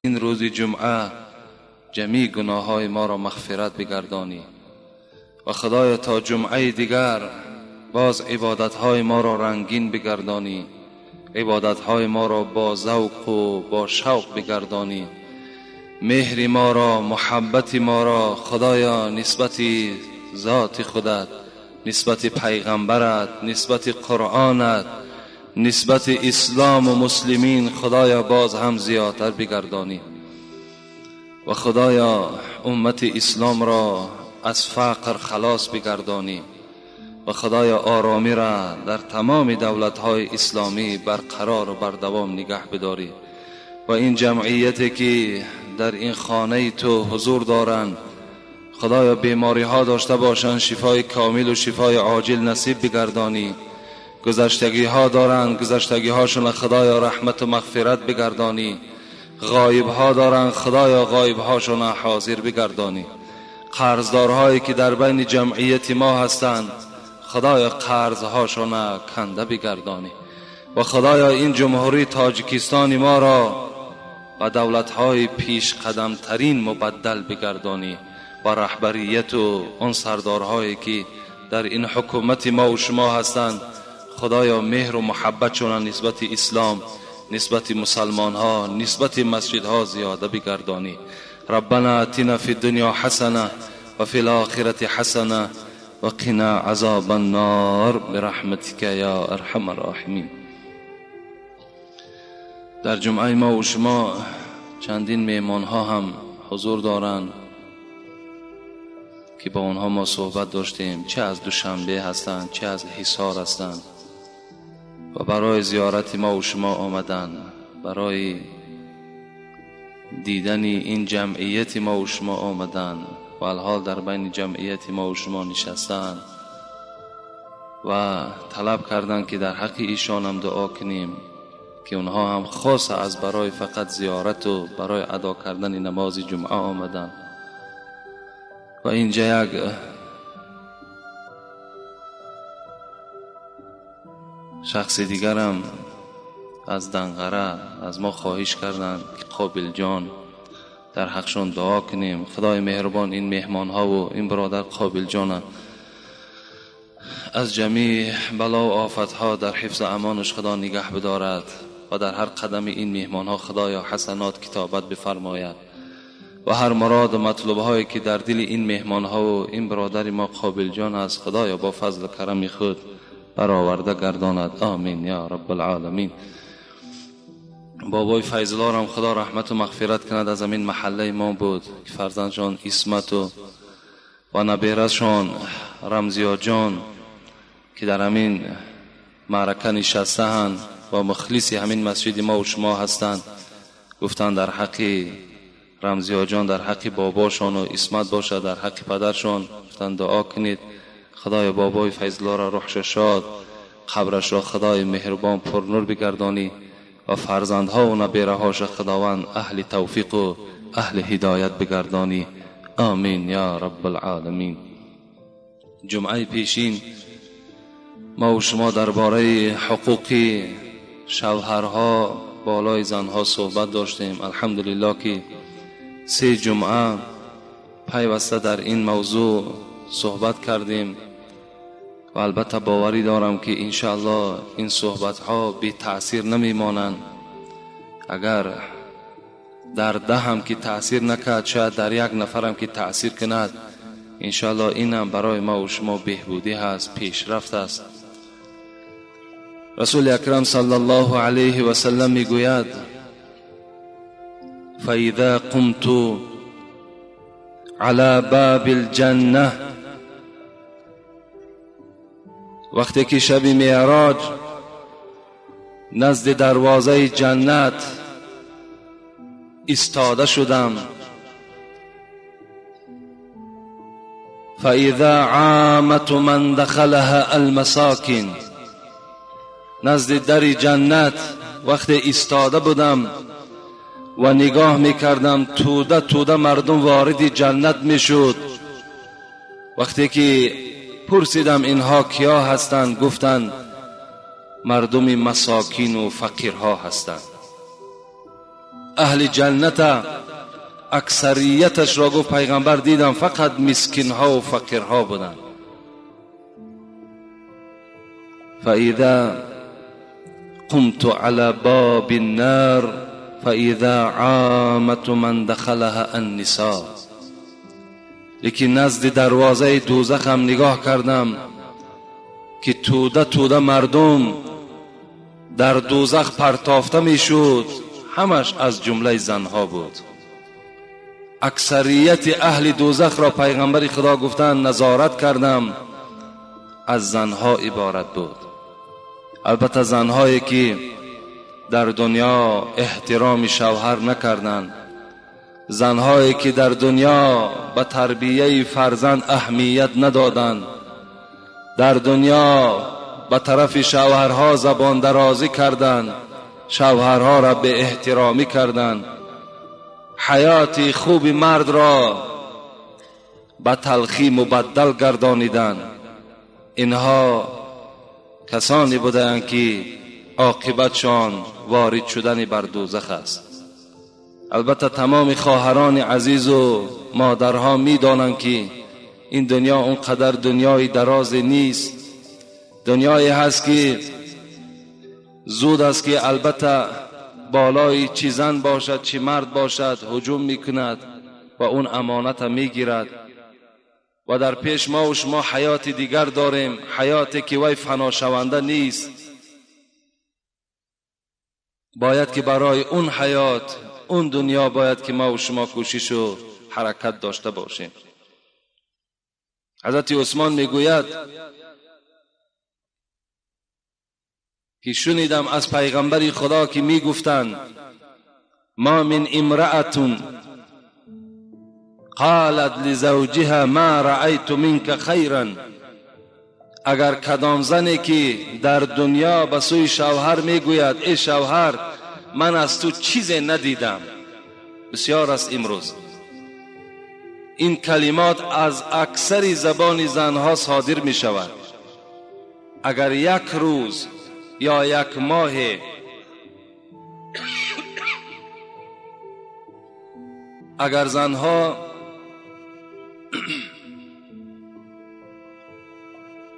این روز جمعه جمیع گناه‌های ما را مغفرت بگردانی و خدایا تا جمعه دیگر باز عبادت‌های ما را رنگین بگردانی، عبادت‌های ما را با ذوق و با شوق بگردانی، مهر ما را، محبت ما را خدایا نسبت ذات خودت، نسبت پیغمبرت، نسبت قرآنت، نسبت اسلام و مسلمین خدایا باز هم زیادتر بگردانی و خدایا امت اسلام را از فقر خلاص بگردانی و خدایا آرامی را در تمام دولت‌های اسلامی برقرار و بردوام نگه بداری و این جمعیتی که در این خانه تو حضور دارند خدایا بیماری ها داشته باشند شفای کامل و شفای عاجل نصیب بگردانی، گذشتگی ها دارند گذشتگی هاشون خدایا رحمت و مغفرت بگردانی، غایب ها دارند خدایا غایب هاشون حاضر بگردانی، قرضدارهایی که در بین جمعیت ما هستند خدایا قرض هاشون کنده بگردانی و خدایا این جمهوری تاجیکستان ما را و دولت های پیش قدم ترین مبدل بگردانی و رهبریت و آن سردارهایی که در این حکومت ما و شما هستند خدایا مهر و محبتشون نسبت اسلام، نسبت مسلمان ها، نسبت مسجد ها زیاده بگردانی. ربنا اتنا فی الدنیا حسنه و فی الاخرة حسنه و قنا عذاب النار برحمتک یا ارحم الراحمین. در جمعه ما و شما چندین میمان ها هم حضور دارند که با آنها ما صحبت داشتیم، چه از دوشنبه هستند چه از حصار هستند و برای زیارت ما و شما آمدند، برای دیدن این جمعیت ما و شما آمدند و الحال در بین جمعیت ما و شما نشستند و طلب کردند که در حق ایشان هم دعا کنیم که اونها هم خاص از برای فقط زیارت و برای ادا کردن نماز جمعه آمدند. و اینجا یک شخص دیگرم از دنقره از ما خواهش کردند که قابل جان در حقشون دعا کنیم. خدای مهربان این مهمان ها و این برادر قابل جان از جمیع بلا و آفت ها در حفظ امانش خدا نگه بدارد و در هر قدم این مهمان ها خدایا حسنات کتابت بفرماید و هر مراد و مطلوب هایی که در دل این مهمان ها و این برادر ما قابل جان است خدایا با فضل و کرم خود برآورده گرداند. آمین یا رب العالمین. بابای فیض‌الله هم خدا رحمت و مغفرت کند، از همین محله ما بود که فرزندشان عصمت و نبیره‌شان رمزیا جان که در همین معرکه نشسته‌اند و مخلص همین مسجد ما و شما هستند، گفتند در حق رمزیا جان، در حق باباشان و عصمت باشد، در حق پدرشان گفتند دعا کنید خدای بابای فیض‌الله را روحش شاد، قبرش را خدای مهربان پر نور بگردانی و فرزندها و نبیره‌هاش خداوند اهل توفیق و اهل هدایت بگردانی. آمین یا رب العالمین. جمعه پیشین ما و شما درباره حقوق شوهرها بالای زنها صحبت داشتیم. الحمدلله که 3 جمعه پیوسته در این موضوع صحبت کردیم و البته باوری دارم که انشاءالله این صحبت ها بی تأثیر نمی مانند. اگر در 10 هم که تأثیر نکرد، شاید در 1 نفرم که تأثیر کند، انشاءالله این هم برای ما و شما بهبودی هست، پیشرفت است. رسول اکرم صلی الله علیه و سلم میگوید فاذا قمت على باب الجنه، وقتی که شب معراج نزد دروازه جنت ایستاده شدم، فاذا عامة من دخلها المساکین، نزد در جنت وقتی ایستاده بودم و نگاه میکردم توده توده مردم وارد جنت میشد. وقتی که پرسیدم اینها کیا هستند، گفتند مردم مساکین و فقیرها هستند. اهل جنت اکثریتش را گفت پیغمبر دیدم فقط مسکین ها و فقیرها بودند. فاذا قمت على باب النار فاذا عامة من دخلها النساء. لیکن نزد دروازه دوزخ هم نگاه کردم که توده توده مردم در دوزخ پرتافته میشد، همش از جمله زنها بود. اکثریت اهل دوزخ را پیغمبر خدا گفتند نظارت کردم از زنها عبارت بود. البته زنهایی که در دنیا احترام شوهر نکردند، زنهایی که در دنیا به تربیه فرزند اهمیت ندادند، در دنیا به طرف شوهرها زبان درازی کردند، شوهرها را به احترامی کردند، حیات خوب مرد را به تلخی مبدل گردانیدند. اینها کسانی بودند که عاقبتشان وارد شدن بر دوزخ است. البته تمام خواهران عزیز و مادرها میدانند که این دنیا اونقدر دنیای دراز نیست، دنیایی هست که زود است که البته بالای چی زن باشد چی مرد باشد هجوم میکند و اون امانت میگیرد و در پیش ما و شما حیات دیگر داریم، حیاتی که وی فنا شونده نیست. باید که برای اون حیات، اون دنیا باید که ما و شما کوشش و حرکت داشته باشیم. حضرت عثمان میگوید که شنیدم از پیغمبر خدا که میگفتند ما من امرأة قالت لزوجها ما رأیت منک خیرا. اگر کدام زنی که در دنیا به سوی شوهر میگوید ای شوهر من از تو چیزی ندیدم، بسیار است امروز این کلمات از اکثر زبان زنها صادر می شود. اگر یک روز یا یک ماه اگر زنها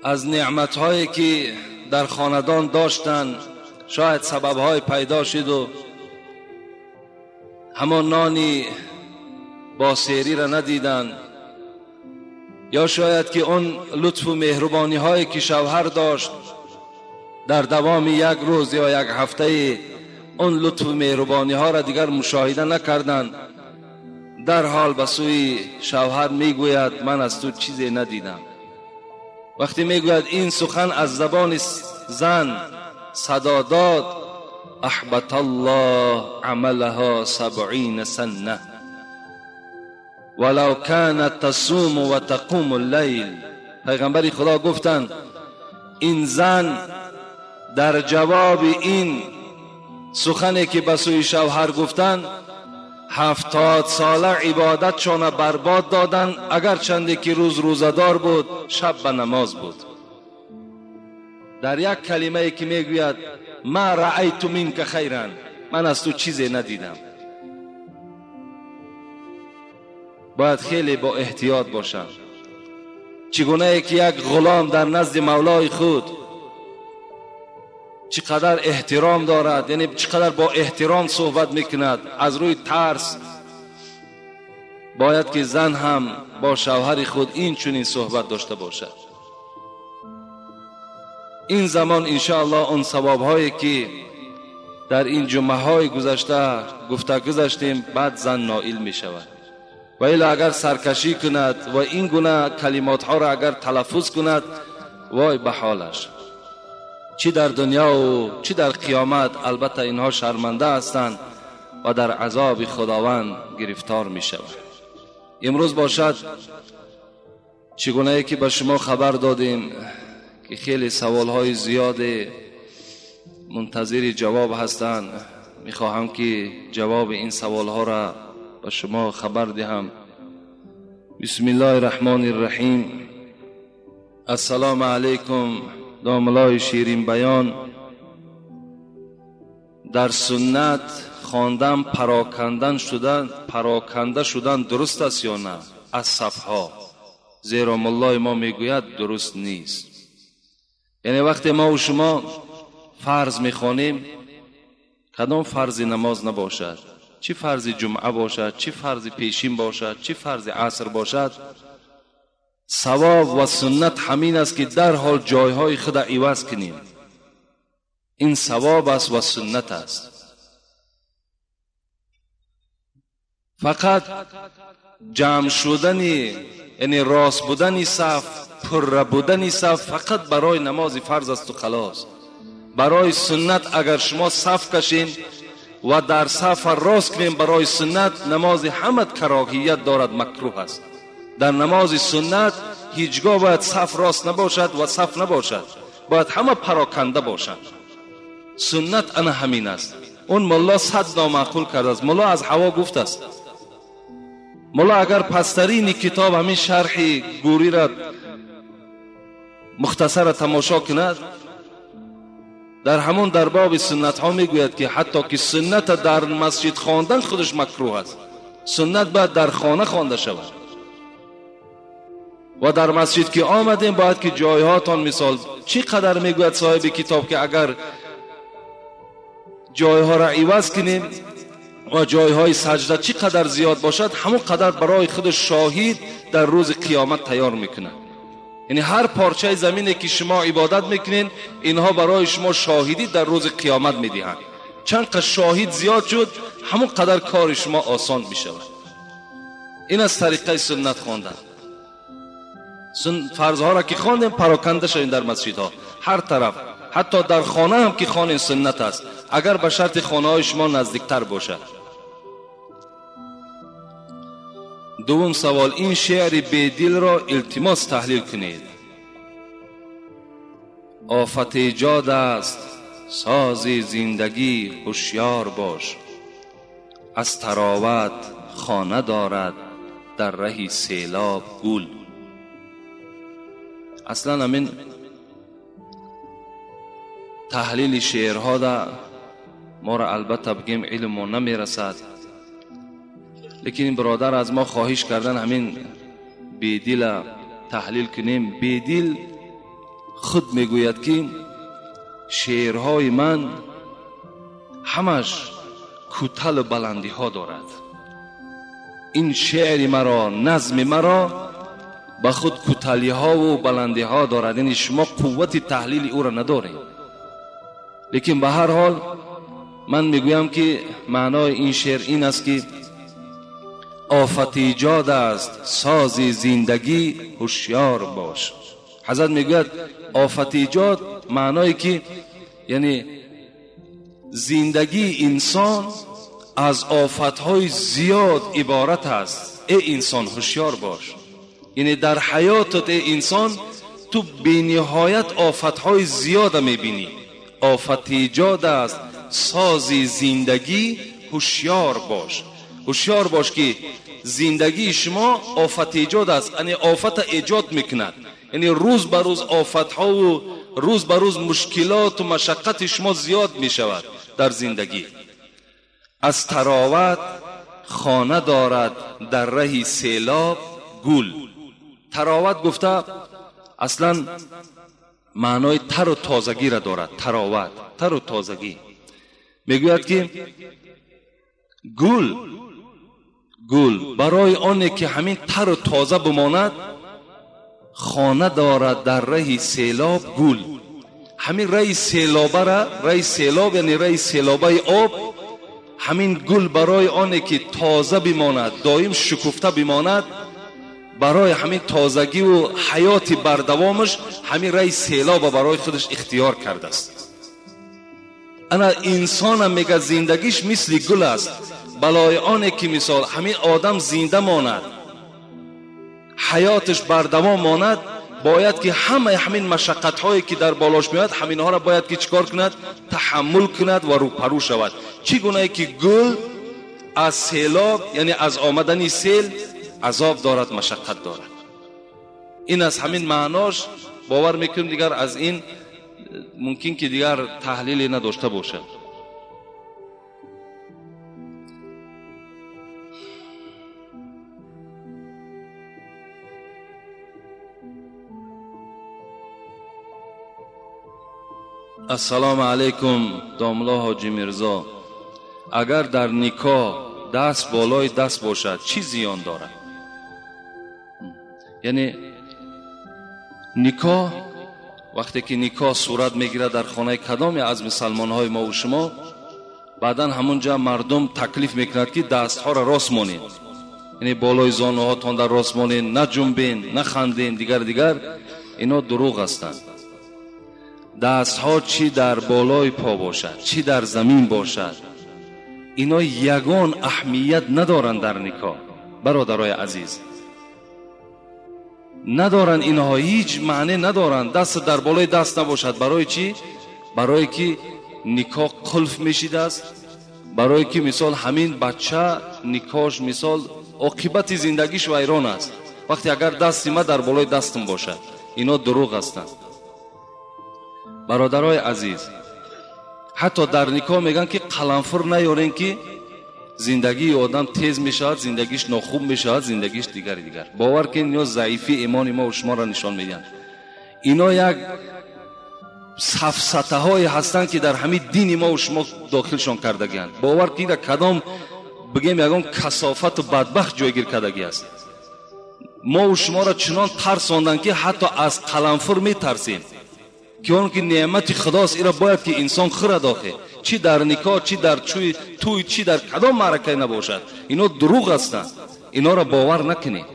از نعمتهایی که در خاندان داشتند شاید سببهای پیدا شد و همان نانی با سیری را ندیدند، یا شاید که اون لطف و مهربانی هایی که شوهر داشت در دوام یک روز یا یک هفته اون لطف و مهربانی ها را دیگر مشاهده نکردند، در حال به سوی شوهر میگوید من از تو چیزی ندیدم. وقتی میگوید این سخن از زبان زن صدا داد، احبط الله عملها 70 سنه ولو كانت تصوم و تقوم اللیل. پیغمبر خدا گفتند این زن در جواب این سخنی که به سوی شوهر گفتند 70 ساله عبادتشان برباد دادند، اگر چندی که روز روزدار بود شب به نماز بود. در یک کلمه که میگوید ما رأیت منک خیرا، من از تو چیزی ندیدم. باید خیلی با احتیاط باشم. چگونه که یک غلام در نزد مولای خود چقدر احترام دارد، یعنی چقدر با احترام صحبت میکند از روی ترس، باید که زن هم با شوهر خود این چنین صحبت داشته باشد. این زمان انشاءالله اون ثواب هایی که در این جمعه های گذشته گفته گذشتیم بعد زن نائل می شود. و الا اگر سرکشی کند و این گونه کلمات ها را اگر تلفظ کند، وای به حالش، چی در دنیا و چی در قیامت. البته اینها شرمنده هستند و در عذاب خداوند گرفتار می شوند. امروز باشد چگونه که به شما خبر دادیم که خیلی سوال های زیاد منتظر جواب هستند، می خواهم که جواب این سوال ها را به شما خبر دهم. بسم الله الرحمن الرحیم. السلام علیکم داملای شیرین بیان. Дар суннат хондан пароканда шудан дуруст аст ё на аз сафҳо? Зеро муллои мо мегӯяд дуруст нест. Яъне вақте мо ва шумо фарз мехонем, кадом фарзи намоз набошад, чӣ фарзи ҷумъа бошад, чӣ фарзи пешин бошад, чӣ фарзи аср бошад, савоб ва суннат ҳамин аст ки дарҳол ҷойҳои худро иваз кунем. Ин савоб аст ва суннат аст. Фақат ҷамъ шудани, яъне рост будани саф, пурра будани саф фақат барои намози фарз аст ва халос. Барои суннат агар шумо саф кашед ва дар саф рост кунем барои суннат, намози ҳамат кароҳият дорад, макруҳ аст. Дар намози суннат ҳеҷгоҳ бояд саф рост набошад ва саф набошад, бояд ҳама пароканда бошанд. Суннат ана ҳамин аст. Он мулло сад номаъқул кардааст. Мулло аз ҳаво гуфтааст. Мулло агар пасттарини китоб ҳамин шарҳи гӯриро мухтасара тамошо кунад, дар ҳамон дар боби суннатҳо мегӯяд ки ҳатто ки сунната дар масҷид хондан худаш макруҳ аст. Суннат бояд дар хона хонда шавад. Ва дар масҷид ки омадем бояд ки ҷойҳотон, мисол чӣ қадар мегӯяд соҳиби китоб ки агар ҷойҳоро иваз кунем ва ҷойҳои саҷда чӣ қадар зиёд бошад, ҳамон қадар барои худаш шоҳид дар рӯзи қиёмат тайёр мекунад. Яъне ҳар парчаи замине ки шумо ибодат мекунед, инҳо барои шумо шоҳидӣ дар рӯзи қиёмат медиҳанд. Чанд қадр шоҳид зиёд шуд, ҳамон қадар кори шумо осон мешавад. Ин аз тариқаи суннат хондан. Фарзҳоро ки хондем, пароканда шавем дар масҷидҳо, ҳар тараф, ҳатто дар хона ҳам ки хонем суннат аст, агар ба шарти хонаҳои шумо наздиктар бошад. Дуввум савол: ин шеъри бедилро илтимос таҳлил кунед. Офат эҷод аст сози зиндагӣ, ҳушёр бош, аз тароват хона дорад дар раҳи селоб гул. Аслан ҳамин таҳлили шеърҳо да моро албатта бигем илммо намерасад, лекин ин бародар аз мо хоҳиш кардан ҳамин бедила таҳлил кунем. Бедил худ мегӯяд ки шеърҳои ман ҳамаш кӯталу баландиҳо дорад. Ин шеъри маро, назми маро ба худ кӯталиҳову баландиҳо дорад, яъне шумо қуввати таҳлили ӯро надоред. Лекин ба ҳар ҳол ман мегӯям ки маънои ин шеър ин аст ки офат эҷод аст сози зиндагӣ, ҳушёр бош. Ҳазрат мегӯяд офат эҷод маъное ки яъне зиндагии инсон аз офатҳои зиёд иборат аст. Эй инсон ҳушёр бош. Яъне дар ҳаётат эй инсон ту бениҳоят офатҳои зиёда мебинӣ. Офат эҷод аст сози зиндагӣ, ҳушёр бош. Ҳушёр бош ки зиндагии шумо офат эҷод аст, яъне офата эҷод мекунад. Яъне рӯз ба рӯз офатҳову рӯз ба рӯз мушкилоту машаққати шумо зиёд мешавад дар зиндагӣ. Аз тароват хона дорад дар раҳи селоб гул. Тароват гуфта аслан маънои тару тозагиро дорад. Тароват, тару тозагӣ. Мегӯяд ки гул, гул барои оне ки ҳамин тару тоза бимонад, хона дорад дар раҳи селоб гул. Ҳамин раҳи селобара, раҳи селоб яъне раҳи селобаи об, ҳамин гул барои оне ки тоза бимонад, доим шукуфта бимонад, барои ҳамин тозагиву ҳаёти бардавомаш ҳамин раҳи селоба барои худаш ихтиёр кардааст. Ана инсонам мега зиндагиш мисли гул аст. Балои оне ки мисол ҳамин одам зинда монад, ҳаёташ бардавом монад, бояд ки ҳамаи ҳамин машаққатҳое ки дар болош меояд, ҳаминҳоро бояд ки чӣ кор кунад? Таҳаммул кунад ва рӯпарӯ шавад. Чӣ гунае ки гул аз селоб, яъне аз омадани сел азоб дорад, машаққат дорад. Ин аз ҳамин маънош бовар мекунем, дигар аз ин мумкин ки дигар таҳлиле надошта бошад. Ассалому алайкум, домла Ҳоҷи Мирзо. Агар дар никоҳ даст болои даст бошад, чӣ зиён дорад? Яъне никоҳ вақте ки никоҳ сурат мегирад дар хонаи кадоме аз мусалмонҳои мо ва шумо, баъдан ҳамунҷа мардум таклиф мекунад ки дастҳоро рост монед, яъне болои зонуҳотон дар рост монед, наҷунбен, наханден, дигар дигар. Ино дурӯғ ҳастанд. Дастҳо чӣ дар болои по бошад, чӣ дар замин бошад, ино ягон аҳамият надоранд дар никоҳ. Бародарои азиз, надоранд инҳо, ҳеҷ маъне надоранд. Даст дар болои даст набошад. Барои чӣ? Барое ки никоҳ қулф мешидааст, барое ки мисол ҳамин бача никоҳш мисол оқибати зиндагиш вайрон аст вақте агар дасти ма дар болои дастам бошад. Ино дурӯғ ҳастанд. Бародарои азиз, ҳатто дар никоҳ мегӯянд ки қаламфур наёрен ки зиндагии одам тез мешавад, зиндагиш нохуб мешавад, зиндагиш дигари дигар. Бовар кунед, ино заифии имони мо ва шуморо нишон медиҳанд. Ино як сафсатаҳое ҳастанд ки дар ҳамин дини мо ва шумо дохилшон кардагианд. Бовар кунед, кадом бигем ягон касофату бадбахт ҷойгир кардагӣ аст. Мо ва шуморо чунон тарсонданд ки ҳатто аз қаламфур метарсем, ки он ки неъмати худост, иро бояд ки инсон хӯрад. Охе чӣ дар никоҳ, чӣ дар тӯй, чӣ дар кадом маъракае набошад, ино дурӯғ ҳастанд. Иноро бовар накунед.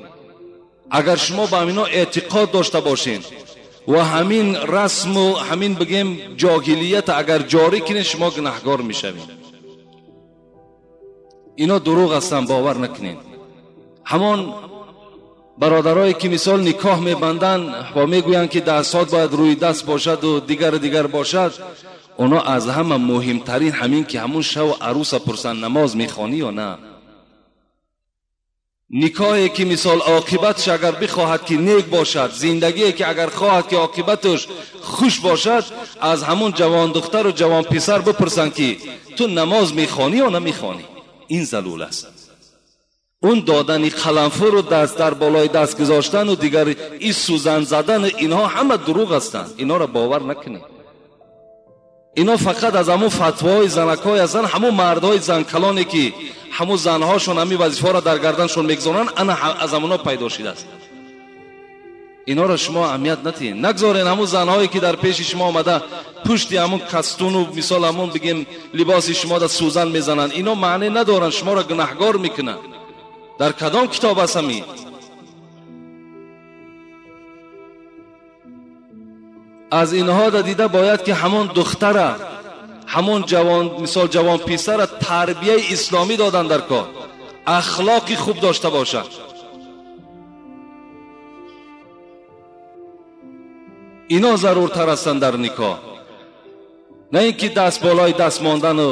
Агар шумо ба ҳамино эътиқод дошта бошед ва ҳамин расму ҳамин бигем ҷоҳилият агар ҷорӣ кунед, шумо гунаҳгор мешавед. Ино дурӯғ ҳастанд, бовар накунед. Ҳамон бародарое ки мисол никоҳ мебанданд ва мегӯянд ки дастҳо бояд рӯи даст бошад ва дигар дигар бошад, оно аз ҳама муҳимтарин ҳамин ки ҳамун шав аруса пурсанд намоз мехонӣ ё на. Никоҳе ки мисол оқибатш агар бихоҳад ки нек бошад, зиндагие ки агар хоҳад ки оқибаташ хуш бошад, аз ҳамун ҷавон духтару ҷавон писар бипурсанд ки ту намоз мехонӣ ё намехонӣ. Ин залул аст. Он додани қаламфуру даст дар болои даст гузоштану дигар ин сӯзан задану инҳо ҳама дурӯғ ҳастанд. Инҳоро бовар накунед. Ино фақат аз ҳамун фатвоҳои занакҳое ҳастанд, ҳамун мардҳои занкалоне ки ҳамун занҳошон ҳамин вазифаҳоро дар гарданшон мегузоранд, ана аз ҳамуно пайдо шудааст. Инҳоро шумо аҳамият натиҳед. Нагзорен ҳамун занҳое ки дар пеши шумо омада пушти ҳамун кастуну мисол ҳамун бигем либоси шумо да сӯзан мезананд. Ино маъне надоранд, шуморо гунаҳгор мекунанд. Дар кадом китоб аст ҳамин? Аз инҳо да дида бояд ки ҳамон духтара, ҳамон ҷавон, мисол ҷавон писара тарбияи исломӣ додан дар кор, ахлоқи хуб дошта бошад. Ино заруртар ҳастанд дар никоҳ, на ин ки даст болои даст мондану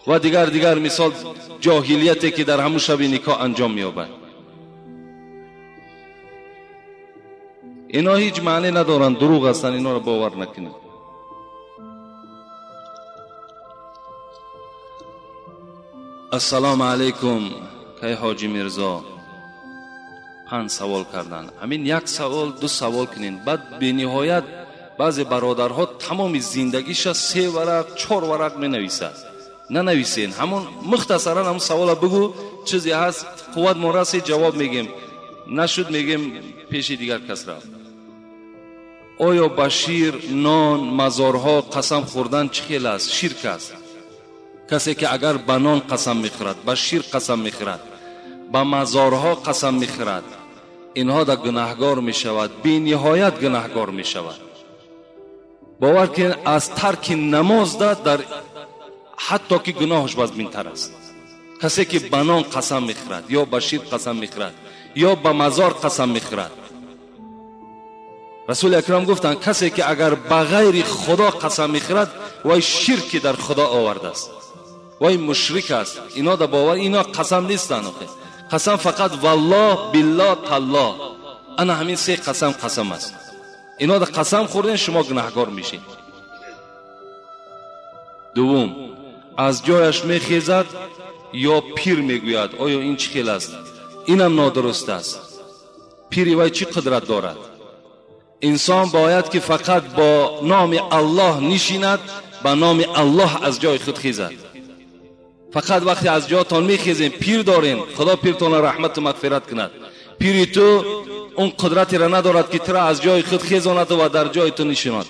ва дигар дигар мисол ҷоҳилияте ки дар ҳамун шаби никоҳ анҷом меёбад. Ино ҳеҷ маъне надоранд, дурӯғ ҳастанд, инҳоро бовар накунед. Ассалому алайкум, кай Ҳоҷи Мирзо. 5 савол карданд. Ҳамин як савол, 2 савол кунед. Баъд бениҳоят баъзе бародарҳо тамоми зиндагиша 3 варақ, 4 варақ менависад. Нанависен, ҳамон мухтасаран ҳамон савола бигӯ, чизе ҳаст, қувват мо расид, ҷавоб мегем. Нашуд мегем пеши дигар кас рафт. Оё ба шир, нон, мазорҳо қасам хӯрдан чӣ хел аст? Ширк аст. Касе ки агар ба нон қасам мехӯрад, ба шир қасам мехӯрад, ба мазорҳо қасам мехӯрад, инҳо да гунаҳгор мешавад, бениҳоят гунаҳгор мешавад. Бовар кунед, аз тарки намоз да дар ҳатто ки гуноҳаш вазминтар аст. Касе ки ба нон қасам мехӯрад, ё ба шир қасам мехӯрад, ё ба мазор қасам мехӯрад. Расули акрам гуфтанд, касе ки агар ба ғайри худо қасам мехӯрад, вай ширки дар худо овардааст, вай мушрик аст. Ино да бовар, ино қасам нестанд. Қасам фақат валлоҳ, биллоҳ, таллоҳ, ана ҳамин 3 қасам қасам аст. Ино да қасам хӯрден, шумо гунаҳгор мешед. Дуввум, аз ҷояш мехезад ё пир мегӯяд. Оё ин чӣ хел аст? Инам нодуруст аст. Пири вай чӣ қудрат дорад? Инсон бояд ки фақат бо номи Аллоҳ нишинад, ба номи Аллоҳ аз ҷои худ хезад. Фақат вақте аз ҷоятон мехезем, пир дорем, Худо пиртонро раҳмату мағфират кунад. Пири ту он қудратеро надорад ки туро аз ҷои худ хезонад ва дар ҷои ту нишинад.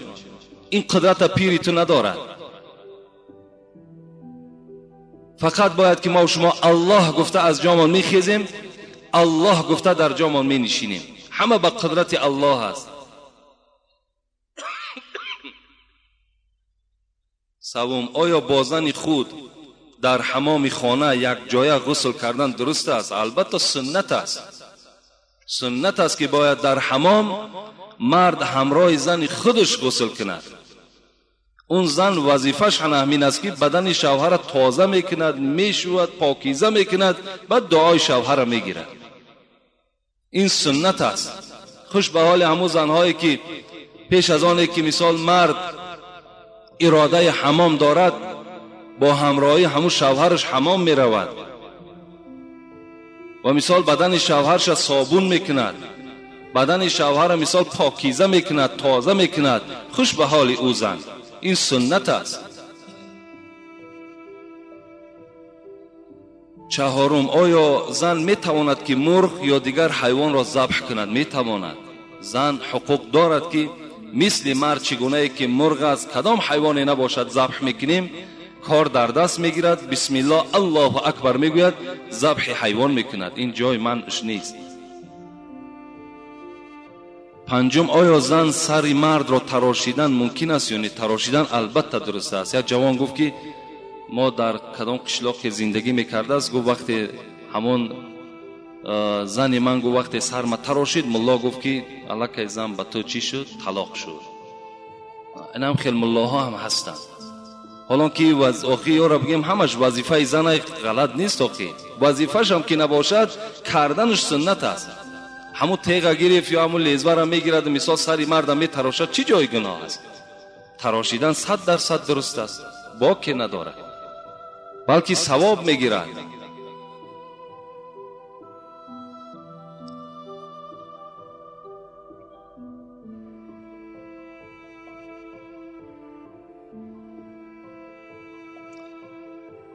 Ин қудрата пири ту надорад. Фақат бояд ки мо шумо Аллоҳ гуфта аз ҷомон мехезем, Аллоҳ гуфта дар ҷомон менишинем. Ҳама ба қудрати Аллоҳ аст. Севум, оё бо зани худ дар ҳамоми хона як ҷоя ғусл кардан дуруст аст? Албатта суннат аст. Суннат аст ки бояд дар ҳамом мард ҳамроҳи зани худаш ғусл кунад. Он зан вазифааш ҳамин аст ки бадани шавҳарро тоза мекунад, мешӯяд, покиза мекунад, баъд дуои шавҳарро мегирад. Ин суннат аст. Хуш ба ҳоли ҳамун занҳое ки пеш аз оне ки мисол мард иродаи ҳамом дорад, бо ҳамроҳии ҳамун шавҳараш ҳамом меравад ва мисол бадани шавҳарша собун мекунад, бадани шавҳарро мисол покиза мекунад, тоза мекунад. Хуш ба ҳоли ӯ зан. Ин суннат аст. Чаҳорум, оё зан метавонад ки мурғ ё дигар ҳайвонро забҳ кунад? Метавонад. Зан ҳуқуқ дорад ки мисли мард чӣ гунае ки мурғ аст, кадом ҳайвоне набошад забҳ мекунем, кор дар даст мегирад, бисмиллоҳ Аллоҳу акбар мегӯяд, забҳи ҳайвон мекунад. Ин ҷои манъш нест. Панҷум, оё зан сари мардро тарошидан мумкин аст ё не? Тарошидан албатта дуруст аст. Як ҷавон гуфт ки мо дар кадом қишлоқе зиндагӣ мекардааст, гуфт вақте ҳамон зани ман гуфт вақте сарма тарошид, мулло гуфт ки аллакай зан ба ту чӣ шуд? Талоқ шуд. Инам хел муллоҳо ҳам ҳастанд. Ҳолон ки охи ёро бигем ҳамаш вазифаи зана ғалат нест, охи вазифашам ки набошад, карданаш суннат аст. Ҳамун теға гирифт ё ҳамун лезвара мегирад, мисол сари марда метарошад, чӣ ҷои гуноҳ аст? Тарошидан 100% дуруст аст, боке надорад, балки савоб мегирад.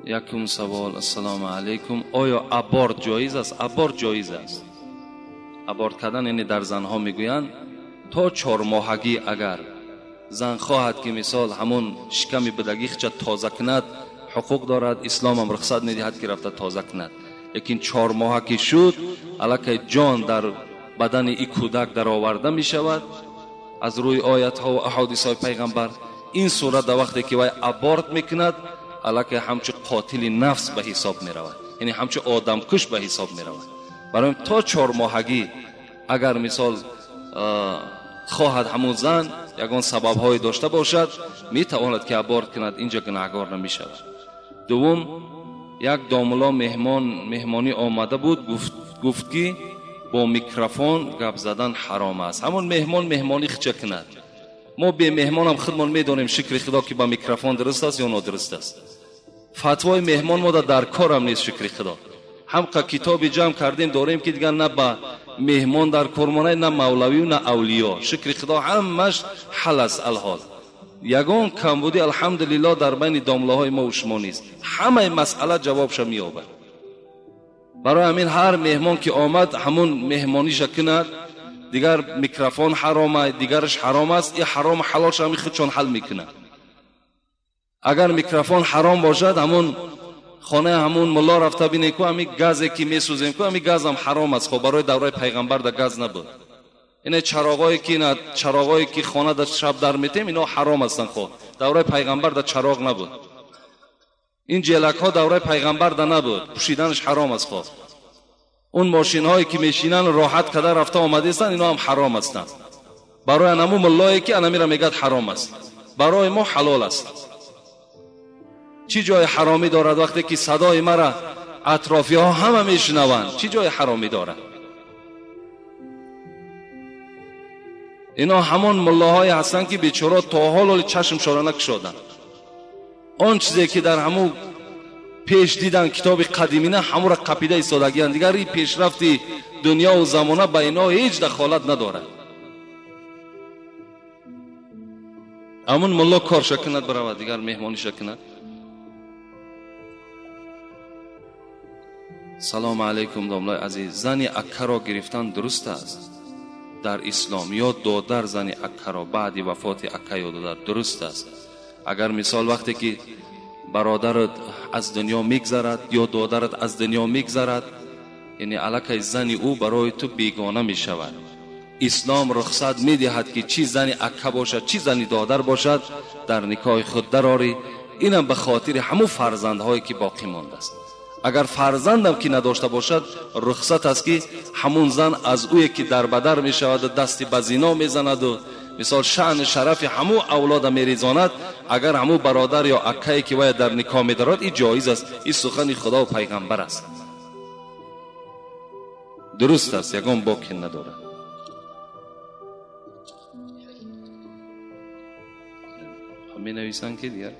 Якум савол. Ассалому алайкум. Оё аборт ҷоиз аст? Аборт ҷоиз аст. Аборт кардан яъне дар занҳо мегӯянд то 4 моҳагӣ агар зан хоҳад ки мисол ҳамун шиками будагихча тоза кунад, ҳуқуқ дорад, ислом ҳам рухсат медиҳад ки рафта тоза кунад. Лекин 4 моҳа ки шуд, аллакай ҷон дар бадани и кӯдак дароварда мешавад аз рӯи оятҳо ва аҳодисҳои пайғамбар. Ин сурат дар вақте ки вай аборт мекунад, аллакай ҳамчун қотили нафс ба ҳисоб меравад, яъне ҳамчун одамкуш ба ҳисоб меравад. Барои то 4 моҳагӣ агар мисол хоҳад ҳамун зан ягон сабабҳое дошта бошад, метавонад ки аборт кунад, инҷа гунаҳгор намешавад. Дуввум, як домулло меҳмонӣ омада буд, гуфт ки бо микрофон гап задан ҳаром аст. Ҳамун меҳмон меҳмонӣ хича кунад. Мо бе меҳмонам худмон медонем, шукри Худо, ки ба микрофон дуруст аст ё нодуруст аст. Фатвои меҳмон мода дар корам нест, шукри Худо. Ҳамқа китоби ҷамъ кардем дорем ки дигар на ба меҳмон дар кор монад, на мавлавию на авлиё. Шукри Худо ҳамаш ҳал аст алҳол. Ягон камбудӣ алҳамдулиллоҳ дар байни домлаҳои мо ва шумо нест. Ҳамаи масъала ҷавобша меёбад. Барои ҳамин ҳар меҳмон ки омад ҳамун меҳмониша кунад, дигар микрофон ҳаром аст, дигараш ҳаром аст, ин ҳаром ҳалолша ҳамин худшон ҳал мекунад. Агар микрофон ҳаром бошад, ҳамун хонаи ҳамун мулло рафта бинед ку ҳамин газе ки месӯзем ку ҳамин газам ҳаром аст. Хоб барои давраи пайғамбар да газ набуд. Ина чароғое ки ина чароғое ки хона да шаб дар метем, ино ҳаром ҳастанд. Хоб давраи пайғамбар да чароғ набуд. Ин ҷелакҳо давраи пайғамбар да набуд, пӯшиданаш ҳаром аст. Хоб он мошинҳое ки мешинанд роҳат када рафта омадаистанд, ино ҳам ҳаром ҳастанд. Барои анаму муллое ки анамира мегӯяд ҳаром аст, барои мо ҳалол аст. Чӣ ҷои ҳаромӣ дорад вақте ки садои мара атрофиҳо ҳама мешунаванд? Чӣ ҷои ҳаромӣ дорад? Ино ҳамон муллоҳое ҳастанд ки бечора то ҳол ҳоли чашмшона накушоданд. Он чизе ки дар ҳамун пеш дидан китоби қадимина ҳамура қапида истодагиянд. Дигар ин пешрафти дунёву замона ба ино ҳеҷ дахолат надорад. Ҳамун мулло корша кунад биравад, дигар меҳмониша кунад. Салом алейкум домлаи азиз. Зани аккаро гирифтан дуруст аст дар ислом ё додар зани аккаро баъди вафоти акка ё додар дуруст аст? Агар мисол вақте ки бародарат аз дунё мегзарад ё додарат аз дунё мегзарад, яъне аллакай зани ӯ барои ту бегона мешавад. Ислом рухсат медиҳад ки чӣ зани акка бошад, чӣ зани додар бошад, дар никоҳи худ дарорӣ. Инам ба хотири ҳамун фарзандҳое ки боқӣ мондааст. Агар фарзандам ки надошта бошад, рухсат аст ки ҳамун зан аз ӯе ки дар бадар мешаваду дасти ба зино мезанаду мисол шаъну шарафи ҳамун авлода мерезонад, агар ҳамун бародар ё аккае ки вая дар никоҳ медарад, ин ҷоиз аст. Ин сухани худо ва пайғамбар аст. Дуруст аст, ягон боке надорад. Менависанд ки дигар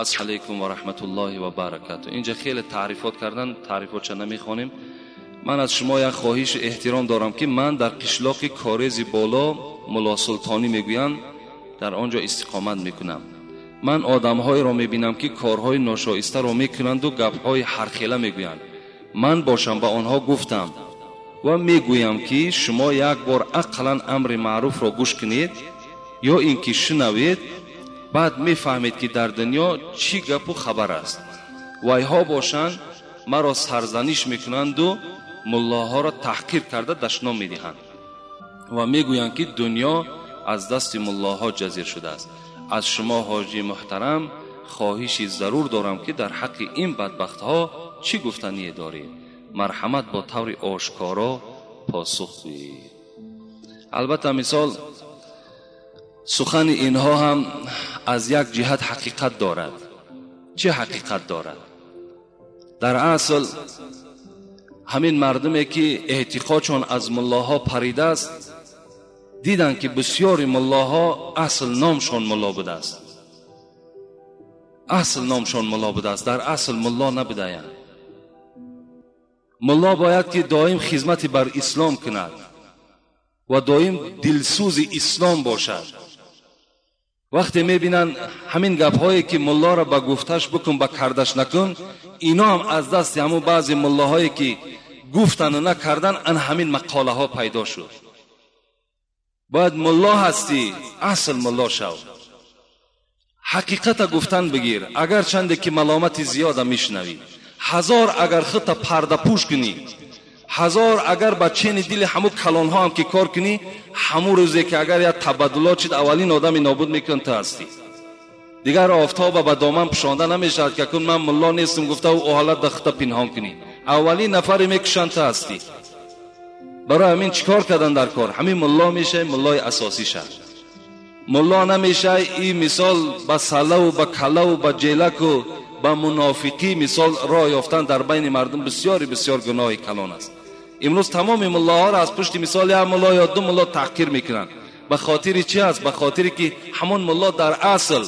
ассалому алайкум ва раҳматуллоҳи ва баракату. Инҷа хеле таърифот кардан, таърифотша намехонем. Ман аз шумо як хоҳишу эҳтиром дорам ки ман дар қишлоқи Корези боло Муллосултонӣ мегӯянд, дар он ҷо истиқомат мекунам. Ман одамҳоеро мебинам ки корҳои ношоистаро мекунанду гапҳои ҳархела мегӯянд. Ман бошам ба онҳо гуфтам ва мегӯям ки шумо як бор ақаллан амри маъруфро гӯш кунед ё ин ки шунавед, баъд мефаҳмед ки дар дунё чӣ гапу хабар аст. Вайҳо бошанд маро сарзаниш мекунанду муллоҳоро таҳқир карда дашном медиҳанд ва мегӯянд ки дунё аз дасти муллоҳо ҷазир шудааст. Аз шумо ҳоҷи муҳтарам хоҳиши зарур дорам ки дар ҳаққи ин бадбахтҳо чӣ гуфтание доред? Марҳамат бо таври ошкоро посух гӯед. Албатта мисол сухани инҳо ҳам аз як ҷиҳат ҳақиқат дорад. Чӣ ҳақиқат дорад? Дар асл ҳамин мардуме ки эътиқодшон аз муллоҳо паридааст, диданд ки бисёри муллоҳо асл номшон мулло будааст. Асл номшон мулло будааст, дар асл мулло набудаянд. Мулло бояд ки доим хизмати бар ислом кунад ва доим дилсӯзи ислом бошад. Вақте мебинанд ҳамин гапҳое ки муллоро ба гуфташ бикун, ба кардаш накун, ино ҳам аз дасти ҳамун баъзе муллоҳое ки гуфтану накардан, ан ҳамин мақолаҳо пайдо шуд. Бояд мулло ҳастӣ, асл мулло шав, ҳақиқата гуфтан бигир, агарчанде ки маломати зиёда мешунавӣ. Ҳазор агар худта пардапӯш кунӣ, ҳазор агар ба чени дили ҳамун калонҳо ҳам ки кор кунӣ, ҳамун рӯзе ки агар як табаддулот шид, аввалин одами нобуд мекун ту ҳастӣ. Дигар офтоба ба доман пӯшонда намешавад ки акун ман мулло нестам гуфта ӯ ҳолат да худта пинҳон кунӣ. Аввалин нафаре мекушанд ту ҳастӣ. Барои ҳамин чӣ кор кардан дар кор? Ҳамин мулло мешавӣ, муллои асосӣ шав. Мулло намешавӣ, ин мисол ба салаву ба калаву ба ҷелаку ба мунофиқӣ мисол роҳ ёфтан дар байни мардум бисёри бисёр гуноҳи калон аст. Имрӯз тамоми муллоҳоро аз пушти мисол як мулло ё ду мулло таҳқир мекунанд. Ба хотири чӣ аст? Ба хотире ки ҳамон мулло дар асл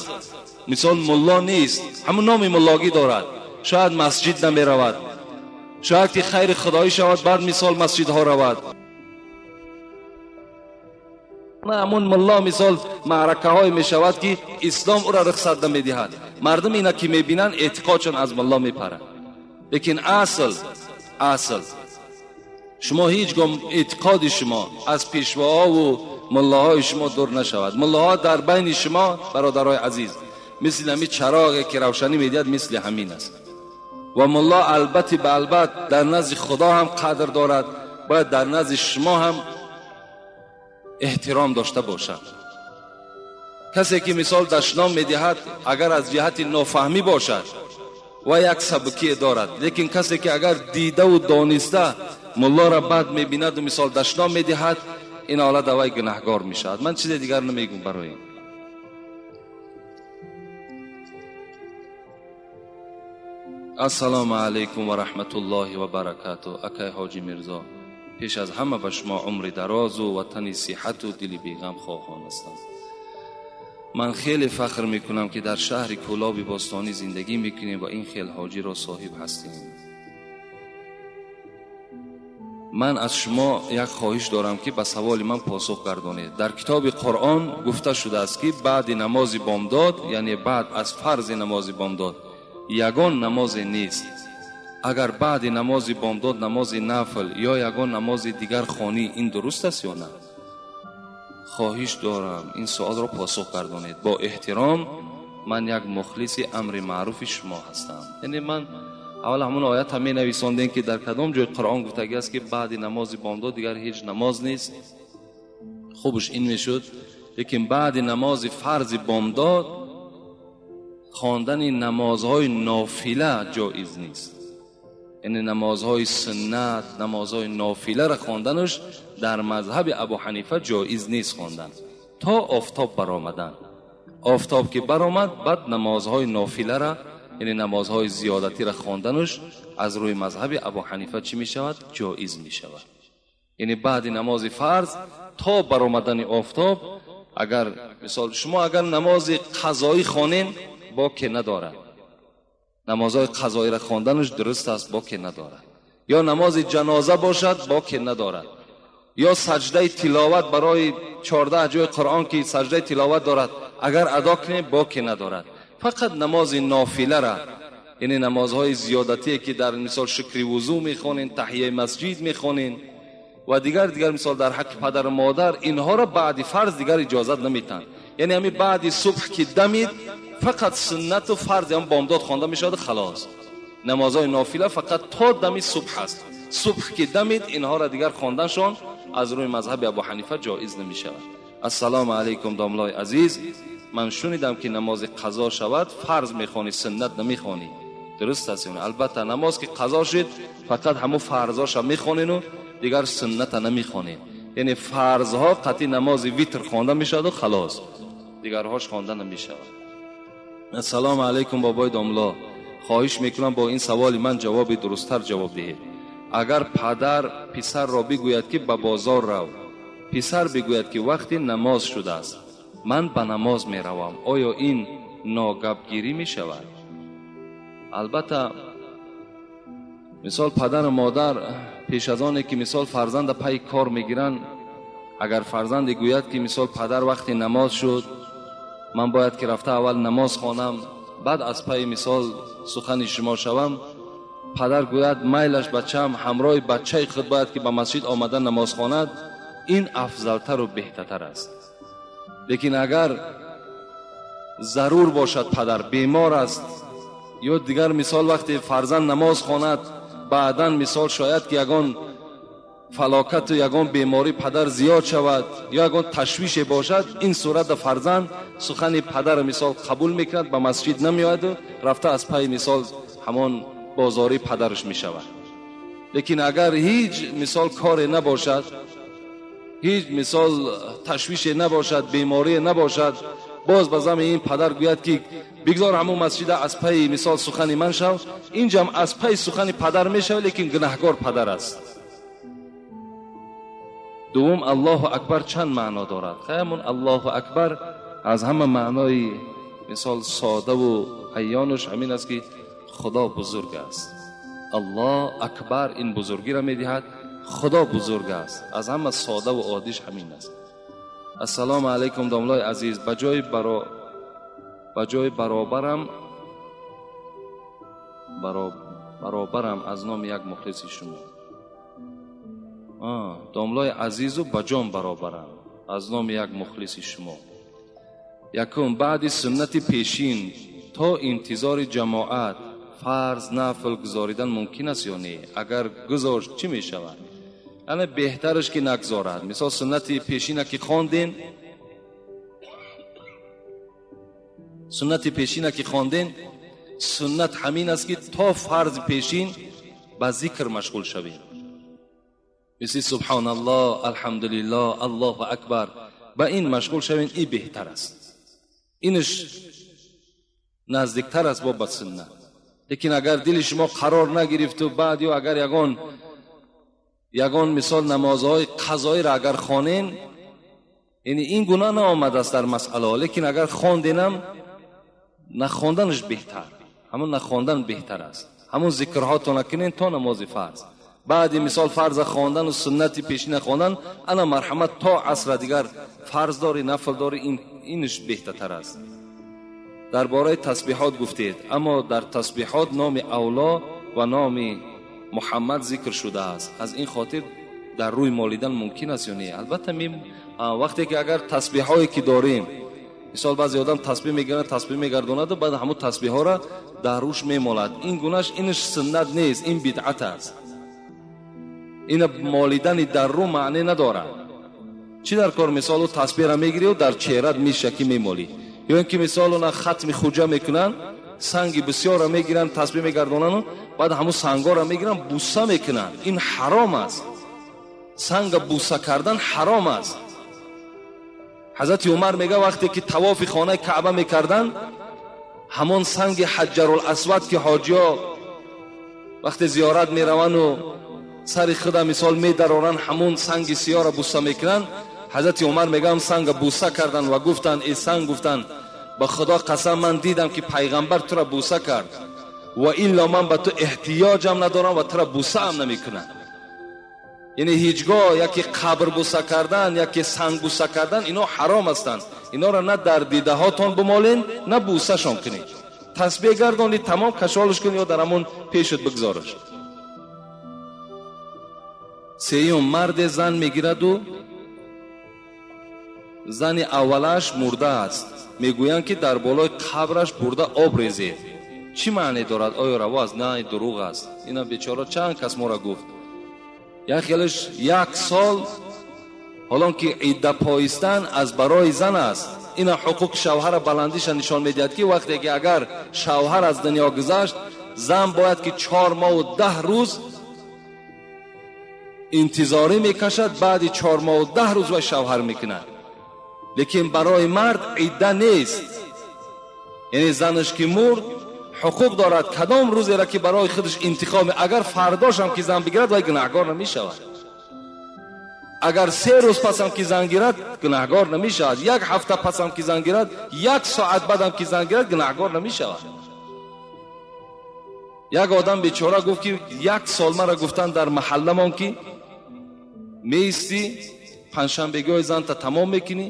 мисол мулло нест, ҳамон номи муллогӣ дорад. Шояд масҷид намеравад, шояд ки хайри худоӣ шавад, баъд мисол масҷидҳо равад. Ҳамон мулло мисол маъракаҳое мешавад ки ислом ӯро рухсат намедиҳад. Мардум ина ки мебинанд, эътиқодшон аз мулло мепарад. Лекин асл шумо ҳеҷ гоҳ эътиқоди шумо аз пешвоҳову муллоҳои шумо дур нашавад. Муллоҳо дар байни шумо, бародарои азиз, мисли ҳамин чароғе ки равшанӣ медиҳад, мисли ҳамин аст. Ва мулло албатти ба албат дар назди худо ҳам қадр дорад, бояд дар назди шумо ҳам эҳтиром дошта бошад. Касе ки мисол дашном медиҳад, агар аз ҷиҳати нофаҳмӣ бошад ва як сабукие дорад, лекин касе ки агар дидаву дониста муллоро бад мебинаду мисол дашном медиҳад, ин ҳолат аввай гунаҳгор мешавад. Ман чизе дигар намегӯм барои ин. Ассалому алайкум ва раҳматуллоҳи ва баракату. Акай ҳоҷи Мирзо, пеш аз ҳама ба шумо умри дарозу ватани сиҳату дили беғам хоҳон ҳастам. Ман хеле фахр мекунам ки дар шаҳри Кӯлоби бостонӣ зиндагӣ мекунем ва ин хел ҳоҷиро соҳиб ҳастем. Ман аз шумо як хоҳиш дорам, ки ба саволи ман посух гардонед. Дар китоби Қуръон гуфта шудааст, ки баъди намози бомдод, яъне баъд аз фарзи намози бомдод, ягон намозе нест. Агар баъди намози бомдод намози нафл ё ягон намози дигар хонӣ, ин дуруст аст ё на? Хоҳиш дорам ин суолро посух гардонед. Бо эҳтиром, ман як мухлиси амри маъруфи шумо ҳастам. Яъне ман аввал ҳамон оят ҳам менависондем, ки дар кадом ҷои Қуръон гуфтагӣ аст, ки баъди намози бомдод дигар ҳеҷ намоз нест. Хубш ин мешуд, лекин баъди намози фарзи бомдод хондани намозҳои нофила ҷоиз нест. Яъне намозҳои суннат, намозҳои нофиларо хонданаш дар мазҳаби Абу Ҳанифа ҷоиз нест хондан то офтоб баромадан. Офтоб ки баромад, баъд намозҳои нофиларо, яъне намозҳои зиёдатиро хонданаш аз рӯи мазҳаби Абу Ҳанифа чӣ мешавад? Ҷоиз мешавад. Яъне баъди намози фарз то баромадани офтоб, агар мисол шумо агар намози қазоӣ хонен, боке надорад. Намозҳои қазоиро хонданаш дуруст аст, боке надорад. Ё намози ҷаноза бошад, боке надорад. Ё саҷдаи тиловат барои 14 ҷои Қуръон ки саҷдаи тиловат дорад, агар адо кунем, боке надорад. Фақат намози нофилара, яъне намозҳои зиёдатие ки дар мисол шукри вузӯ мехонен, таҳияи масҷид мехонен ва дигар мисол дар ҳаққи падару модар, инҳоро баъди фарз дигар иҷозат наметаҳанд. Яъне ҳамин баъди субҳ ки дамид, фақат суннату фарзи ҳам бомдод хонда мешавад, халос. Намозҳои нофила фақат то дами субҳ аст. Субҳ ки дамид, инҳоро дигар хонданшон аз рӯи мазҳаби Абу Ҳанифа ҷоиз намешавад. Ассалому алайкум, домлои азиз. Ман шунидам, ки намози қазо шавад, фарз мехонӣ, суннат намехонӣ. Дуруст аст? Албатта, намоз ки қазо шуд, фақат ҳамун фарзҳоша мехонену дигар сунната намехонед. Яъне фарзҳо қатъи намози витр хонда мешаваду халос, дигарҳош хонда намешавад. Ассалому алайкум, бобои домло. Хоҳиш мекунам, бо ин саволи ман ҷавоби дурусттар ҷавоб диҳед. Агар падар писарро бигӯяд, ки ба бозор рав, писар бигӯяд, ки вақти намоз шудааст, ман ба намоз меравам, оё ин ногапгирӣ мешавад? Албатта, мисол падару модар пеш аз оне ки мисол фарзанда пайи кор мегиранд, агар фарзанде гӯяд, ки мисол падар, вақти намоз шуд, ман бояд ки рафта аввал намоз хонам, баъд аз пайи мисол сухани шумо шавам, падар гӯяд, майлаш бачаам, ҳамроҳи бачаи худ бояд ки ба масҷид омада намоз хонад, ин афзалтару беҳтартар аст. Лекин агар зарур бошад, падар бемор аст ё дигар, мисол вақте фарзанд намоз хонад, баъдан мисол шояд ки ягон фалокату ягон беморӣ падар зиёд шавад ё ягон ташвише бошад, ин сурат фарзанд сухани падар мисол қабул мекунад, ба масҷид намеояду рафта аз пайи мисол ҳамон бозорӣ падараш мешавад. Лекин агар ҳеҷ мисол коре набошад, ҳеҷ мисол ташвише набошад, беморие набошад, боз ба зами ин падар гӯяд, ки бигзор ҳамон масҷида аз пайи мисол сухани ман шав, инҷам аз пайи сухани падар мешавад, лекин гунаҳгор падар аст. Дуввум, Аллоҳу акбар чанд маъно дорад? Ҳамон Аллоҳу акбар аз ҳама маънои мисол содаву аёнаш ҳамин аст, ки Худо бузург аст. Аллоҳ акбар ин бузургиро медиҳад, Худо бузург аст. Аз ҳама содаву оддиш ҳамин аст. Ассалому алайкум, домлои азиз. Ба ҷои баробарам аз номи як мухлиси шумо. Домлои азизу ба ҷон баробарам аз номи як мухлиси шумо. Якум, баъди суннати пешин то интизори ҷамоат фарз нафл гузоридан мумкин аст ё не? Агар гузошт, чӣ мешавад? Ана беҳтараш ки нагзорад. Мисол суннати пешина ки хонден, суннати пешина ки хонден, суннат ҳамин аст, ки то фарзи пешин ба зикр машғул шавем, мисли субҳоналлоҳ, алҳамдулиллоҳ, Аллоҳу акбар, ба ин машғул шавем, ин беҳтар аст, инаш наздиктар аст бо ба суннат. Лекин агар дили шумо қарор нагирифту баъд ё агар ягон мисол намозҳои қазоиро агар хонен, яъне ин гуна наомадааст дар масъалаҳо, лекин агар хонденам, нахонданаш беҳтар, ҳамон нахондан беҳтар аст. Ҳамон зикрҳото накунен то намози фарз. Баъди мисол фарз хондан ва суннати пешина хондан, ана марҳамат то асра дигар фарз дорӣ, нафл дорӣ, инш беҳтартар аст. Дар бораи тасбиҳот гуфтед, аммо дар тасбиҳот номи авло ва номи Муҳаммад зикр шудааст. Аз ин хотир дар рӯй молидан мумкин аст ё не? Албатта вақте ки агар тасбиҳое ки дорем, мисол баъзе одам тасбиҳ мегирад, тасбиҳ мегардонад ва баъд ҳамон тасбиҳҳоро дар рӯш мемолад. Ин гунаш инш суннат нест, ин бидъат аст. Ин молидани дар рӯ маъне надорад. Чӣ дар кор мисол ӯ тасбиҳро мегирӣ ва дар чеҳрат мешакӣ мемолӣ, ё ин ки мисол она хатми хуҷа мекунанд, санги бисёрро мегиранд, тасбиҳ мегардонанд, баъд ҳамон сангҳоро мегиранд, буса мекунанд. Ин ҳаром аст. Санга буса кардан ҳаром аст. Ҳазрати Умар мега вақте ки тавофи хонаи Каъба мекарданд, ҳамон санги Ҳаҷарул-Асвад ки ҳоҷиҳо вақте зиёрат мераванд сари худа мисол медароранд, ҳамон санги сиёҳро буса мекунанд. Ҳазрати Умар мегӯянд санга буса карданд ва гуфтанд: эй санг, гуфтанд, ба Худо қасам, ман дидам ки пайғамбар тура буса кард ва илло ман ба ту эҳтиёҷам надорам ва тура бусаам намекунам. Яъне ҳеҷгоҳ яке қабр буса кардан, яке санг буса кардан, ино ҳаром ҳастанд. Инора на дар дидаҳотон бимолен, на бусашон кунед. Тасбеҳ гардонед, тамом кашолш кун ё дар ҳамон пешат бигзораш. Сеюм, марде зан мегираду зани аввалаш мурда аст. Мегӯянд ки дар болои қабраш бурда об резед. Чӣ маъне дорад? Оё раво аст? На, дурӯғ аст. Ина бечора чанд кас моро гуфт. Як хелаш як сол, ҳолон ки идда поистан аз барои зан аст. Ина ҳуқуқи шавҳара баландиша нишон медиҳад ки вақте ки агар шавҳар аз дунё гузашт, зан бояд ки 4 моҳу 10 рӯз интизорӣ мекашад, баъди 4 моҳу 10 рӯз вай шавҳар мекунад. Лекин барои мард идда нест. Яъне занаш ки мурд, ҳуқуқ дорад кадом рӯзеро ки барои худаш интихоб, агар фардошам ки зан бигирад, вай гунаҳгор намешавад. Агар 3 рӯз пасам ки зан гирад, гунаҳгор намешавад. 1 ҳафта пасам ки зан гирад, 1 соат баъдам ки зан гирад, гунаҳгор намешавад. Як одам бечора гуфт ки 1 сол мара гуфтан дар маҳалламон ки меистӣ, панҷшанбегиҳои занта тамом мекунӣ,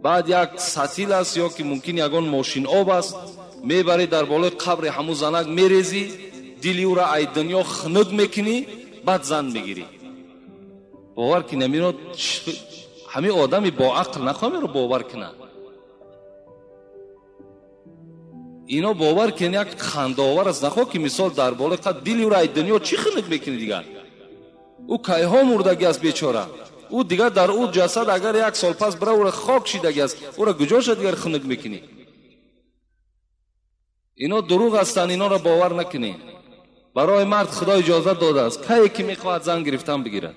баъд як сатил аст ё ки мумкин ягон мошин об аст, мебарӣ дар болои қабри ҳамун занак мерезӣ, дили ӯра ай дунё хунук мекунӣ, баъд зан мегирӣ. Бовар ки намиро ҳамин одами боақл нахоҳ бовар кунад. Ино бовар кун як хандаовар аст, нахоҳ ки мисол дар болои қабр дили ӯра ай дунё чӣ хунук мекунӣ дигар? Ӯ кайҳо мурдагӣ аст бечора. Ӯ дигар дар ӯ ҷасад агар 1 сол пас бира ӯра хок шидагӣ аст, ӯра куҷоша дигар хунук мекунӣ? Ино дурӯғ ҳастанд, инора бовар накунед. Барои мард Худо иҷозат додааст, кае ки мехоҳад зан гирифтан бигирад.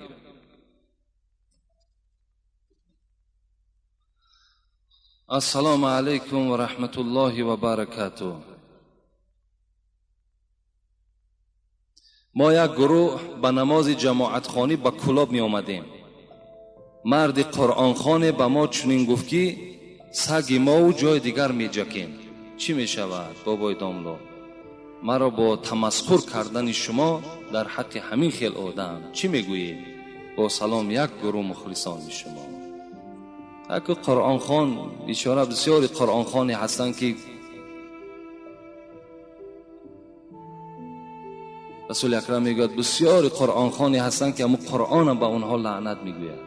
Ассалому алайкум ва раҳматуллоҳи ва баракатуҳ. Мо як гурӯҳ ба намози ҷамоатхонӣ ба Кӯлоб меомадем. Марди қуръонхоне ба мо чунин гуфт ки саги мову ҷои дигар меҷакем. Чӣ мешавад, бобои домло? Маро бо тамасхур кардани шумо дар ҳаққи ҳамин хел одам чӣ мегӯед? Бо салом, як гурӯҳ мухлисони шумо. Аку қуръонхон бечора бисёри қуръонхоне ҳастанд ки Расули Акрам мегӯяд бисёри қуръонхоне ҳастанд ки ҳамун қуръонам ба онҳо лаънат мегӯяд.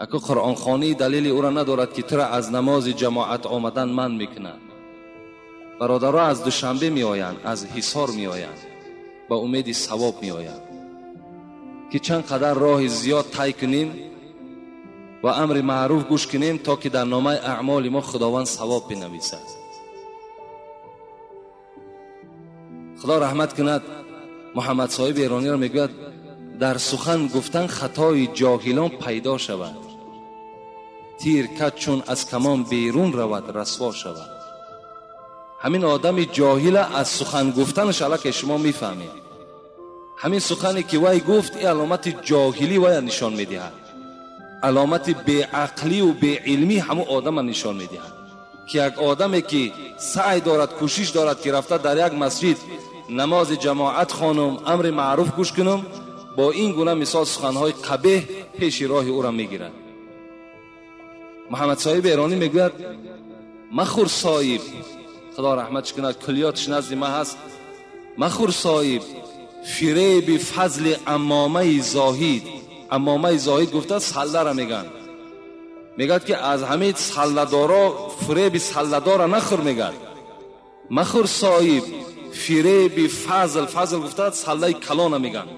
Аку қуръонхонӣ далели ӯро надорад ки тура аз намози ҷамоат омадан манъ мекунад. Бародаро аз Душанбе меоянд, аз Ҳисор меоянд, ба умеди савоб меоянд ки чанд қадар роҳи зиёд тай кунем ва амри маъруф гӯш кунем то ки дар номаи аъмоли мо Худованд савоб бинависад. Худо раҳмат кунад Муҳаммад соҳиби эрониро мегӯяд дар сухан гуфтан хатои ҷоҳилон пайдо шавад, тир кад чун аз камон берун равад расво шавад. Ҳамин одами ҷоҳила аз сухан гуфтанаш аллакай шумо мефаҳмед. Ҳамин сухане ки вай гуфт, ин аломати ҷоҳилӣ вая нишон медиҳад, аломати беақлию беилмӣ ҳамун одама нишон медиҳад ки як одаме ки саъй дорад, кӯшиш дорад ки рафта дар як масҷид намози ҷамоат хонам, амри маъруф гӯш кунам, бо ин гуна мисол суханҳои қабеҳ пеши роҳи ӯро мегирад. Муҳаммад Соҳиб Эронӣ мегӯяд: махӯр соҳиб, худо раҳматш кунад, куллиётш назди ма ҳаст, махӯр соҳиб фиреби фазли амомаи зоҳид. Амомаи зоҳид гуфта саллара мегӯянд. Мегӯяд ки аз ҳамин салладоро фиреби салладора нахӯр. Мегӯяд: махӯр соҳиб фиреби фазл, фазл гуфта саллаи калона мегӯянд.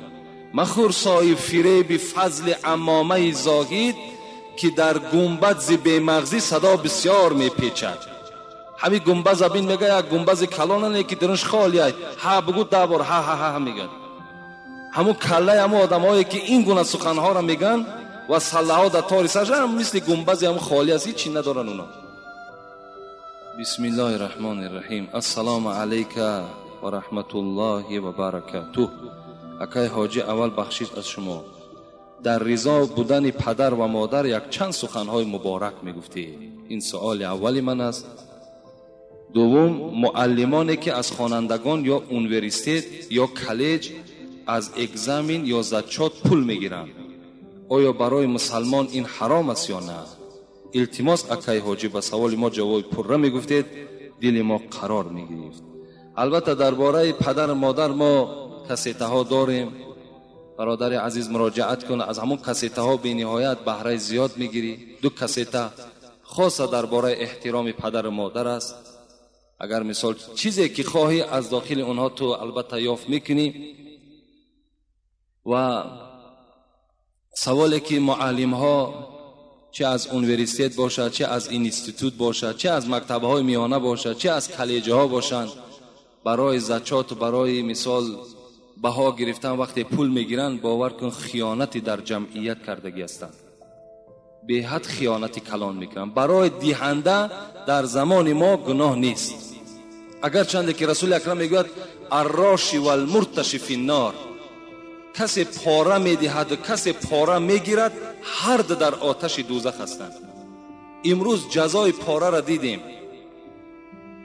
Махӯр соҳиб фиреби фазли амомаи зоҳид, ки дар гумбази бемағзӣ садо бисёр мепечад. Ҳамин гумбаза бин, мегӯяд як гумбази калона не ки дарунш холия, ҳа бугӯ 10 бор ҳа ҳа ҳа мегӯяд. Ҳамун каллаи ҳамун одамҳое ки ин гуна суханҳоро мегӯянд ва саллаҳо дар тори саршон мисли гумбази ҳамун холӣ аст, ҳеҷ чи надоранд уно. Бисмиллоҳи раҳмони раҳим. Ассалому алайка ва раҳматуллоҳи ва баракатуҳ. Акай ҳоҷӣ, аввал бахшиш аз шумо. Дар ризо будани падар ва модар якчанд суханҳои муборак мегуфтед. Ин суоли аввали ман аст. Дуввум, муаллимоне ки аз хонандагон ё университет ё коллеҷ аз экзамен ё зачёт пул мегиранд, оё барои мусалмон ин ҳаром аст ё на? Илтимос акай ҳоҷӣ, ба саволи мо ҷавоби пурра мегуфтед, дили мо қарор мегирифт. Албатта дар бораи падару модар мо кассетаҳо дорем. Бародари азиз, муроҷиат кун, аз ҳамон кассетаҳо бениҳоят баҳраи зиёд мегирӣ. 2 кассета хоса дар бораи эҳтироми падару модар аст. Агар мисол чизе ки хоҳӣ аз дохили онҳо ту албатта ёфт мекунӣ. Ва саволе ки муаллимҳо чӣ аз университет бошад, чӣ аз институт бошад, чӣ аз мактабҳои миёна бошад, чӣ аз коллеҷҳо бошанд, барои зачёт, барои мисол баҳо гирифтан вақте пул мегиранд, бовар кун хиёнати дар ҷамъият кардагӣ ҳастанд. Беҳад хиёнати калон мекунанд. Барои диҳанда дар замони мо гуноҳ нест. Агарчанде ки Расули Акрам мегӯяд: арроши валмурташи финнор, касе пора медиҳад ва касе пора мегирад, ҳар ду дар оташи дӯзах ҳастанд. Имрӯз ҷазои пораро дидем.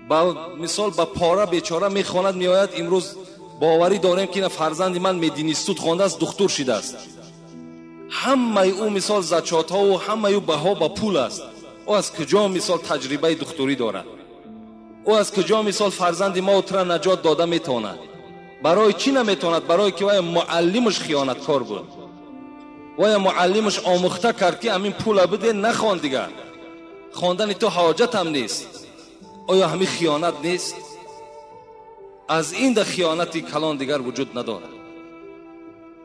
Ба мисол ба пора бечора мехонад, меояд. Имрӯз боварӣ дорем ки фарзанди ман мединистут хондааст, духтур шидааст. Ҳамаи ӯ мисол зачётҳову ҳамаи ӯ баҳо ба пул аст. Ӯ аз куҷо мисол таҷрибаи духтурӣ дорад? Ӯ аз куҷо мисол фарзанди мо тура наҷот дода метавонад? Барои чӣ наметавонад? Барои ки вая муаллимаш хиёнаткор буд. Вая муаллимаш омӯхта кард ки ҳамин пула биде, нахон дигар, хондани ту ҳоҷатам нест. Оё ҳамин хиёнат нест? Аз ин да хиёнати калон дигар вуҷуд надорад.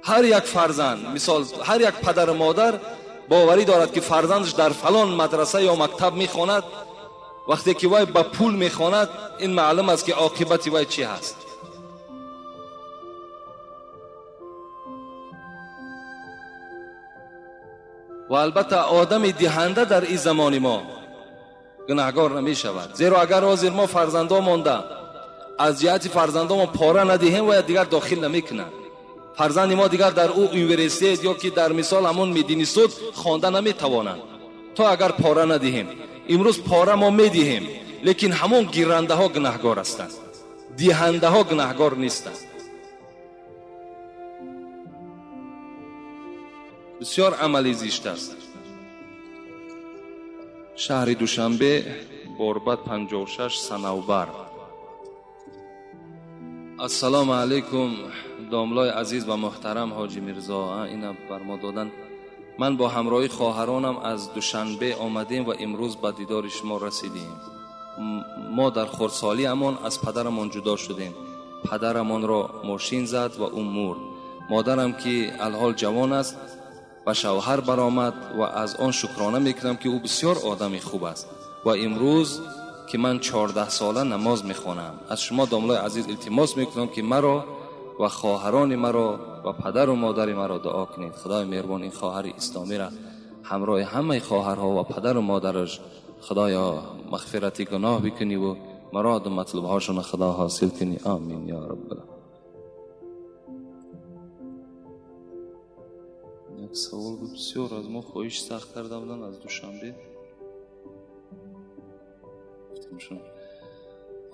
Ҳар як фарзанд, мисол ҳар як падару модар боварӣ дорад ки фарзандаш дар фалон мадраса ё мактаб мехонад. Вақте ки вай ба пул мехонад, ин маълум аст ки оқибати вай чӣ ҳаст. Ва албатта одами диҳанда дар ин замони мо гунаҳгор намешавад. Зеро агар ҳозир мо фарзандо монда аз ҷиҳати фарзандомон пора надиҳем, вая дигар дохил намекунанд. Фарзанди мо дигар дар ӯ университет ё ки дар мисол ҳамон мединистут хонда наметавонанд то агар пора надиҳем. Имрӯз пора мо медиҳем, лекин ҳамон гирандаҳо гунаҳгор ҳастанд, диҳандаҳо гунаҳгор нестанд. Бисёр амали зишт аст. Шаҳри Душанбе, Борбад 56, Санавбар. Ассалому алайкум домлои азиз ва муҳтарам ҳоҷи Мирзо. Ина бар мо додан. Ман бо ҳамроҳи хоҳаронам аз Душанбе омадем ва имрӯз ба дидори шумо расидем. Мо дар хурдсолиамон аз падарамон ҷудо шудем. Падарамонро мошин зад ва ӯ мурд. Модарам ки алҳол ҷавон аст ба шавҳар баромад ва аз он шукрона мекунам ки ӯ бисёр одами хуб аст. Ва имрӯз ки ман 14 сола намоз мехонам, аз шумо домлои азиз илтимос мекунам ки маро ва хоҳарони маро ва падару модари маро дуо кунед. Худои меҳрубон ин хоҳари исломиро ҳамроҳи ҳамаи хоҳарҳо ва падару модараш худоё мағфирати гуноҳ бикунӣ ва муроду матлубҳошонро худо ҳосил кунӣ. Амин ё раббал. Як савол буд, бисёр аз мо хоҳиш сахт карда буданд аз Душанбе.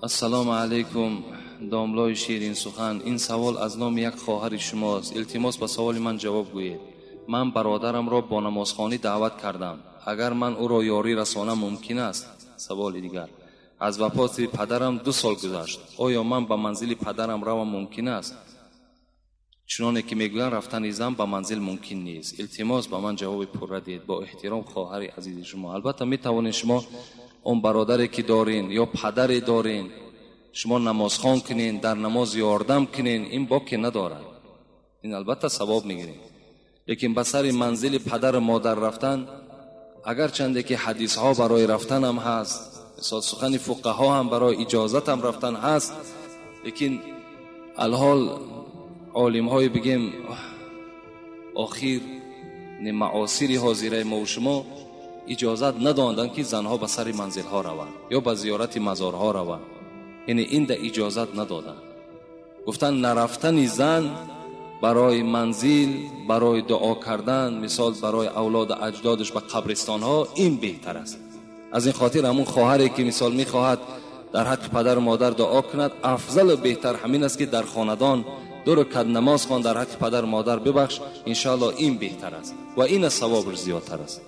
Ассалому алайкум, домлои ширин сухан. Ин савол аз номи як хоҳари шумост. Илтимос, ба саволи ман ҷавоб гӯед. Ман бародарамро бо намозхонӣ даъват кардам. Агар ман ӯро ёрӣ расонам мумкин аст? Саволи дигар. Аз вафоти падарам 2 сол гузашт. Оё ман ба манзили падарам равам мумкин аст? Чуноне ки мегӯянд, рафтани зан ба манзил мумкин нест. Илтимос, ба ман ҷавоби пурра диҳед. Бо эҳтиром, хоҳари азизи шумо. Албатта метавонед шумо он бародаре ки дорин ё падаре дорин, шумо намозхон кунен, дар намоз ёрдам кунен, ин боке надорад. Ин албатта савоб мегиред. Лекин ба сари манзили падару модар рафтан, агарчанде ки ҳадисҳо барои рафтанам ҳаст, мисол сухани фуқаҳо ҳам барои иҷозатам рафтан ҳаст, лекин алҳол олимҳои бигем охир маосири ҳозираи мо шумо иҷозат надоданд ки занҳо ба сари манзилҳо раванд ё ба зиёрати мазорҳо раванд. Яъне инда иҷозат надоданд. Гуфтанд нарафтани зан барои манзил, барои дуо кардан, мисол барои авлоду аҷдодаш ба қабристонҳо, ин беҳтар аст. Аз ин хотир ҳамун хоҳаре ки мисол мехоҳад дар ҳаққи падару модар дуо кунад, афзалу беҳтар ҳамин аст ки дар хонадон 2 ракат намоз хон, дар ҳаққи падару модар бибахш, иншоаллоҳ ин беҳтар аст ва ин аз савобаш зиёдтар аст.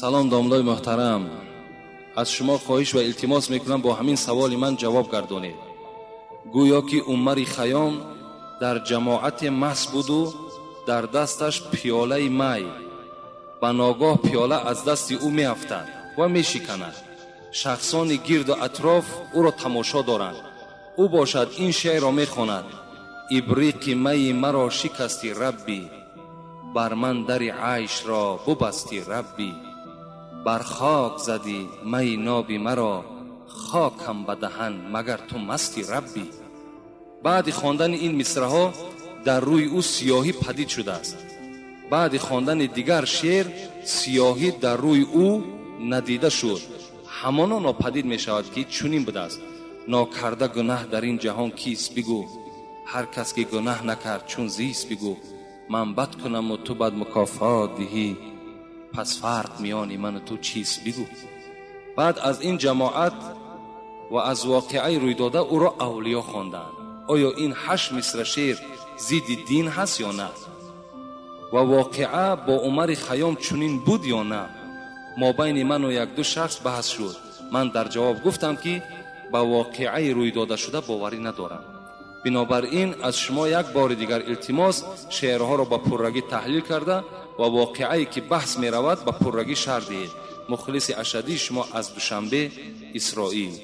Салом домлои муҳтарам, аз шумо хоҳиш ва илтимос мекунам бо ҳамин саволи ман ҷавоб гардонед. Гӯё ки Умари Хайём дар ҷамоате маст буду дар дасташ пиёлаи май. Ба ногоҳ пиёла аз дасти ӯ меафтад ва мешиканад. Шахсони гирду атроф ӯро тамошо доранд. Ӯ бошад ин шеърро мехонад: ибриқи майи маро шикасти Раббӣ, бар ман дари айшро бубасти Раббӣ, бар хок задӣ майи ноби маро, хокам ба даҳан магар ту масти Раббӣ. Баъди хондани ин мисраҳо дар рӯи ӯ сиёҳӣ падид шудааст. Баъди хондани дигар шеър сиёҳӣ дар рӯи ӯ надида шуд. Ҳамоно нопадид мешавад ки чунин будааст: нокарда гунаҳ дар ин ҷаҳон кист бигӯ, ҳар кас ки гунаҳ накард чун зист бигӯ. Ман бад кунаму ту бад мукофот диҳӣ, пас фарқ миёни ману ту чист бигӯ. Баъд аз ин ҷамоат ва аз воқеаи рӯйдода ӯро авлиё хонданд. Оё ин 8 мисра шеър зидди дин ҳаст ё на? Ва воқеа бо Умари Хайём чунин буд ё на? Мобайни ману 1-2 шахс баҳс шуд. Ман дар ҷавоб гуфтам ки ба воқеаи рӯйдодашуда боварӣ надорам. Бинобар ин аз шумо як бори дигар илтимос, шеърҳоро ба пуррагӣ таҳлил карда ва воқеае ки баҳс меравад ба пуррагӣ шарҳ диҳед. Мухлиси ашадии шумо аз Душанбе, Исроил.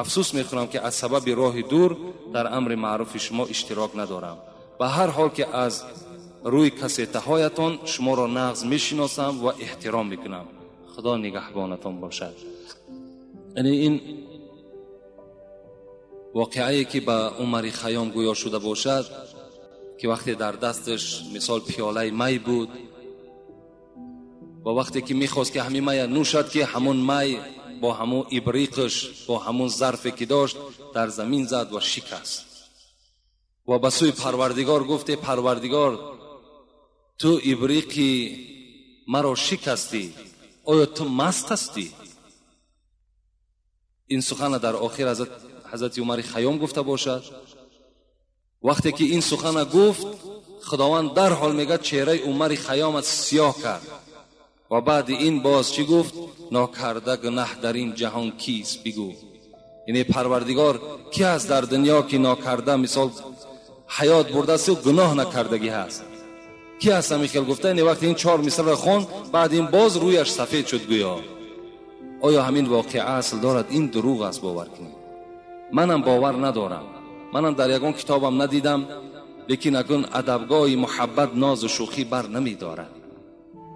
Афсӯс мехӯрам ки аз сабаби роҳи дур дар амри маъруфи шумо иштирок надорам. Ба ҳар ҳол ки аз рӯи кассетаҳоятон шуморо нағз мешиносам ва эҳтиром мекунам. Худо нигаҳбонатон бошад. Яъне ин воқеае ки ба Умари Хайём гӯё шуда бошад, ки вақте дар дасташ мисол пиёлаи май буд ва вақте ки мехост ки ҳамин мая нӯшад, ки ҳамон май бо ҳамон ибриқаш, бо ҳамон зарфе ки дошт дар замин зад ва шикаст. Ва ба сӯи Парвардигор гуфт: Парвардигор, ту ибриқи маро шикастӣ, оё ту маст ҳастӣ? Ин сухана дар охир ҳазрати Умари Хайём гуфта бошад. Вақте ки ин сухана гуфт, Худованд дарҳол мегӯяд чеҳраи Умари Хайёмат сиёҳ кард. Ва баъди ин боз чӣ гуфт? Нокарда гунаҳ дар ин ҷаҳон кист бигӯ. Яъне Парвардигор ки ҳаст дар дунё ки нокарда мисол ҳаёт бурдааст ва гуноҳ накардагӣ ҳаст? Ки ҳаст ҳамин хел гуфта? Яъне вақте ин 4 мисраро хонд, баъд ин боз рӯяш сафед шуд гӯё. Оё ҳамин воқеа асл дорад? Ин дурӯғ аст, бовар кунед. Манам бовар надорам, манам дар ягон китобам надидам, лекин акун адабгоҳи муҳаббат нозу шӯхӣ бар намедорад.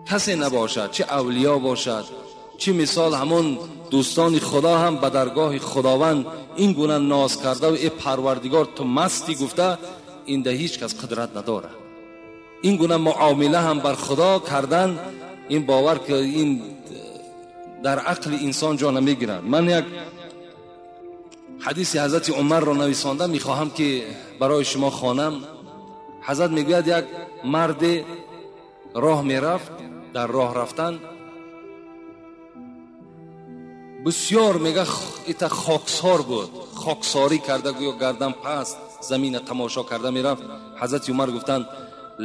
Касе набошад, чӣ авлиё бошад, чӣ мисол ҳамон дӯстони Худо ҳам ба даргоҳи Худованд ин гуна ноз карда ва э Парвардигор ту мастӣ гуфта, инда ҳеҷ кас қудрат надорад. Ин гуна муомила ҳам бар Худо кардан, ин бовар ки ин дар ақли инсон ҷо намегирад. Ман як ҳадиси ҳазрати Умарро нависонда мехоҳам ки барои шумо хонам. ҳазрат мегӯяд як марде роҳ мерафт, дар роҳ рафтан бисёр мега ита хоксор буд, хоксорӣ карда гӯё гардан паст замина тамошо карда мерафт. Ҳазрати Умар гуфтанд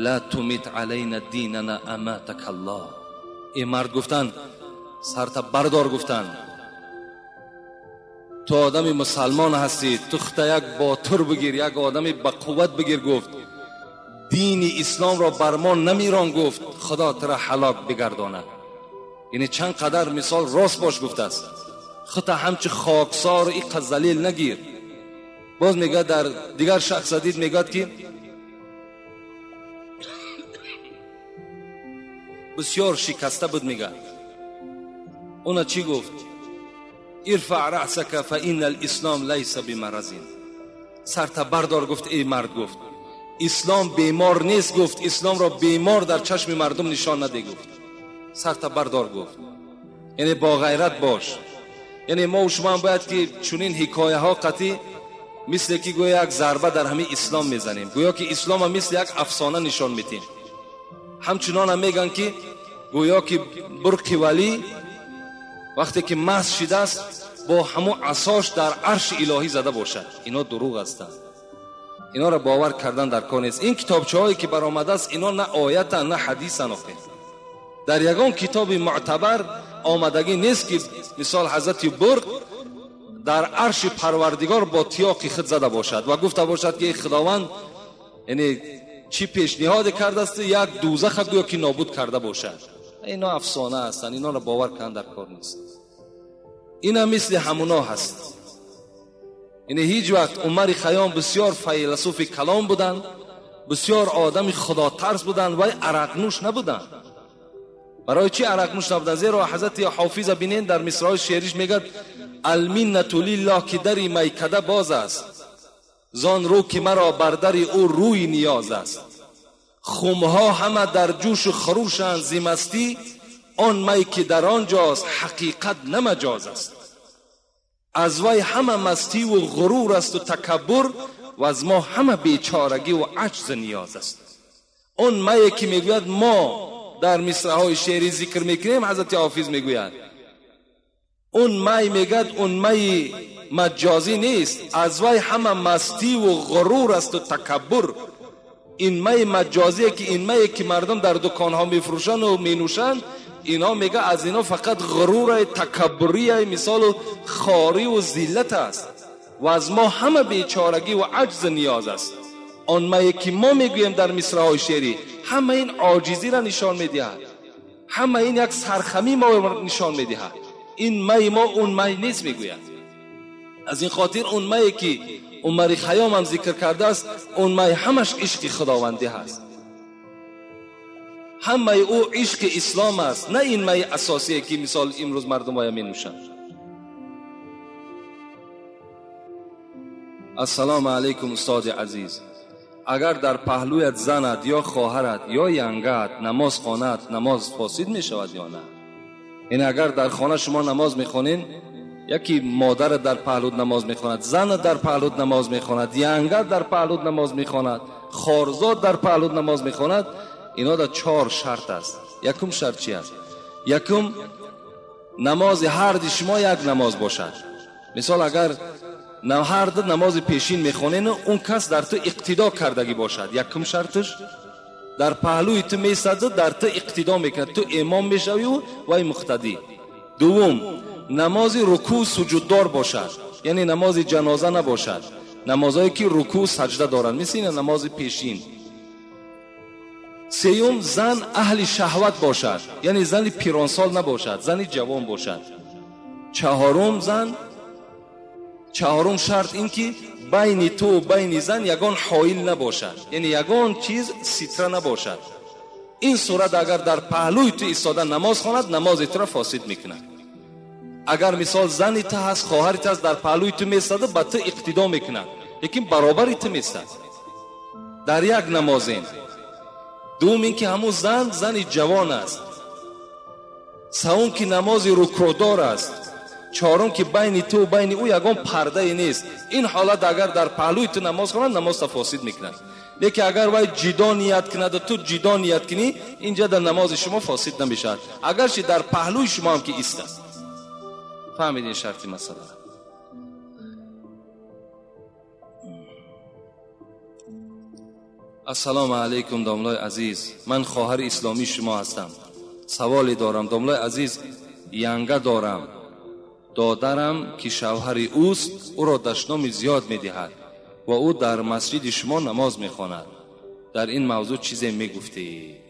ла тумит алайна динана аматака Аллоҳ. Эй мард гуфтанд сарта бардор, гуфтанд ту одами мусалмон ҳастӣ, ту худта як ботур бигир, як одами ба қувват бигир. Гуфт дини исломро бар мо намирон, гуфт худо тура ҳалок бигардонад. Яъне чанд қадар мисол рост бош гуфтааст, худта ҳамчи хоксор иқа залил нагир. Боз мегӯяд дар дигар шахс дид мегӯяд ки бисёр шикаста буд, мегӯяд уна чӣ гуфт? Ирфаъ раъсака фа инна алислом лайса бимаразин. Сарта бардор, гуфт эй мард, гуфт ислом бемор нест, гуфт исломро бемор дар чашми мардум нишон наде, гуфт сарта бардор, гуфт яъне бо ғайрат бош. Яъне мо шумо ҳам бояд ки чунин ҳикояҳо қатъӣ мисле ки гӯё як зарба дар ҳамин ислом мезанем, гӯё ки исломро мисли як афсона нишон медиҳем. Ҳамчунон ҳам мегӯянд ки гӯё ки бурқи валӣ вақте ки маст шидааст бо ҳамун асош дар арши илоҳӣ зада бошад. Ино дурӯғ ҳастанд, инора бовар кардан дар кор нест. Ин китобчаҳое ки баромадааст ино на оятанд на ҳадисанд. Охир дар ягон китоби муътабар омадагӣ нест ки мисол ҳазрати бурқ дар арши парвардигор бо тиёқи худ зада бошад ва гуфта бошад ки худованд яъне чӣ пешниҳоде кардааст, як дӯзаха гӯё ки нобуд карда бошад. Ино афсона ҳастанд, инора бовар кардан дар кор нест. Ина мисли ҳамуно ҳаст. Яъне ҳеҷ вақт Умари Хайём бисёр файласуфи калом буданд, бисёр одами худотарс буданд, вай арақнӯш набуданд. Барои чӣ арақнӯш набуданд? Зеро ҳазрати Ҳофиза бинен дар мисраҳои шеъриш мегӯяд алминнату лиллоҳ ки дари майкада боз аст, зон рӯ ки маро бар дари ӯ рӯи ниёз аст. Хумҳо ҳама дар ҷӯшу хурӯшанд зи мастӣ, он май ки дар он ҷост ҳақиқат на маҷоз аст. Аз вай ҳама мастиву ғурур асту такаббур, ва аз мо ҳама бечорагӣ ва аҷзу ниёз аст. Он мае ки мегӯяд мо дар мисраҳои шеърӣ зикр мекунем, ҳазрати Ҳофиз мегӯяд он май, мегӯяд он майи маҷозӣ нест, аз вай ҳама мастиву ғурур асту такаббур. Ин майи маҷозие ки ин мае ки мардум дар дуконҳо мефурӯшанд менӯшанд, ино мега аз ино фақат ғуруре, такаббурие, мисолу хориву зиллат аст ва аз мо ҳама бечорагӣ ва аҷзу ниёз аст. Он мае ки мо мегӯем дар мисраҳои шеърӣ ҳама ин оҷизиро нишон медиҳад, ҳама ин як сархамӣ мо нишон медиҳад. Ин майи мо он май нест, мегӯяд. Аз ин хотир он мае ки Умари Хайём ҳам зикр кардааст, он май ҳамаш ишқи худовандӣ ҳаст, ҳамаи ӯ ишқи ислом аст, на ин майи асосие ки мисол имрӯз мардумоя менӯшанд. Ассалому алайкум устоди азиз. Агар дар паҳлӯят занат ё хоҳарат ё янгаат намоз хонад, намоз фосид мешавад ё на? Яъне агар дар хона шумо намоз мехонед, яки модарат дар паҳлӯт намоз мехонад, занат дар паҳлӯт намоз мехонад, янгаат дар паҳлӯт намоз мехонад, хорзод дар паҳлӯт намоз мехонад, ино дар чор шарт аст. Якум шарт чи аст? Якум, намози ҳарди шумо як намоз бошад. Мисол агар ҳар ду намози пешин мехонен, он кас дар ту иқтидо кардагӣ бошад. Якум шарташ дар паҳлӯи ту месаду дар ту иқтидо мекунад, ту имом мешавию вай муқтадӣ. Дуввум, намози рукӯъ суҷуддор бошад, яъне намози ҷаноза набошад, намозҳое ки рукӯъ саҷда доранд, мисли ин намози пешин. Сеюм, зан аҳли шаҳват бошад, яъне зани пиронсол набошад, зани ҷавон бошад. Чаҳорум шарт ин ки байни ту ва байни зан ягон ҳоил набошад, яъне ягон чиз ситра набошад. Ин сурат агар дар паҳлӯи ту истода намоз хонад, намози туро фосид мекунад. Агар мисол зани ту ҳаст, хоҳари ту ҳаст, дар паҳлӯи ту местаду ба ту иқтидо мекунад, лекин баробари ту местад дар як намозен. Дуввум ин ки ҳамун зан зани ҷавон аст. Севум ки намози рукӯъдор аст. Чорум ки байни ту ва байни ӯ ягон пардае нест. Ин ҳолат агар дар паҳлӯи ту намоз хонад, намозта фосид мекунад. Лекин агар вай ҷидо ният кунад ва ту ҷидо ният кунӣ, инҷа дар намози шумо фосид намешавад, агарчи дар паҳлӯи шумо ҳам ки истад. Фаҳмидин шарти масъала? Ассалому алайкум домлои азиз, ман хоҳари исломии шумо ҳастам. Саволе дорам домлои азиз. Янга дорам, додарам ки шавҳари ӯст ӯро дашноми зиёд медиҳад ва ӯ дар масҷиди шумо намоз мехонад. Дар ин мавзӯъ чизе мегуфтед?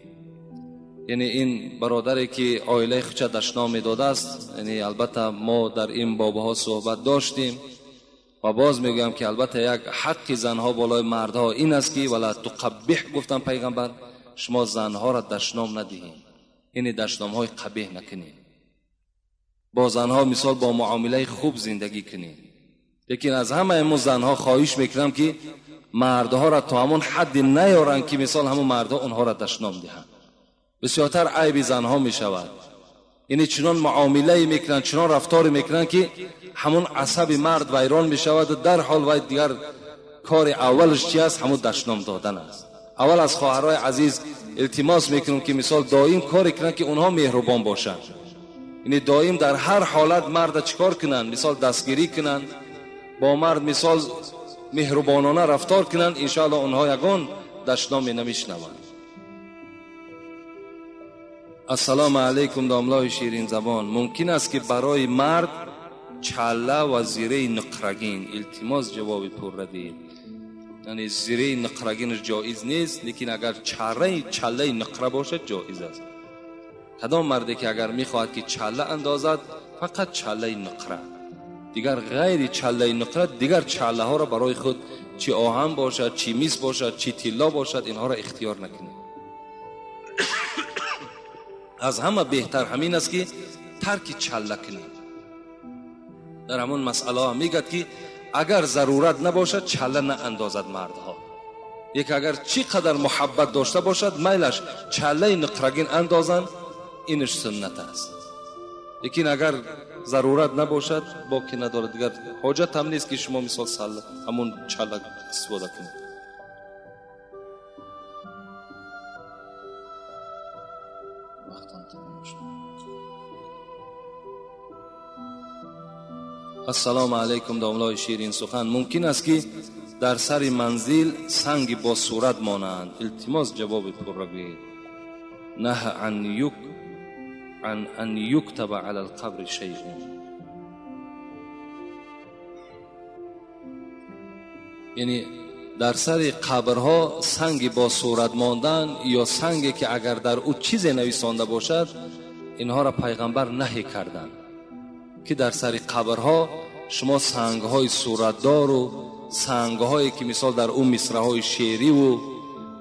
Яъне ин бародаре ки оилаи худша дашном медодааст, яъне албатта мо дар ин бобаҳо суҳбат доштем ва боз мегӯям ки албатта як ҳаққи занҳо болои мардҳо ин аст ки вала туқаббиҳ гуфтан пайғамбар, шумо занҳоро дашном надиҳед, яъне дашномҳои қабеҳ накунед, бо занҳо мисол бо муомилаи хуб зиндагӣ кунед. Лекин аз ҳамаи мо занҳо хоҳиш мекунам ки мардҳоро то ҳамон ҳадде наёранд ки мисол ҳамон мардҳо онҳоро дашном диҳанд. Бисёртар айби занҳо мешавад, яъне чунон муомилае мекунанд, чунон рафторе мекунанд ки ҳамон асаби мард вайрон мешавад ва дар ҳол вай дигар кори аввалаш чи аст? Ҳамон дашном додан аст. Аввал аз хоҳарҳои азиз илтимос мекунам ки мисол доим коре кунанд ки онҳо меҳрубон бошанд, яъне доим дар ҳар ҳолат марда чикор кунанд? Мисол дастгирӣ кунанд, бо мард мисол меҳрубонона рафтор кунанд, иншоаллоҳ онҳо ягон дашноме намешнаванд. Ассалому алайкум домлои ширинзабон, мумкин аст ки барои мард чалла ва зираи нуқрагин? Илтимос ҷавоби пурра диҳед. Яъне зираи нуқрагинаш ҷоиз нест, лекин агар чаллаи нуқра бошад ҷоиз аст. Кадом марде ки агар мехоҳад ки чалла андозад, фақат чаллаи нуқра, дигар ғайри чаллаи нуқра дигар чаллаҳоро барои худ чи оҳан бошад, чи мис бошад, чи тилло бошад, инҳоро ихтиёр накунед. Аз ҳама беҳтар ҳамин аст ки тарки чалла кунед. Дар ҳамон масъалаҳо мегӯяд ки агар зарурат набошад чалла наандозад мардҳо. Як агар чӣ қадар муҳаббат дошта бошад, майлаш чаллаи нуқрагин андозанд, инаш суннат аст. Лекин агар зарурат набошад, боки надорад, дигар ҳоҷат ҳам нест ки шумо мисол ҳамон чалла истифода кунед. Ассалому алайкум домлои ширин сухан, мумкин аст ки дар сари манзил санги бо сурат монанд? Илтимос ҷавоби пурра гӯед. Наҳ ан юктаба ала алқабри шайъун. Яъне дар сари қабрҳо санги бо сурат мондан ё санге ки агар дар ӯ чизе нависонда бошад, инҳоро пайғамбар наҳӣ карданд ки дар сари қабрҳо шумо сангҳои суратдору сангҳое ки мисол дар ӯ мисраҳои шеъриву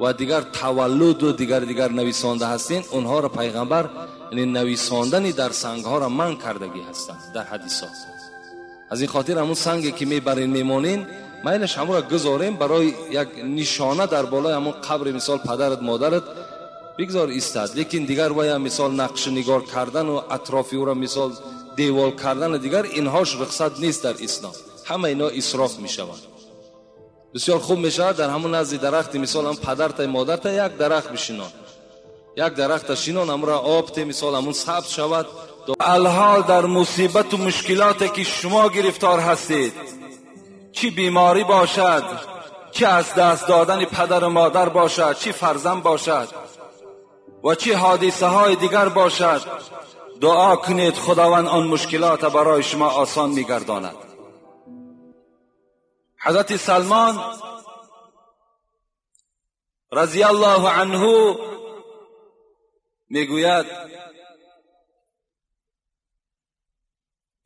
ва дигар таваллуду дигар нависонда ҳастин, онҳоро пайғамбар яъне нависондани дар сангҳоро манъ кардагӣ ҳастанд дар ҳадисҳо. Аз ин хотир ҳамон санге ки мебарин мемонин, майлаш ҳамонро гузорем барои як нишона дар болои ҳамон қабри мисол падарат модарат бигзор истад. Лекин дигар вая мисол нақшнигор кардану атрофи ӯро мисол девол кардану дигар инҳош рухсат нест дар ислом. Ҳама ино исроф мешаванд. Бисёр хуб мешавад дар ҳамон назди дарахти мисол ҳам падарта модарта як дарахт бишинон, як дарахта шинон, ҳамонро об те мисол ҳамон сабз шавад. Алҳол дар мусибату мушкилоте ки шумо гирифтор ҳастед, чӣ беморӣ бошад, чӣ аз даст додани падару модар бошад, чӣ фарзанд бошад ва чӣ ҳодисаҳои дигар бошад, дуо кунед худованд он мушкилотро барои шумо осон мегардонад. ҳазрати Салмон разияллоҳу анҳу мегӯяд: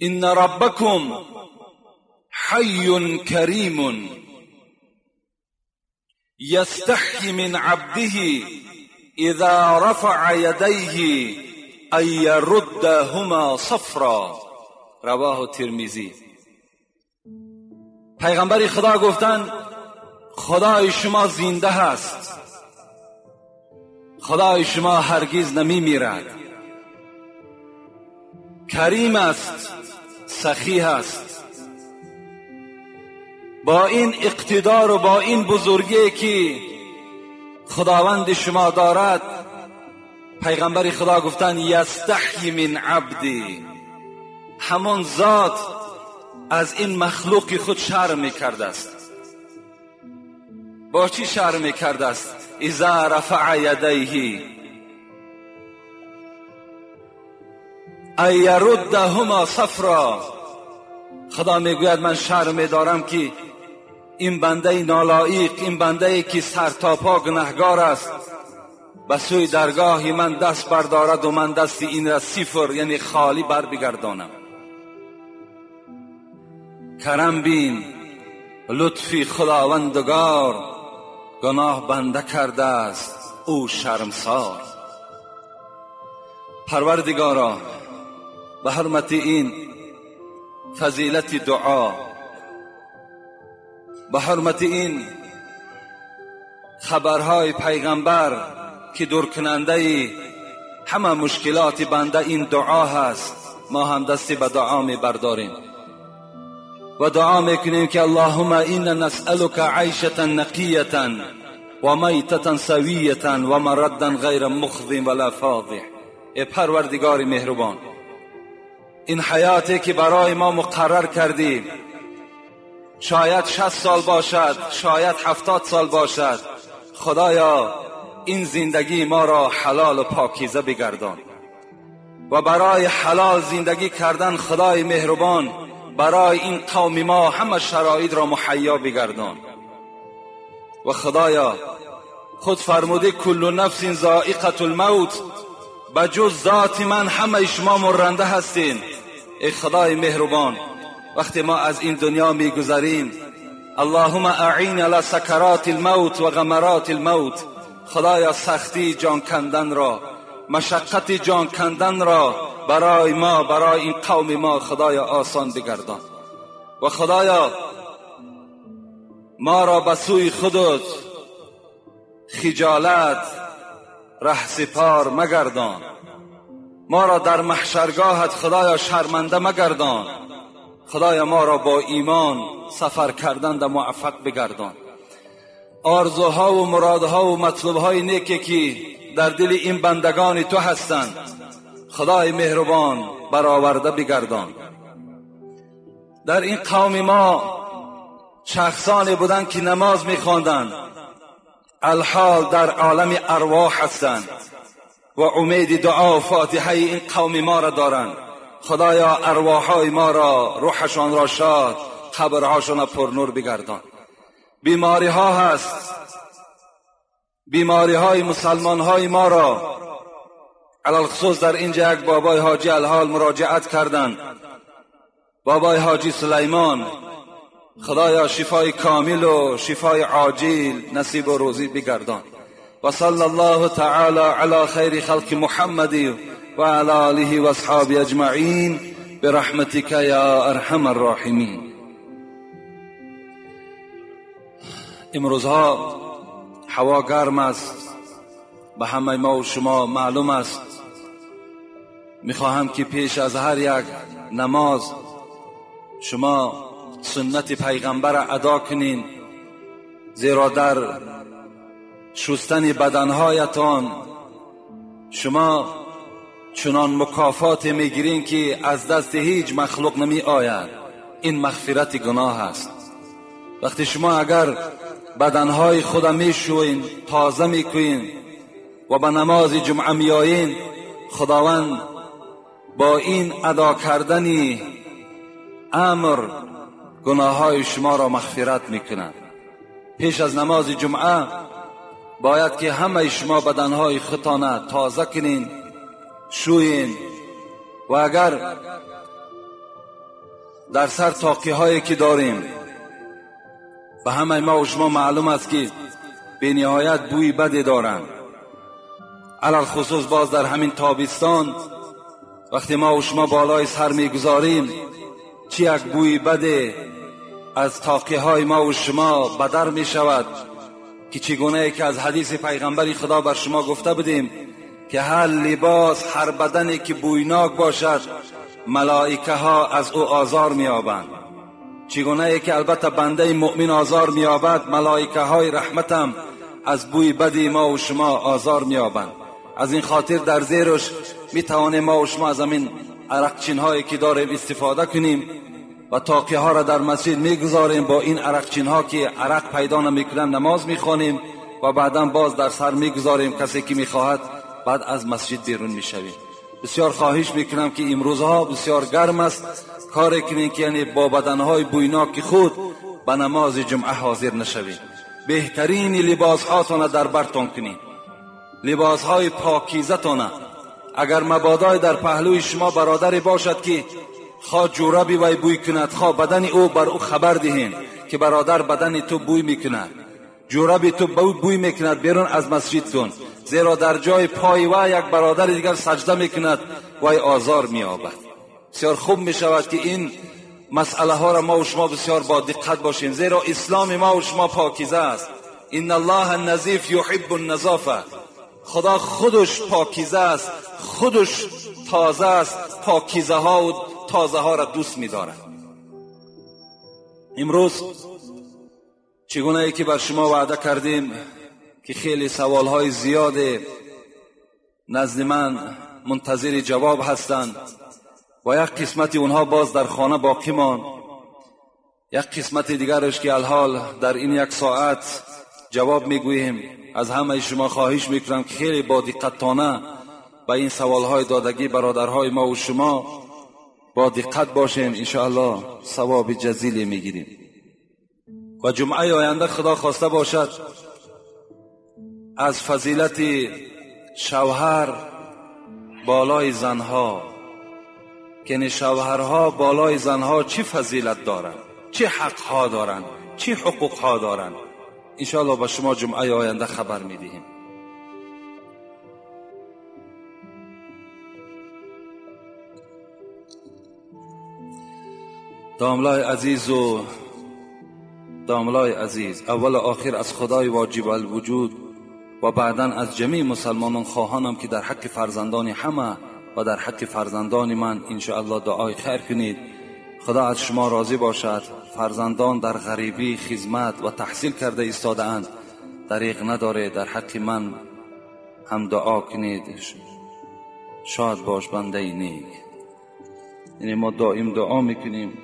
инна раббакум ҳайюн каримун ястаҳйи мин абдиҳи иза рафаъа ядайҳи ан яруддаҳума сафра. Равоҳу Тирмизӣ. Пайғамбари Худо гуфтанд: Худои шумо зинда ҳаст, Худои шумо ҳаргиз намемирад, карим аст, сахӣ ҳаст. Бо ин иқтидору бо ин бузургие ки خداوند شما دارد، پیغمبر خدا گفتن یستحی من عبدی، همان ذات از این مخلوق خود شرم میکرده است. با چی شرم میکرده است؟ اذا رفع یدیه ان یردهما صفرا. خدا میگوید من شرم میدارم که این بنده نالایق، این بنده که سر تا پا گنهگار است، به سوی درگاه من دست بردارد و من دست این را صفر یعنی خالی بر بگردانم. کرم بین لطفی خداوندگار، گناه بنده کرده است او شرمسار. پروردگارا، به حرمت این فضیلت دعا، به حرمت این خبرهای پیغمبر که دورکننده همه مشکلات بنده این دعا هست، ما هم دستی به دعا می برداریم و دعا میکنیم که اللهم اینا نسألک عیشة نقیة و میتة سویة و مردا غیر مخزی ولا فاضح. ای پروردگار مهربان، این حیاتی که برای ما مقرر کردی، شاید 60 سال باشد، شاید 70 سال باشد، خدایا این زندگی ما را حلال و پاکیزه بگردان و برای حلال زندگی کردن خدای مهربان برای این قوم ما همه شرایط را مهیا بگردان. و خدایا خود فرموده کل نفس ذائقة الموت، بجز ذات من همه شما مرنده هستین. ای خدای مهربان، وقتی ما از این دنیا میگذریم، اللهم اعین علی سکرات الموت و غمرات الموت، خدایا سختی جان کندن را، مشقت جان کندن را برای ما، برای این قوم ما خدایا آسان بگردان. و خدایا ما را به سوی خودت خجالت رهسپار مگردان، ما را در محشرگاهت خدایا شرمنده مگردان، خدایا ما را با ایمان سفر کردن در موفق بگردان. آرزوها و مرادها و مطلوبهای نیکی که در دل این بندگان تو هستند، خدای مهربان برآورده بگردان. در این قوم ما شخصانی بودند که نماز میخواندند، الحال در عالم ارواح هستند و امید دعا و فاتحه این قوم ما را دارند. خدایا ارواحهای ما را، روحشان را شاد، قبرهاشان را پرنور بگردان. بیماری ها هست، بیماری های مسلمان های ما را، علی‌الخصوص در اینجا یک بابای حاجی الحال مراجعت کردند، بابای حاجی سلیمان، خدایا شفای کامل و شفای عاجل نصیب و روزی بگردان. و صلی الله تعالی علی خیر خلق محمد و علی آله و اصحابه اجمعین برحمتک یا ارحم الراحمین. امروزها هوا گرم است، به همه ما و شما معلوم است. میخواهم که پیش از هر یک نماز شما سنت پیغمبر ادا کنین، زیرا در شستن بدنهایتان شما چنان مکافات میگیرین که از دست هیچ مخلوق نمی آید. این مغفرت گناه است. وقتی شما اگر بدنهای خود میشوین، تازه میکنین و به نماز جمعه میآیین، خداوند با این ادا کردن امر گناههای شما را مغفرت میکند. پیش از نماز جمعه باید که همه شما بدنهای خودتان تازه کنین، شوین، و اگر در سر تاقی هایی که داریم، به همه ما و شما معلوم است که به نهایت بوی بدی دارند، علی‌الخصوص باز در همین تابستان وقتی ما و شما بالای سر میگذاریم، چی یک بوی بده از تاقی های ما و شما بدر می شود که چگونه که از حدیث پیغمبر خدا بر شما گفته بودیم که هر لباس، هر بدنی که بویناک باشد، ملائکه ها از او آزار می یابند. چگونه که البته بنده مؤمن آزار می یابد، ملائکه های رحمتم از بوی بدی ما و شما آزار میابند. از این خاطر در زیرش میتوانیم ما و شما از همین عرقچین هایی که داریم استفاده کنیم و تاقی ها را در مسجد میگذاریم. با این عرقچین ها که عرق پیدا نمیکنن نماز میخوانیم و بعدا باز در سر میگذاریم. کسی که میخواهد بعد از مسجد بیرون میشویم. بسیار خواهش میکنم که امروزها بسیار گرم است، کاری کنیم که یعنی با بدنهای بویناک خود به نماز جمعه حاضر نشویم. بهترین لباس هاتان در برتان کنید، لباس های پاکیزه تانه. اگر مبادای در پهلوی شما برادری باشد که خواه جورابی وی بوی کند، خواه بدن او، بر او خبر دهین که برادر بدن تو بوی میکند، جورابی تو بوی میکند، بیرون از مسجد کن، زیرا در جای پای وی یک برادر دیگر سجده میکند، وی آزار مییابد. بسیار خوب میشود که این مسئله ها را ما و شما بسیار با دقت باشیم، زیرا اسلام ما و شما پاکیزه است. ان الله النظیف یحب النظافه. خدا خودش پاکیزه است، خودش تازه است، پاکیزه ها و تازه ها را دوست می‌دارد. امروز چگونه ای که بر شما وعده کردیم که خیلی سوال های زیاد نزد من منتظر جواب هستند و یک قسمت اونها باز در خانه باقی ماند، یک قسمت دیگرش که الحال در این یک ساعت جواب میگوییم. از همه شما خواهش میکنم که خیلی با دقتانه به این سوالهای دادگی برادرهای ما و شما با دقت باشیم، انشاءالله ثواب جزیلی میگیریم. و جمعه آینده خدا خواسته باشد از فضیلت شوهر بالای زنها، که شوهرها بالای زنها چی فضیلت دارند، چه حقها دارند، چه حقوقها دارند، انشاءالله با شما جمعه آینده خبر میدهیم. داملای عزیز و داملای عزیز، اول و آخر از خدای واجب الوجود و بعدا از جمیع مسلمانان خواهانم که در حق فرزندان همه و در حق فرزندان من انشاءالله دعای خیر کنید. خدا از شما راضی باشد. فرزندان در غریبی خدمت و تحصیل کرده ایستاده اند، دریغ نداره در حق من هم دعا کنید. شاد باش بنده نیک. یعنی ما دائم دعا میکنیم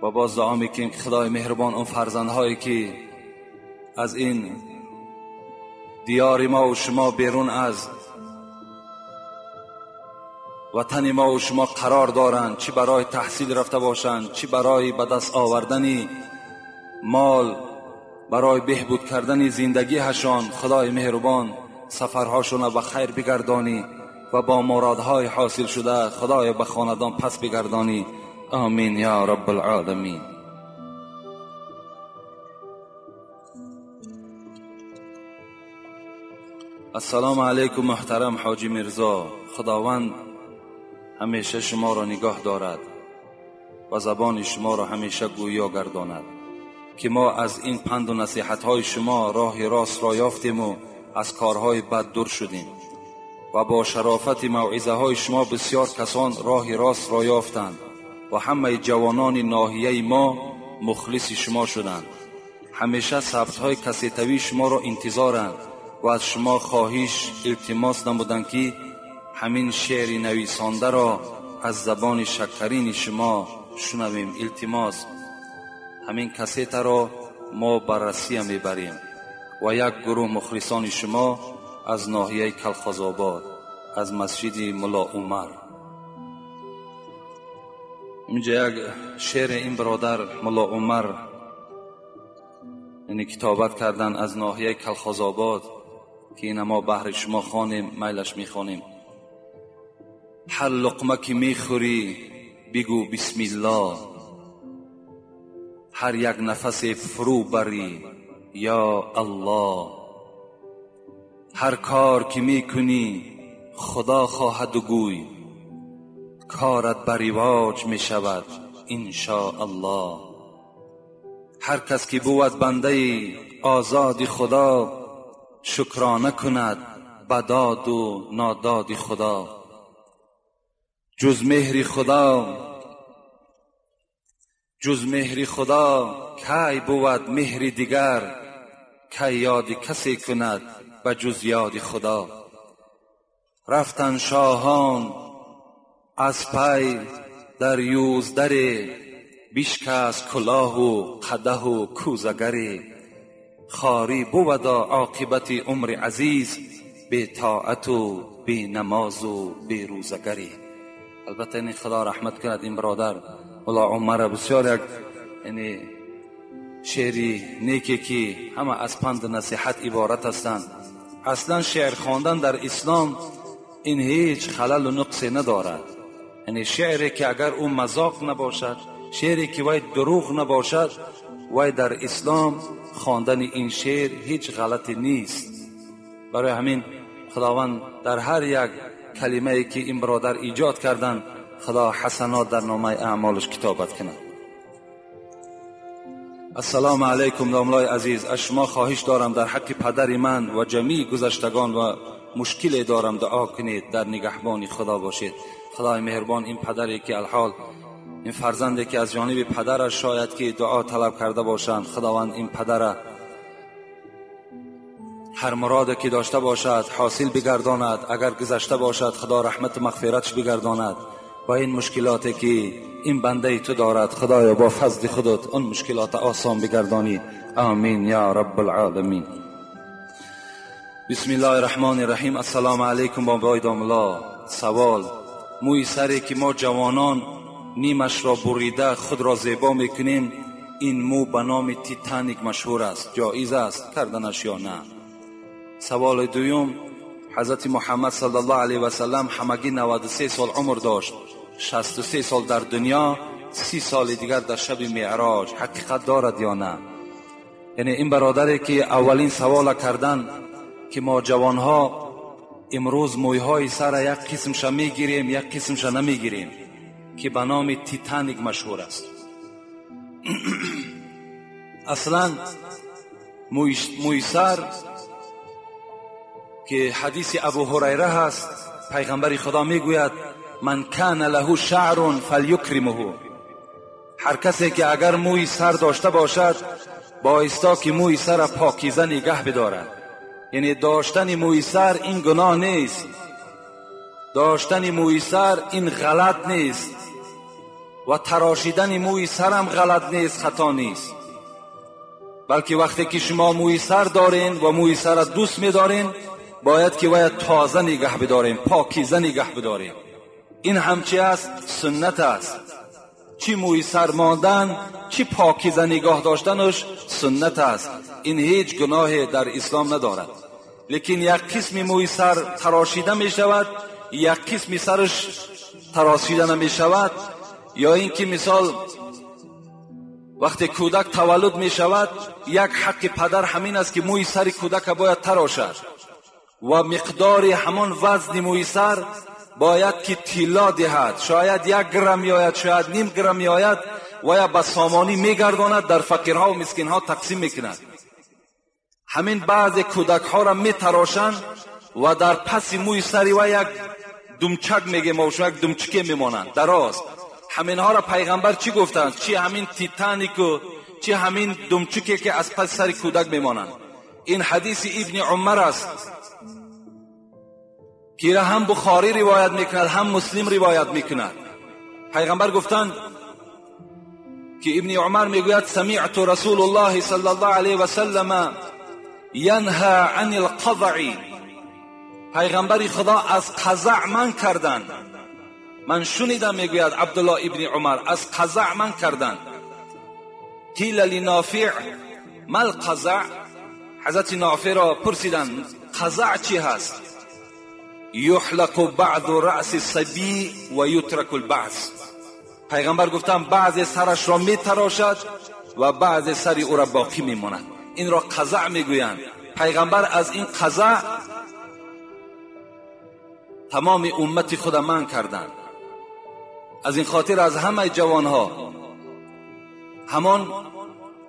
و باز دعا میکنیم که خدای مهربان اون فرزندهایی که از این دیار ما و شما بیرون از وطن ما و شما قرار دارند، چی برای تحصیل رفته باشند، چی برای به دست آوردن مال، برای بهبود کردن زندگی هشان، خدای مهربان سفرهاشون به خیر بگردانی و با مرادهای حاصل شده خدای به خاندان پس بگردانی. آمین یا رب العالمین. السلام علیکم محترم حاجی میرزا. خداوند همیشه شما را نگاه دارد و زبان شما را همیشه گویا گرداند که ما از این پند و نصیحت های شما راه راست را یافتیم و از کارهای بد دور شدیم و با شرافت موعظه های شما بسیار کسان راه راست را یافتند و همه جوانان ناحیه ما مخلص شما شدند. همیشه ثبت های کسیتوی شما را انتظارند و از شما خواهش التماس نمودند که همین شعر نویسانده را از زبان شکرین شما شنویم. التماس همین کسیت را ما بررسی میبریم و یک گروه مخلصان شما از ناحیه کلخازآباد از مسجد ملا عمر. اینجا یک شعر این برادر ملا عمر یعنی کتابت کردن از ناحیه کلخازآباد که این ما بهر شما خوانیم، میلش میخوانیم. هر لقمه که میخوری بگو بسم الله، هر یک نفس فرو بری یا الله، هر کار که میکنی خدا خواهد و گوی، کارت بر رواج میشود ان شاء الله. هر کس که بود بنده آزاد خدا، شکرانه کند بداد و ناداد خدا. جز مهر خدا کی بود مهر دیگر، کی یاد کسی کند به جز یاد خدا. رفتن شاهان از پی در یوزدر، بشکست کلاه و قدح و کوزگری. خاری بود عاقبت عمر عزیز، بی طاعت و بی نماز و بی روزگری. البته این خدا رحمت کند این برادر ملا عمر، بسیار یک یعنی شعری نیکی که همه از پند نصیحت عبارت هستند. اصلا شعر خواندن در اسلام این هیچ خلل و نقصی ندارد. یعنی شعری که اگر او مذاق نباشد، شعری که وی دروغ نباشد، وی در اسلام خواندن این شعر هیچ غلطی نیست. برای همین خداوند در هر یک کلمه ای که این برادر ایجاد کردن، خدا حسنات در نامه اعمالش کتابت کند. السلام علیکم داملای عزیز، از شما خواهش دارم در حق پدر من و جمیع گذشتگان و مشکل دارم دعا کنید، در نگهبانی خدا باشید. خدای مهربان این پدری که الحال این فرزندی که از جانب پدرش شاید که دعا طلب کرده باشند، خداوند این پدر هر مراد که داشته باشد حاصل بگرداند، اگر گذشته باشد خدا رحمت مغفرتش بگرداند. با این مشکلاتی که این بنده تو دارد، خدایا با فضل خودت اون مشکلات آسان بگردانی. آمین یا رب العالمین. بسم الله الرحمن الرحیم. السلام علیکم بابای داملا. سوال: موی سری که ما جوانان نیمش را بریده خود را زیبا میکنیم، این مو به نام تیتانیک مشهور است، جایز است کردنش یا نه؟ سوال دوم: حضرت محمد صلی الله علیه و سلم همگی 93 سال عمر داشت، 63 سال در دنیا، 30 سال دیگر در شب معراج، حقیقت دارد یا نه؟ یعنی این برادری که اولین سوال کردن که ما جوانها امروز مویهای سر یک قسمش میگیریم یک قسمش نمیگیریم که به نام تیتانیک مشهور است. اصلا موی سر که حدیث ابو هریره هست، پیغمبر خدا میگوید من کان له شعر فلیکرمه، هر کسی که اگر موی سر داشته باشد بایستا که موی سر پاکیزه نگه بدارد. یعنی داشتن موی سر این گناه نیست، داشتن موی سر این غلط نیست و تراشیدن موی سرم غلط نیست، خطا نیست، بلکه وقتی که شما موی سر دارین و موی سر دوست می‌دارین باید که باید تازه نگه بداریم، پاکیزه نگه بداریم. این همچی است، سنت است. چی موی سر ماندن چی پاکیزه نگاه داشتنش سنت است، این هیچ گناهی در اسلام ندارد. لیکن یک قسم موی سر تراشیده می شود، یک قسم سرش تراشیده نمی شود، یا اینکه مثال وقتی کودک تولد می شود یک حق پدر همین است که موی سر کودک باید تراشد و مقدار همان وزن موی سر باید که طلا دهد، شاید 1 گرم میآید، شاید نیم گرم میآید و یا به سامانی میگرداند، در فقیرها و مسکینها تقسیم میکند. همین بعض کودک ها را میتراشند و در پس موی سری و یک دمچک میگه ما یک دمچکه میمانند دراز. همینها را پیغمبر چی گفتند؟ چی همین تیتانیک و چی همین دمچکه که از پس سر کودک میمانند. این حدیث ابن عمر است که را هم بخاری روایت میکند هم مسلم روایت میکند. پیغمبر گفتند که ابن عمر میگوید سمعت رسول الله صلی الله علیه و سلم ینها عن القضع، پیغمبر خدا از قضع من کردند. من شنیدم میگوید عبدالله ابن عمر از قضع من کردند. قیل لنافع ما القضع، حضرت نافع را پرسیدند قضع چی هست؟ یحلق بعض رأس الصبی و یترک البعض. پیغمبر گفتند بعض سرش را میتراشد و بعض سر او را باقی میماند. این را قضع میگویند. پیغمبر از این قضع تمام امت خود من کردند. از این خاطر از همه جوانها همان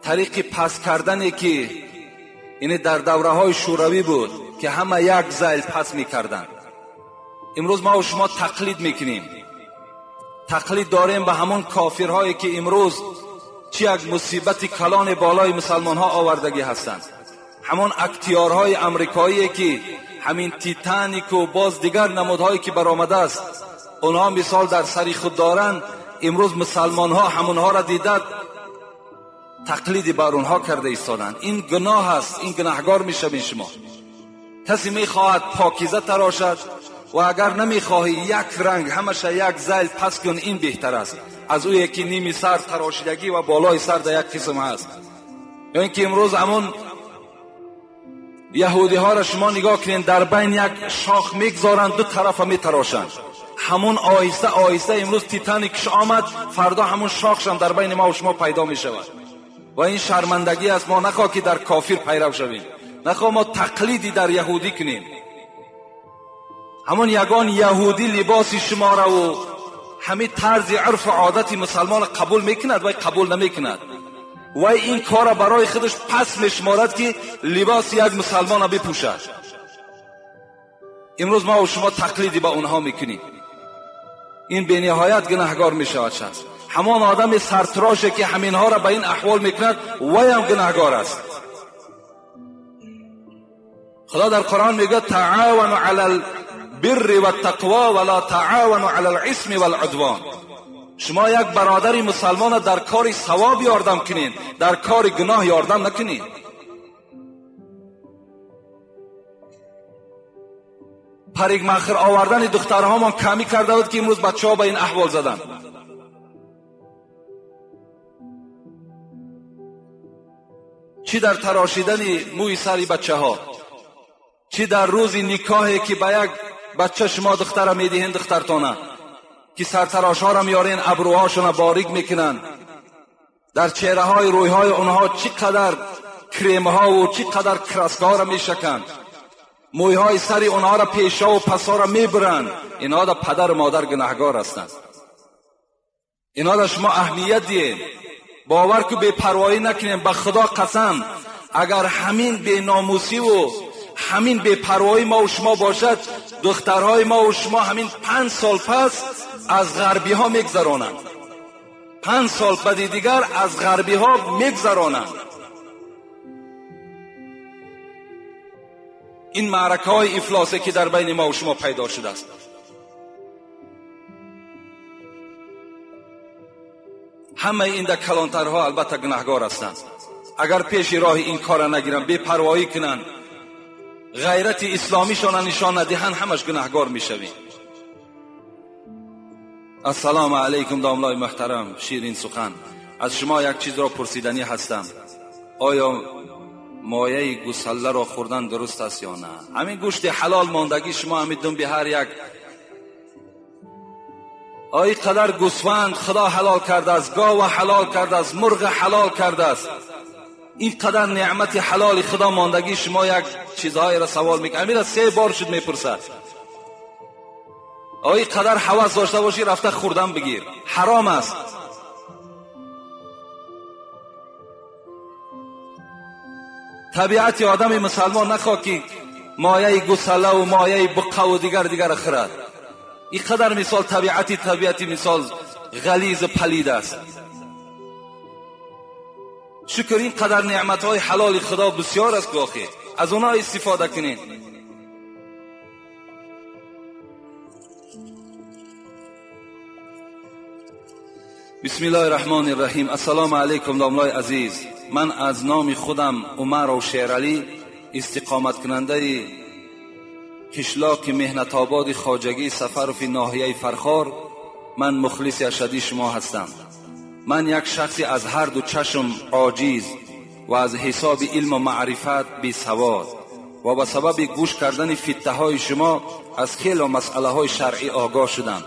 طریق پس کردنی که این در دوره های شوروی بود که همه یک زیل پس میکردند، امروز ما و شما تقلید میکنیم، تقلید داریم به همون کافرهایی که امروز چی یک مصیبت کلان بالای مسلمان ها آوردگی هستند. Ҳамон актиёрҳои амрикоие ки ҳамин Титаник ва боз дигар намудҳое ки баромадааст, онҳо мисол дар сари худ доранд. Имрӯз мусалмонҳо ҳамонҳоро дида тақлиди бар онҳо карда истоданд. Ин гуноҳ аст, ин гунаҳгор мешавед шумо. Касе мехоҳад покиза тарошад ва агар намехоҳӣ як ранг ҳамаша як зайл пас кун, ин беҳтар аст аз ӯе ки ними сар тарошидагӣ ва болои сар дар як қисм ҳаст. Ё ин ки имрӯз ҳамон яҳудиҳоро шумо нигоҳ кунед, дар байн як шох мегзоранд, ду тарафа метарошанд. Ҳамон оҳиста оҳиста имрӯз Титаникш омад, фардо ҳамон шохшам дар байни ма ва шумо пайдо мешавад. Ва ин шармандагӣ аст. Мо нахоҳ ки дар кофир пайрав шавем, нахоҳ мо тақлиди дар яҳудӣ кунем. Ҳамон ягон яҳудӣ либоси шумораву ҳамин тарзи урфу одати мусалмонро қабул мекунад, вай қабул намекунад. Вай ин корро барои худаш пас мешуморад ки либоси як мусалмонро бипӯшад. Имрӯз ма ва шумо тақлиди ба онҳо мекунем. Ин бениҳоят гунаҳгор мешавад шахс. Ҳамон одами сартроше ки ҳаминҳоро ба ин аҳвол мекунад, вайам гунаҳгор аст. Худо дар Қуръон мегӯяд: таъавану ала البر والتقوا ولا تعاونوا علی الاسم والعدوان. شما یک برادر مسلمان در کار ثواب یاردم کنین، در کار گناه یاردم نکنین. پریگ مخر آوردن دخترهامان کمی کرده بود که امروز بچه ها به این احوال زدن. چی در تراشیدن موی سری بچه ها، چی در روز نکاهی که به یک بچه شما دختر میدهین، دخترتانه که سرتراش ها را میارین، ابروهاشون را باریک میکنن، در چهره های روی های اونها چی قدر کریم ها و چی قدر کرسک ها را میشکن، موی های سری اونها را پیشا و پسا را میبرن. اینها در پدر و مادر گناهگار هستند. اینها در شما اهمیت دیین، باور که بی‌پروایی نکنیم. به خدا قسم اگر همین بیناموسی و همین بی‌پروایی ما و شما باشد، دخترهای ما و شما همین 5 سال پس از غربی ها میگذرانند. 5 سال بعد دیگر از غربی ها میگذرانند. این معرکه های افلاسه که در بین ما و شما پیدا شده است. همه این در کلانترها البته گناهگار هستند. اگر پیش راه این کار نگیرن، بی‌پروایی کنند، غیرت اسلامیشان نشان ندهند، همش گناهگار میشویم. السلام علیکم داملای محترم شیرین سخن، از شما یک چیز را پرسیدنی هستم. آیا مایه گوسله را خوردن درست است یا نه؟ همین گوشت حلال ماندگی شما همین دم به هر یک آی قدر گوسفند خدا حلال کرده است، گاو حلال کرده است، مرغ حلال کرده است، این قدر نعمت حلال خدا ماندگی شما یک چیزهایی را سوال میکنه. امیر 3 بار شد میپرسد. آی قدر حواس داشته باشی رفته خوردن بگیر، حرام است. طبیعت آدم مسلمان نخواه که مایه گوسله و مایه بقه و دیگر خرد. این قدر مثال طبیعتی مثال غلیظ پلید است. شکر این قدر نعمتهای حلال خدا بسیار است که از اونها استفاده کنین. بسم الله الرحمن الرحیم. السلام علیکم داملای عزیز، من از نام خودم عمر و شیرعلی، استقامت کننده کشلاک مهنت آباد خواجگی سفر فی ناحیه فرخار، من مخلص اشدی شما هستم. من یک شخصی از هر دو چشم عاجز و از حساب علم و معرفت بی سواد و به سبب گوش کردن فته های شما از خیلی مسئله های شرعی آگاه شدم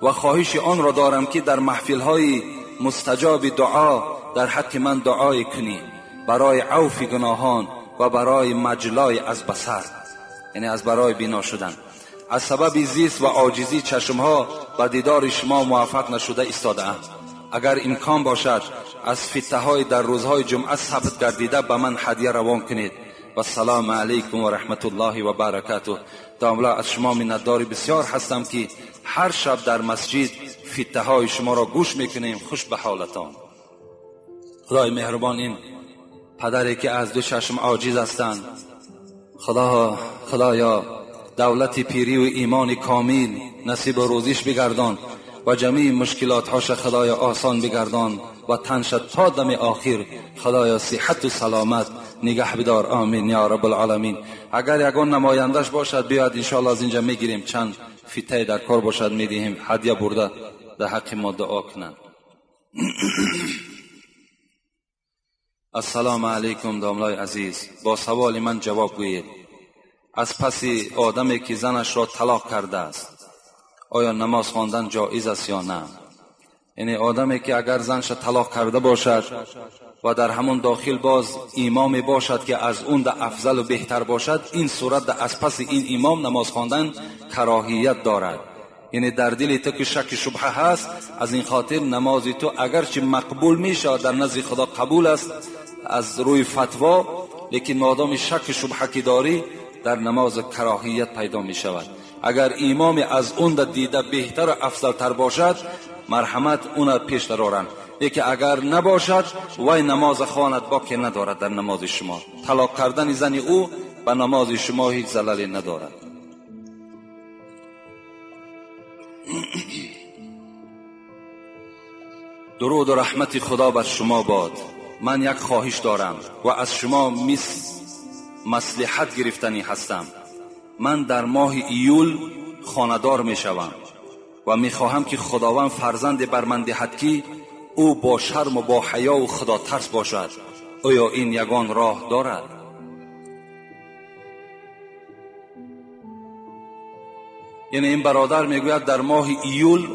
و خواهش آن را دارم که در محفل های مستجاب دعا در حق من دعای کنی برای عفو گناهان و برای مجلای از بصر، یعنی از برای بینا شدن. از سبب زیست و عاجزی چشمها به دیدار شما موفق نشده ایستاده ام. اگر امکان باشد از فته های در روزهای جمعه ثبت گردیده به من هدیه روان کنید. و سلام علیکم و رحمت الله و برکاته. داملا از شما منتدار بسیار هستم که هر شب در مسجد فته های شما را گوش میکنیم. خوش به حالتان. خدای مهربان این پدری که از دو چشم عاجز هستند، خدایا دولت پیری و ایمان کامل نصیب روزیش بگردان و جمیع مشکلات هاش خدایا آسان بگردان و تنش تا دم آخر خدایا صحت و سلامت نگه بدار. آمین یا رب العالمین. اگر یگان نمایندش باشد بیاد انشاءالله از اینجا میگیریم، چند فیته در کار باشد میدهیم، هدیه برده در حق ما دعا کنند. السلام علیکم داملای عزیز، با سوال من جواب گویید. از پس آدمی که زنش را طلاق کرده است آیا نماز خواندن جایز است یا نه؟ یعنی آدمی که اگر زنش طلاق کرده باشد و در همون داخل باز امامی باشد که از اون ده افضل و بهتر باشد، این صورت ده از پس این امام نماز خواندن کراهیت دارد. یعنی در دل تو که شک شبهه هست، از این خاطر نماز تو اگرچه مقبول میشه در نزد خدا قبول است از روی فتوا، لیکن مادام شک شبهه که داری در نماز کراهیت پیدا می شود. اگر امام از اون دیده بهتر و افضل تر باشد مرحمت اون پیش درارند، یکی اگر نباشد وای نماز خواند باکی ندارد در نماز شما. طلاق کردن زن او به نماز شما هیچ زللی ندارد. درود و رحمت خدا بر شما باد. من یک خواهش دارم و از شما مصلحت گرفتنی هستم. من در ماه ایول خانه‌دار می شوم و می خواهم که خداوند فرزند بر من دهد که او با شرم و با حیا و خدا ترس باشد. آیا این یگان راه دارد؟ یعنی این برادر میگوید در ماه ایول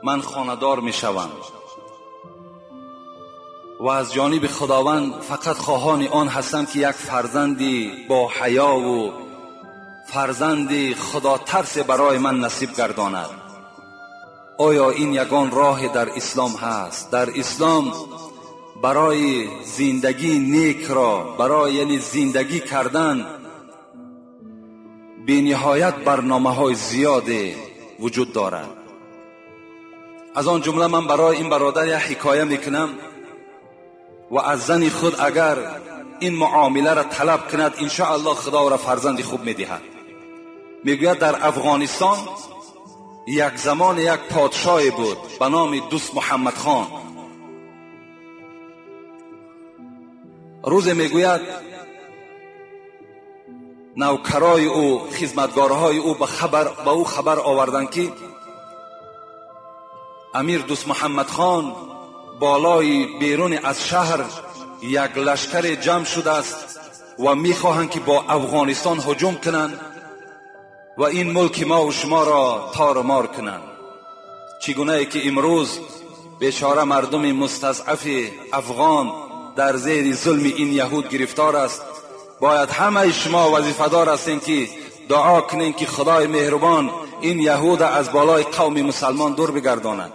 من خانه‌دار می شوم و از جانب خداوند فقط خواهان آن هستم که یک فرزندی با حیا و فرزندی خدا ترس برای من نصیب گرداند. آیا این یگان راه در اسلام هست؟ در اسلام برای زندگی نیک را، برای یعنی زندگی کردن بی نهایت برنامه های زیادی وجود دارد. از آن جمله من برای این برادر یک حکایه میکنم و از زن خود اگر این معامله را طلب کند انشاءالله خدا را فرزند خوب میدهد. میگوید در افغانستان یک زمان یک پادشاهی بود به نام دوست محمد خان. روز میگوید نوکرای او، خدمتگارهای او به او خبر آوردند که امیر دوست محمد خان بالای بیرون از شهر یک لشکر جمع شده است و میخواهند که با افغانستان هجوم کنند و این ملک ما و شما را تار و مار کنند. چگونه ای که امروز بیچاره مردم مستضعف افغان در زیر ظلم این یهود گرفتار است، باید همه شما وظیفه دار هستین که دعا کنین که خدای مهربان این یهود از بالای قوم مسلمان دور بگرداند.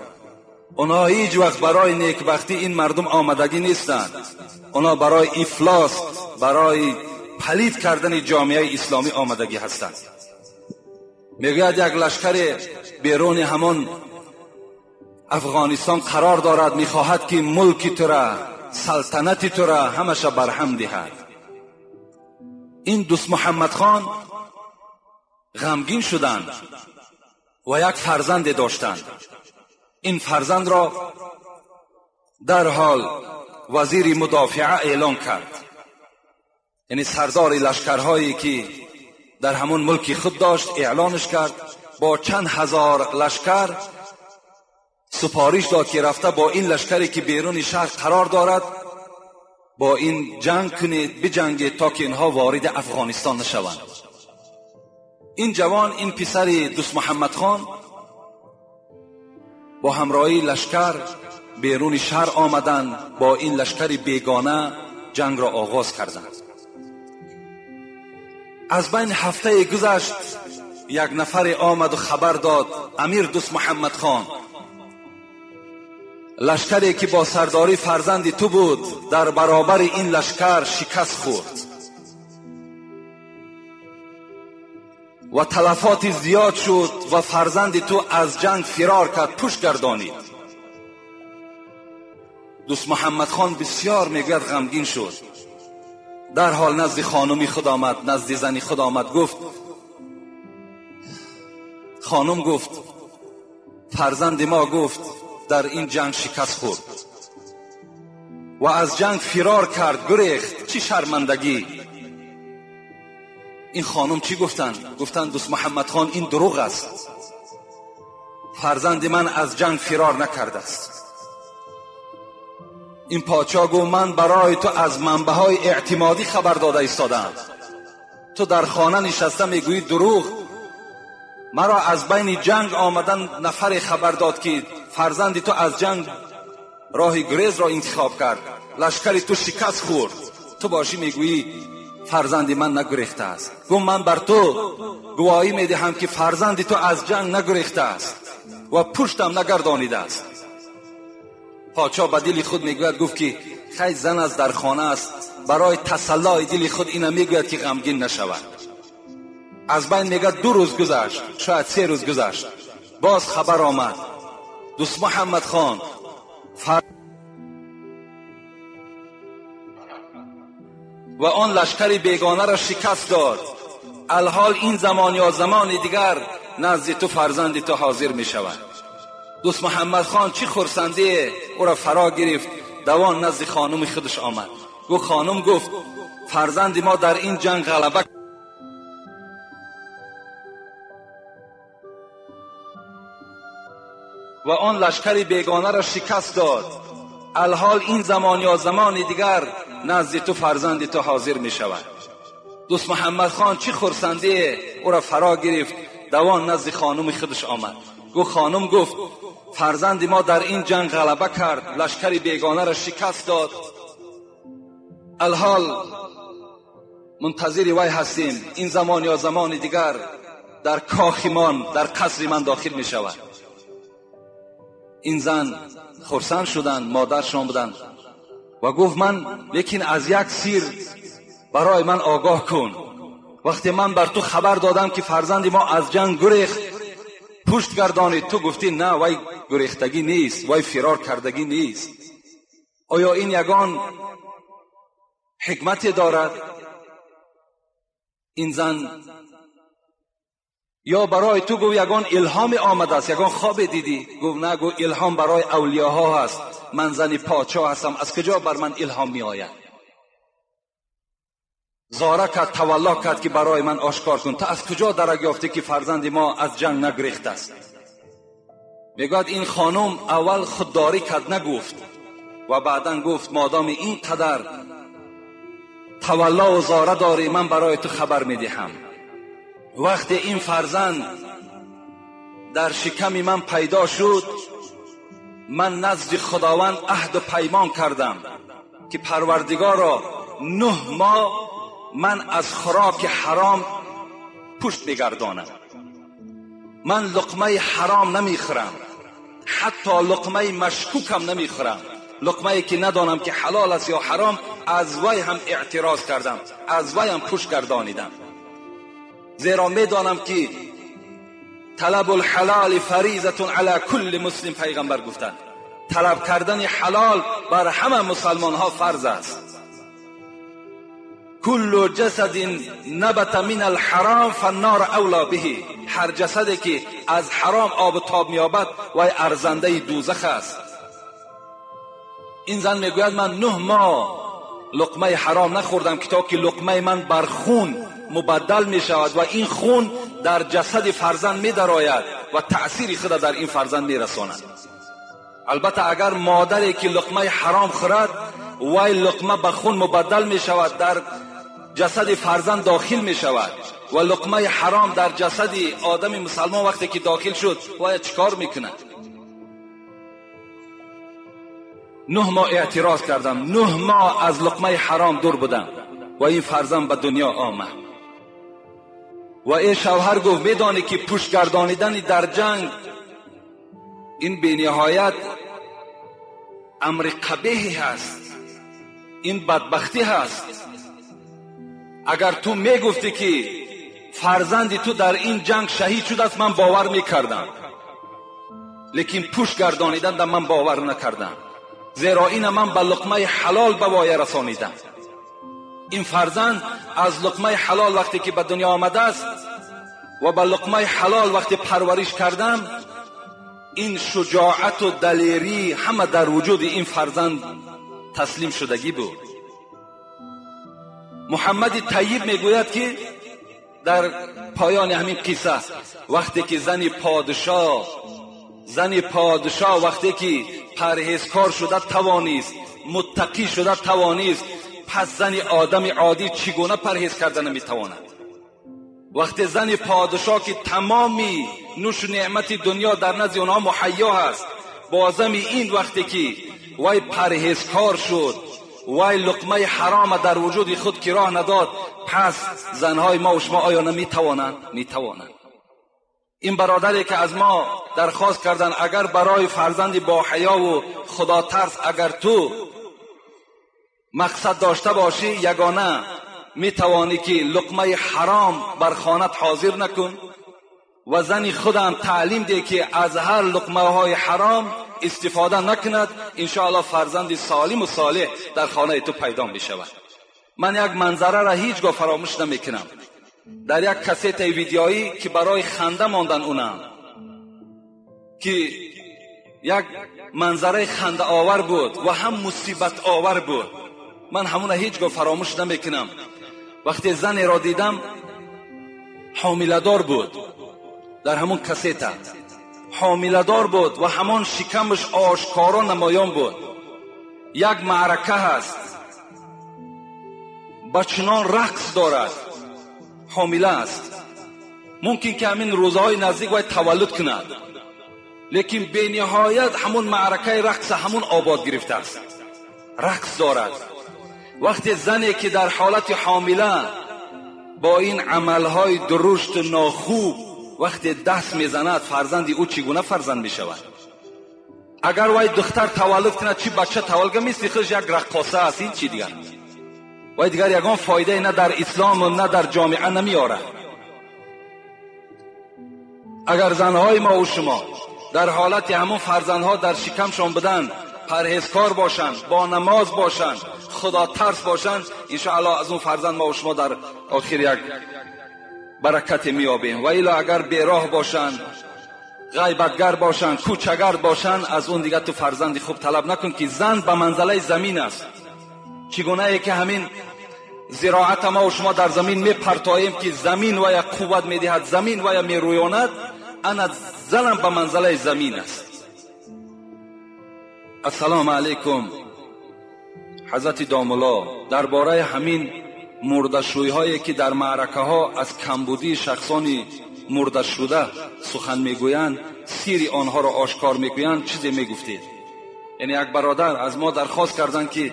اونا هیچ وقت برای نیکبختی این مردم آمدگی نیستند. اونا برای افلاس، برای پلید کردن جامعه اسلامی آمدگی هستند. میگوید یک لشکر بیرون همان افغانستان قرار دارد، میخواهد که ملک تو را، سلطنت تو را همش برهم دهد. این دوست محمد خان غمگین شدند و یک فرزند داشتند. این فرزند را در حال وزیر مدافعه اعلان کرد، یعنی سردار لشکرهایی که در همون ملک خود داشت اعلانش کرد. با چند هزار لشکر سپارش داد که رفته با این لشکری که بیرون شهر قرار دارد با این جنگ کنید، بجنگید تا که اینها وارد افغانستان نشوند. این جوان، این پسر دوست محمد خان با همراهی لشکر بیرون شهر آمدند، با این لشکر بیگانه جنگ را آغاز کردند. از بین هفته گذشت، یک نفر آمد و خبر داد امیر دوست محمد خان، لشکری که با سرداری فرزند تو بود در برابر این لشکر شکست خورد و تلفات زیاد شد و فرزند تو از جنگ فرار کرد، پشت گردانید. دوست محمد خان بسیار میگوید غمگین شد. در حال نزد خانمی خود آمد، نزد زنی خود آمد، گفت خانم، گفت فرزند ما گفت در این جنگ شکست خورد و از جنگ فرار کرد، گریخت، چی شرمندگی. این خانم چی گفتند؟ گفتند دوست محمد خان این دروغ است، فرزند من از جنگ فرار نکرده است. این پادشاه گفت من برای تو از منبع های اعتمادی خبر داده ایستادم، تو در خانه نشسته میگویی دروغ. مرا از بین جنگ آمدن نفر خبر داد که فرزند تو از جنگ راه گریز را انتخاب کرد، لشکر تو شکست خورد، تو باشی میگویی فرزند من نگریخته است. گفت من بر تو گواهی میدهم که فرزند تو از جنگ نگریخته است و پشتم نگردانیده است. پادشاه به دل خود میگوید، گفت که خیلی زن از در خانه است، برای تسلای دل خود اینو میگوید که غمگین نشود. از بین میگه 2 روز گذشت، شاید 3 روز گذشت، باز خبر آمد دوست محمد خان و آن لشکر بیگانه را شکست داد. الحال این زمان یا زمان دیگر نزد تو فرزند تو حاضر می شود. دوست محمد خان چی خرسندی او را فرا گرفت، دوان نزد خانم خودش آمد. گفت خانم، گفت فرزند ما در این جنگ غلبه و آن لشکر بیگانه را شکست داد. الحال این زمان یا زمان دیگر نزد تو فرزند تو حاضر می شود. دوست محمد خان چی خرسندی او را فرا گرفت، دوان نزد خانم خودش آمد. گفت خانم، گفت فرزند ما در این جنگ غلبه کرد، لشکر بیگانه را شکست داد. الحال منتظر وی هستیم، این زمان یا زمان دیگر در کاخ من، در قصر من داخل می شود. این زن خرسند شدند، مادرشان بودند و گفت من لیکن از یک سیر برای من آگاه کن. وقتی من بر تو خبر دادم که فرزند ما از جنگ گریخت، پشت گردانید، تو گفتی نه وی گریختگی نیست، وی فرار کردگی نیست. آیا این یگان حکمت دارد؟ این زن یا برای تو گفت یگان الهام آمده است، یگان خواب دیدی؟ گفت نه، گفت الهام برای اولیاها هست، من زن پادشاه هستم، از کجا بر من الهام می آید؟ زاره کرد، تولا کرد که برای من آشکار کن، تا از کجا درک یافته که فرزند ما از جنگ نگریخته است؟ میگوید این خانم اول خودداری کرد، نگفت، و بعدا گفت مادام این قدر تولا و زاره داری، من برای تو خبر میدهم. وقتی این فرزند در شکم من پیدا شد، من نزد خداوند عهد و پیمان کردم که پروردگارا 9 ماه من از خوراک حرام پشت بگردانم، من لقمه حرام نمیخورم، حتی لقمه مشکوکم نمیخورم، لقمه که ندانم که حلال است یا حرام، از وی هم اعتراض کردم، از وی هم پشت گردانیدم، زیرا میدانم که طلب الحلال فریضة علی کل مسلم. پیغمبر گفتند طلب کردن حلال بر همه مسلمان ها فرض است. کل جسد نبت من الحرام فالنار اولا به. هر جسدی که از حرام آب و تاب میابد وی ارزنده دوزخ است. این زن میگوید من 9 ماه لقمه حرام نخوردم که تا که لقمه من بر خون مبدل می شود و این خون در جسد فرزند می درآید و تأثیر خود در این فرزند می رساند. البته اگر مادری که لقمه حرام خورد وی لقمه به خون مبدل می شود، در جسد فرزند داخل می شود و لقمه حرام در جسد آدم مسلمان وقتی که داخل شد وی چیکار میکند؟ 9 ماه اعتراض کردم، 9 ماه از لقمه حرام دور بودم و این فرزند به دنیا آمد. و ای شوهر گفت میدانی که پشت گردانیدن در جنگ این به نهایت امر قبیحی هست، این بدبختی هست. اگر تو میگفتی که فرزند تو در این جنگ شهید شده است من باور میکردم، لیکن پشت گردانیدن در من باور نکردم. Зеро ина ман ба луқмаи ҳалол ба воя расонидам. Ин фарзанд аз луқмаи ҳалол вақте ки ба дунё омадааст ва ба луқмаи ҳалол вақте парвариш кардам, ин шуҷоату далерӣ ҳама дар вуҷуди ин фарзанд таслим шудагӣ буд. Муҳаммади Тайиб мегӯяд ки дар поёни ҳамин қисса вақте ки зани подшоҳ вақте ки парҳезкор шуда тавонист, муттақӣ шуда тавонист, пас зани одами оддӣ чӣ гуна парҳез карда наметавонад? Вақте зани подшоҳ ки тамоми нӯшу неъмати дунё дар назди онҳо муҳайё ҳаст, бо зами ин вақте ки вай парҳезкор шуд, вай луқмаи ҳарома дар вуҷуди худ ки роҳ надод, пас занҳои мо ва шумо оё наметавонанд? Метавонанд. Ин бародаре ки аз мо дархост карданд, агар барои фарзанди боҳаёву худотарс агар ту мақсад дошта бошӣ, ягона метавонӣ ки луқмаи ҳаром бар хонат ҳозир накун ва зани худам таълим деҳ ки аз ҳар луқмаҳои ҳаром истифода накунад, иншоаллоҳ фарзанди солиму солеҳ дар хонаи ту пайдо мешавад. Ман як манзараро ҳеҷ гоҳ фаромӯш намекунам. Дар як кассетаи видеоӣ ки барои ханда мондан унам, ки як манзараи хандаовар буд ва ҳам мусибатовар буд, ман ҳамуна ҳеҷ гоҳ фаромӯш намекунам. Вақте занеро дидам, ҳомиладор буд, дар ҳамон кассета ҳомиладор буд ва ҳамон шикамаш ошкоро намоён буд. Як маърака ҳаст, ба чунон рақс дорад, ҳомила аст, мумкин ки ҳамин рӯзаҳои наздик вай таваллуд кунад, лекин бениҳоят ҳамон маъракаи рақса ҳамон обод гирифтааст, рақс дорад. Вақте зане ки дар ҳолати ҳомила бо ин амалҳои дурушту нохуб вақте даст мезанад, фарзанди ӯ чӣ гуна фарзанд мешавад? Агар вай духтар таваллуд кунад, чӣ бача таваллуд кунад, мисли худаш як раққоса аст, ин чӣ дигар? Вай дигар ягон фоидае на дар ислому на дар ҷомеа намеорад. Агар занҳои мо ва шумо дар ҳолати ҳамон фарзандҳо дар шикамшон буданд, парҳезкор бошанд, бо намоз бошанд, худотарс бошанд, иншоаллоҳ аз он фарзанд мо ва шумо дар охир як баракате меёбем. Ва ило агар бероҳ бошанд, ғайбатгар бошанд, кӯчагард бошанд, аз он дигар ту фарзанди хуб талаб накун, ки зан ба манзалаи замин аст. Чӣ гунае ки ҳамин зироата мо ва шумо дар замин мепартоем, ки замин вая қувват медиҳад, замин вая мерӯёнад, ана занам ба манзалаи замин аст. Ассалому алайкум. Ҳазрати домулло дар бораи ҳамин мурдашӯйҳое ки дар маъракаҳо аз камбудии шахсони мурдашуда сухан мегӯянд, сири онҳоро ошкор мекунанд, чизе мегуфтед? Яъне як бародар аз мо дархост карданд, ки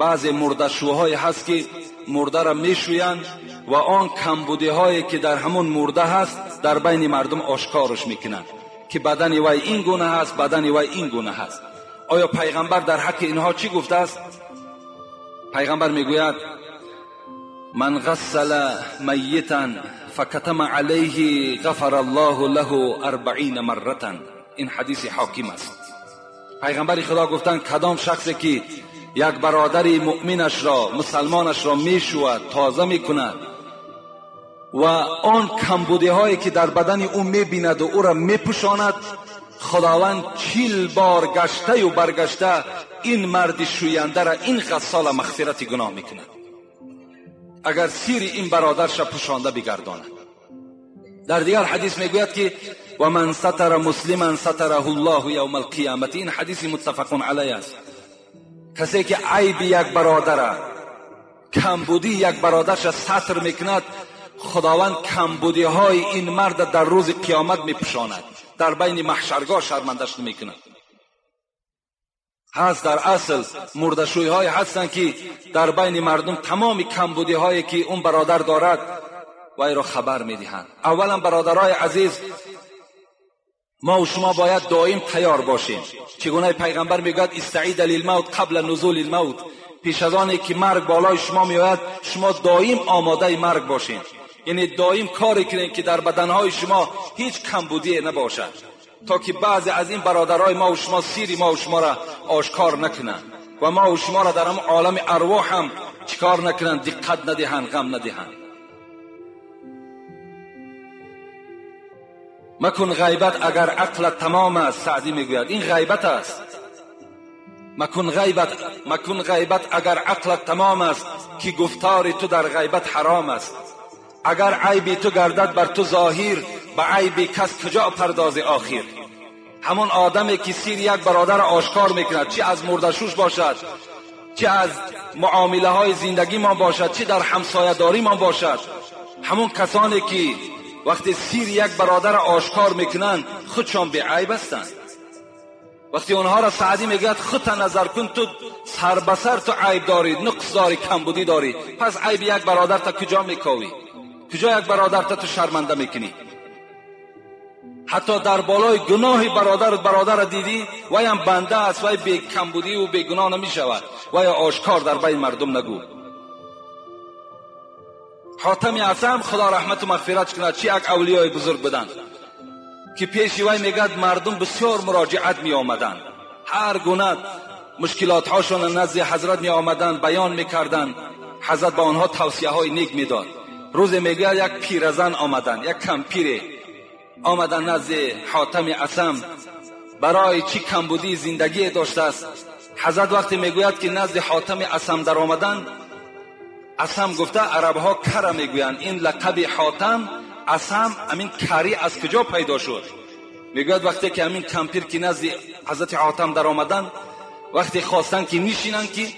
баъзе мурдашӯҳое ҳаст, ки мурдаро мешӯянд ва он камбудиҳое ки дар ҳамон мурда ҳаст дар байни мардум ошкорш мекунанд, ки бадани вай ин гуна ҳаст, бадани вай ин гуна ҳаст. Оё пайғамбар дар ҳаққи инҳо чӣ гуфтааст? Пайғамбар мегӯяд: ман ғассала майитан факатама алайҳи ғафара аллоҳу лаҳу 40 марратан. Ин ҳадиси ҳоким аст. Пайғамбари худо гуфтанд, кадом шахсе ки як бародари муъминашро, мусалмонашро мешӯяд, тоза мекунад ва он камбудиҳое ки дар бадани ӯ мебинаду ӯро мепӯшонад, худованд 40 бор гаштаю баргашта ин марди шӯяндара, ин ғассола мағфирати гуноҳ мекунад, агар сири ин бародарша пӯшонда бигардонад. Дар дигар ҳадис мегӯяд ки ва ман сатара муслиман сатараҳу ллоҳу явма алқиёмати. Ин ҳадиси муттафақун алайҳ аст. Касе ки айби як бародара, камбудии як бародарша сатр мекунад, худованд камбудиҳои ин марда дар рӯзи қиёмат мепӯшонад, дар байни маҳшаргоҳ шармандаш намекунад. ҳаст дар асл мурдашӯйҳое ҳастанд, ки дар байни мардум тамоми камбудиҳое ки он бародар дорад вайро хабар медиҳанд. Аввалан бародарои азиз, мо ва шумо бояд доим тайёр бошем. Чӣ гуна пайғамбар мегӯяд: истаида лилмавт қабла нузули лмавт. Пеш аз оне ки марг болои шумо меояд, шумо доим омодаи марг бошед. Яъне доим коре кунед, ки дар баданҳои шумо ҳеҷ камбудие набошад. تا که بعضی از این برادرای ما و شما سیر ما و شما را آشکار نکنند و ما و شما را در هم عالم ارواح هم چیکار نکنند، دقت ندهند، غم ندهند. مکن غیبت اگر عقلت تمام است. سعدی میگوید این غیبت است. مکن غیبت اگر عقلت تمام است، که گفتار تو در غیبت حرام است. اگر عیبی تو گردد بر تو ظاهر، به عیب کس کجا پرداز آخر. همون آدمی که سیر یک برادر آشکار میکند، چی از مردشوش باشد، چی از معامله های زندگی ما باشد، چی در همسایه داری ما باشد، همون کسانی که وقتی سیر یک برادر آشکار میکنند خودشان بی عیب هستند. وقتی اونها را سعدی میگوید خودت نظر کن، تو سر به سر تو عیب داری، نقص داری، کمبودی داری، پس عیب یک برادر تا کجا میکاوی؟ کجا یک برادر تا تو شرمنده میکنی؟ حتی در بالای گناه برادر دیدی، وی هم بنده است، وی بی کمبودی و بی گناه نمیشود، وی آشکار در بین مردم نگو. حاتم اعظم خدا رحمت و مغفرت کند، چی یک اولیای بزرگ بودند که پیش وی میگد مردم بسیار مراجعت می آمدند، هر گونه مشکلات هاشون نزد حضرت می آمدند، بیان میکردند، حضرت به آنها توصیه های نیک میداد. روز میگه یک پیرزن آمدند، یک کمپیر آمدن نزد حاتم اعظم، برای چی کمبودی زندگی داشته است. حضرت وقتی میگوید که نزد حاتم اعظم در آمدن، اعظم گفته عرب ها کره میگویند، این لقب حاتم اعظم همین کری از کجا پیدا شد؟ میگوید وقتی که همین کمپیر که نزد حضرت حاتم در آمدن، وقتی خواستن که نشینن که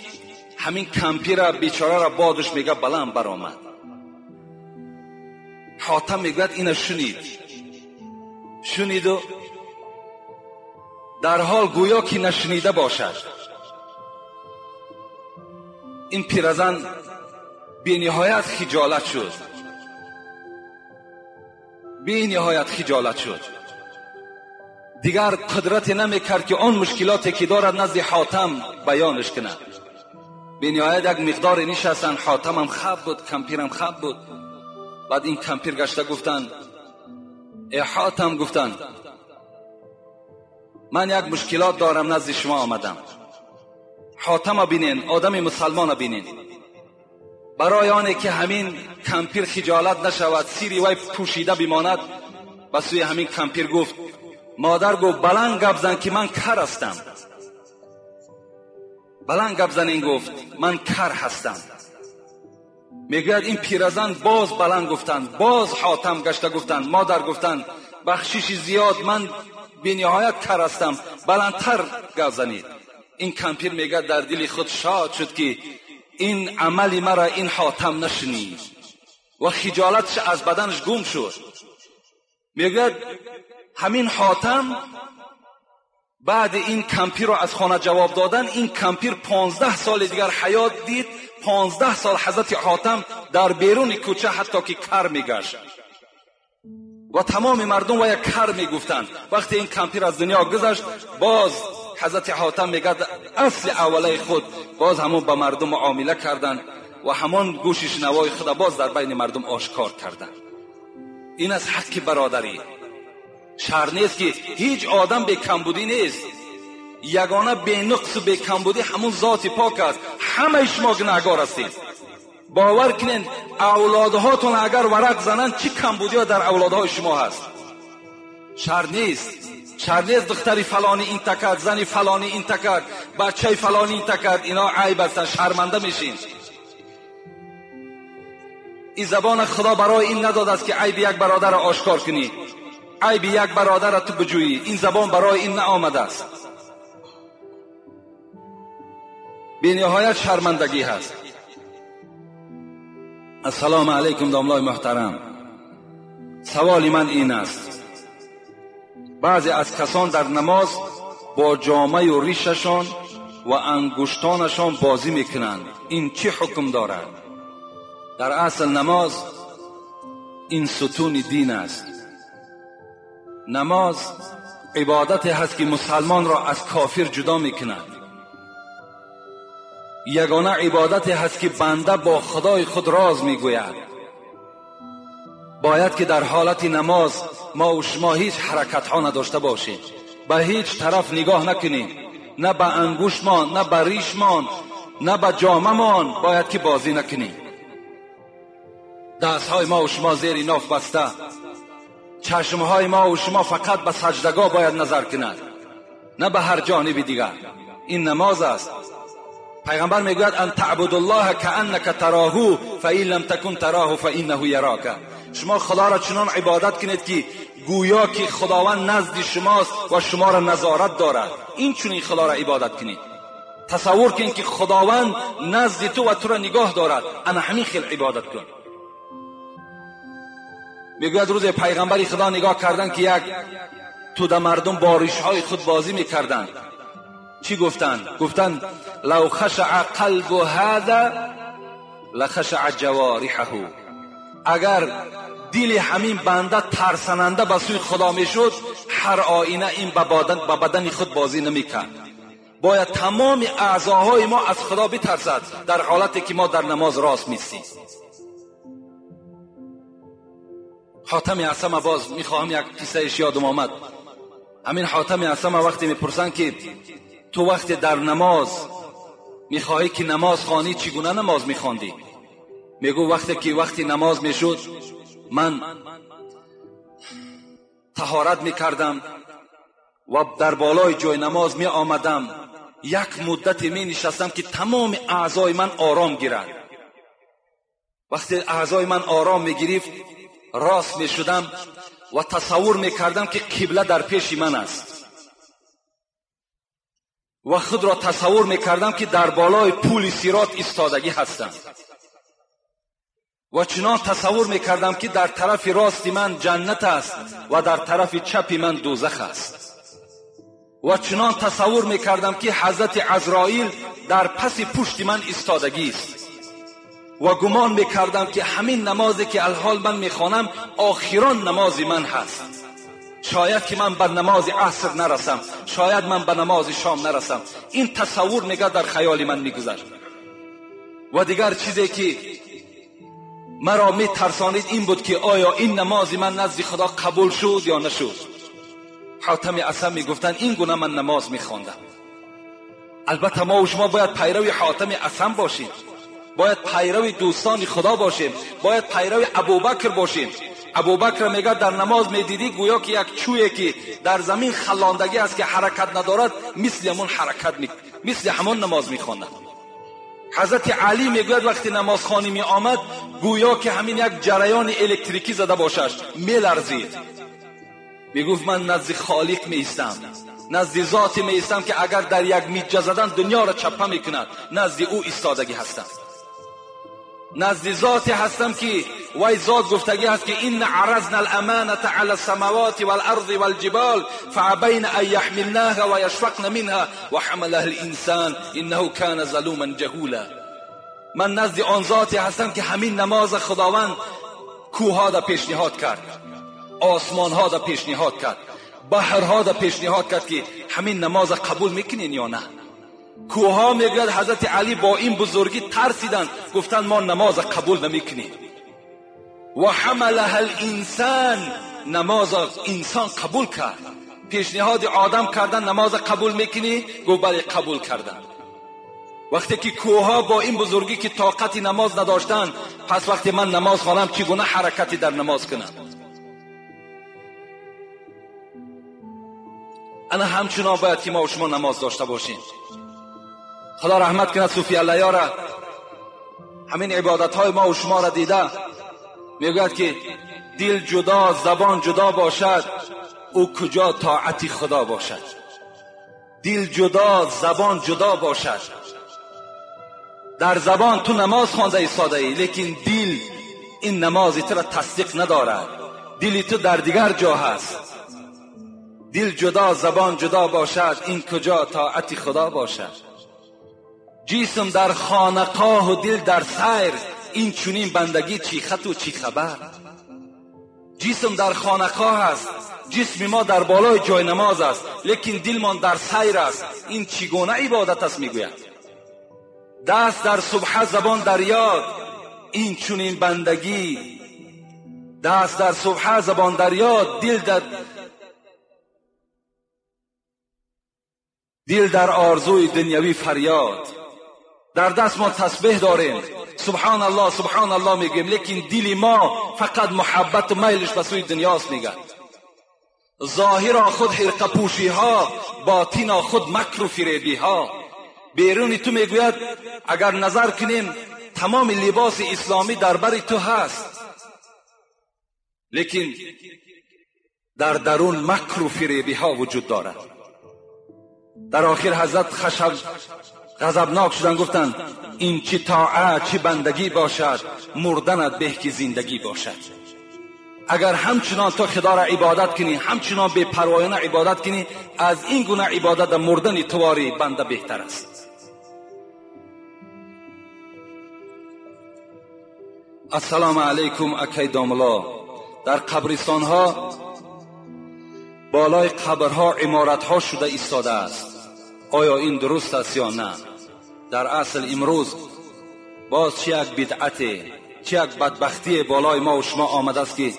همین کمپیر بیچاره را بادش میگه بلند برآمد. حاتم میگوید اینو شنید و در حال گویا که نشنیده باشد. این پیرزن بی نهایت خجالت شد، بی نهایت خجالت شد، دیگر قدرت نمیکرد که آن مشکلاتی که دارد نزد حاتم بیانش کند. بی نهایت یک مقدار نشستن، حاتم هم خب بود، کمپیرم خب بود. بعد این کمپیر گشته گفتند ای حاتم، گفتند من یک مشکلات دارم نزد شما آمدم. حاتم بینین، آدم مسلمان بینین، برای آنه که همین کمپیر خجالت نشود، سیری وی پوشیده بماند، به سوی همین کمپیر گفت مادر گفت بلند گپ زن که من کر هستم. بلند گپ زن، این گفت من کر هستم. میگوید این پیرزن باز بلند گفتند، باز حاتم گشته گفتند مادر گفتند بخشش زیاد، من بی نهایت کر هستم، بلندتر گپ زنید. این کمپیر میگه در دل خود شاد شد که این عمل مرا این حاتم نشنید و خجالتش از بدنش گم شد. میگوید همین حاتم بعد این کمپیر رو از خانه جواب دادن، این کمپیر 15 سال دیگر حیات دید. 15 سال حضرت حاتم در بیرون کوچه حتی که کر میگشت و تمام مردم و یک کر میگفتند. وقتی این کمپیر از دنیا گذشت، باز حضرت حاتم میگه اصل اوله خود باز همون به مردم معامله کردند و همان گوش شنوای خود باز در بین مردم آشکار کردند. این از حق برادری. شر نیست که هیچ آدم به کمبودی نیست، یگانه به نقص و به کمبودی همون ذات پاک است. همه شما گناهگار هستید. باور کنین اولادهاتون اگر ورق زنند چه کمبودی ها در اولادهای شما هست. شر نیست، شر نیست دختری فلانی این تکرد، زنی فلانی این تکرد، بچه فلانی این تکرد، اینا عیب هستن، شرمنده میشین. این زبان خدا برای این نداد است که عیب یک برادر را آشکار کنی، عیب یک برادر را تو بجویی. این زبان برای این نآمده است. بی نهایت شرمندگی هست. السلام علیکم داملای محترم. سوال من این است، بعضی از کسان در نماز با جامه و ریششان و انگشتانشان بازی میکنند، این چه حکم دارد؟ در اصل نماز این ستون دین است. نماز عبادت هست که مسلمان را از کافر جدا میکند. یگانه عبادت هست که بنده با خدای خود راز میگوید. باید که در حالت نماز ما و شما هیچ حرکت ها نداشته باشیم، به هیچ طرف نگاه نکنیم، نه به انگوشمان، نه به ریشمان، نه به جامه‌مان باید که بازی نکنیم. دستهای ما و شما زیر ناف بسته، چشمهای ما و شما فقط به سجدگاه باید نظر کند، نه به هر جانب دیگر. این نماز است. پیغمبر میگوید ان تعبد الله کأنک تراه فإن لم تکن تراه فإنه یراک. شما خدا را چنان عبادت کنید که گویا که خداوند نزد شماست و شما را نظارت دارد. این چنین خدا را عبادت کنید. تصور کن که خداوند نزد تو و تو را نگاه دارد، انا همین خیل عبادت کن. میگوید روز پیغمبر خدا نگاه کردن که یک توده مردم با ریشهای خود بازی میکردند. چی گفتند؟ گفتند لو خشع قلب هذا لخشع جوارحه. اگر دل همین بنده ترسننده به سوی خدا میشد، هر آینه این به بدن خود بازی نمیکرد. باید تمام اعضاهای ما از خدا بترسد در حالتی که ما در نماز راست میستیم. حاتم اصم باز میخواهم یک قصهش یادم آمد. همین حاتم اصم وقتی میپرسن که تو وقتی در نماز میخواهی که نماز خوانی چگونه نماز میخواندی؟ میگو وقتی که وقتی نماز میشد من طهارت میکردم و در بالای جای نماز می آمدم، یک مدت می نشستم که تمام اعضای من آرام گیرد. وقتی اعضای من آرام می گرفت راست می شدم و تصور می کردم که قبله در پیش من است و خود را تصور می کردم که در بالای پول صراط ایستادگی هستم و چنان تصور می کردم که در طرف راست من جنت است و در طرف چپ من دوزخ است و چنان تصور می کردم که حضرت عزرائیل در پس پشت من ایستادگی است و گمان می کردم که همین نمازی که الحال من می خوانم آخران نماز من هست. شاید که من به نماز عصر نرسم، شاید من به نماز شام نرسم. این تصور میگه در خیال من میگذشت. و دیگر چیزی که مرا می ترسانید این بود که آیا این نماز من نزد خدا قبول شد یا نشد. حاتم اصم می گفتن این گونه من نماز می خواندم. البته ما و شما باید پیرو حاتم اصم باشیم، باید پیرو دوستان خدا باشیم، باید پیرو ابوبکر باشیم. ابوبکر میگه در نماز میدیدی گویا که یک چویی که در زمین خلاندگی است که حرکت ندارد، مثل همون حرکت مثل همون نماز میخواند. حضرت علی میگوید وقتی نمازخوانی می آمد گویا که همین یک جریان الکتریکی زده باشش، میلرزید. میگفت من نزد خالق میایستم، نزد ذاتی میایستم که اگر در یک میجه زدن دنیا را چپه میکند، نزد او ایستادگی هستم، نزد ذاتی هستم که وی ذات گفتگی هست که این عرضنا الامانة علی السماوات والارض والجبال فابین ان یحملناها و یشفقن منها و حملها الانسان انه کان ظلوما جهولا. من نزد آن ذاتی هستم که همین نماز خداوند کوهها را پیشنهاد کرد، آسمانها را پیشنهاد کرد، بحرها را پیشنهاد کرد که همین نماز قبول میکنین یا نه. کوها میگوید حضرت علی با این بزرگی ترسیدند، گفتند ما نماز قبول نمیکنیم. و حملها الانسان، نماز انسان قبول کرد. پیشنهاد آدم کردن نماز قبول میکنی؟ گفت بله قبول کردن. وقتی که کوها با این بزرگی که طاقت نماز نداشتند، پس وقتی من نماز خوانم چگونه حرکتی در نماز کنم؟ انا همچنان باید که ما و شما نماز داشته باشیم. خدا رحمت کند صوفی الله را، همین عبادت های ما و شما را دیده، میگوید که دل جدا زبان جدا باشد او کجا طاعت خدا باشد. دل جدا زبان جدا باشد. در زبان تو نماز خوانده ایستاده ای، لیکن دل این نماز تو را تصدیق ندارد، دل تو در دیگر جا هست. دل جدا زبان جدا باشد این کجا طاعت خدا باشد. جسم در خانقاه و دل در سیر، این چنین بندگی چی خط و چی خبر. جسم در خانقاه است، جسم ما در بالای جای نماز است، لیکن دلمان در سیر است. این چگونه عبادت است؟ میگوید دست در سبحه زبان در یاد، این چنین بندگی دست در سبحه، زبان در یاد، دل در آرزوی دنیوی فریاد. در دست ما تسبیح داریم، سبحان الله سبحان الله میگیم، لیکن دل ما فقط محبت و میلش به سوی دنیاست. میگه ظاهرا خود حرقه پوشی ها، باطنا خود مکر و فریبی ها. بیرونی تو میگوید اگر نظر کنیم تمام لباس اسلامی در بر تو هست، لیکن در درون مکر و فریبی ها وجود دارد. در آخر حضرت خشب غضبناک شدن، گفتند این چی طاعت چی بندگی باشد، مردنت به که زندگی باشد. اگر همچنان تو خدا را عبادت کنی، همچنان بی پروایانه عبادت کنی، از این گونه عبادت مردن تواری بنده بهتر است. السلام علیکم اکی داملا. در قبرستان ها بالای قبرها عمارت ها شده ایستاده است، آیا این درست است یا نه؟ در اصل امروز باز چه یک بدعت، چه یک بدبختی بالای ما و شما آمده است که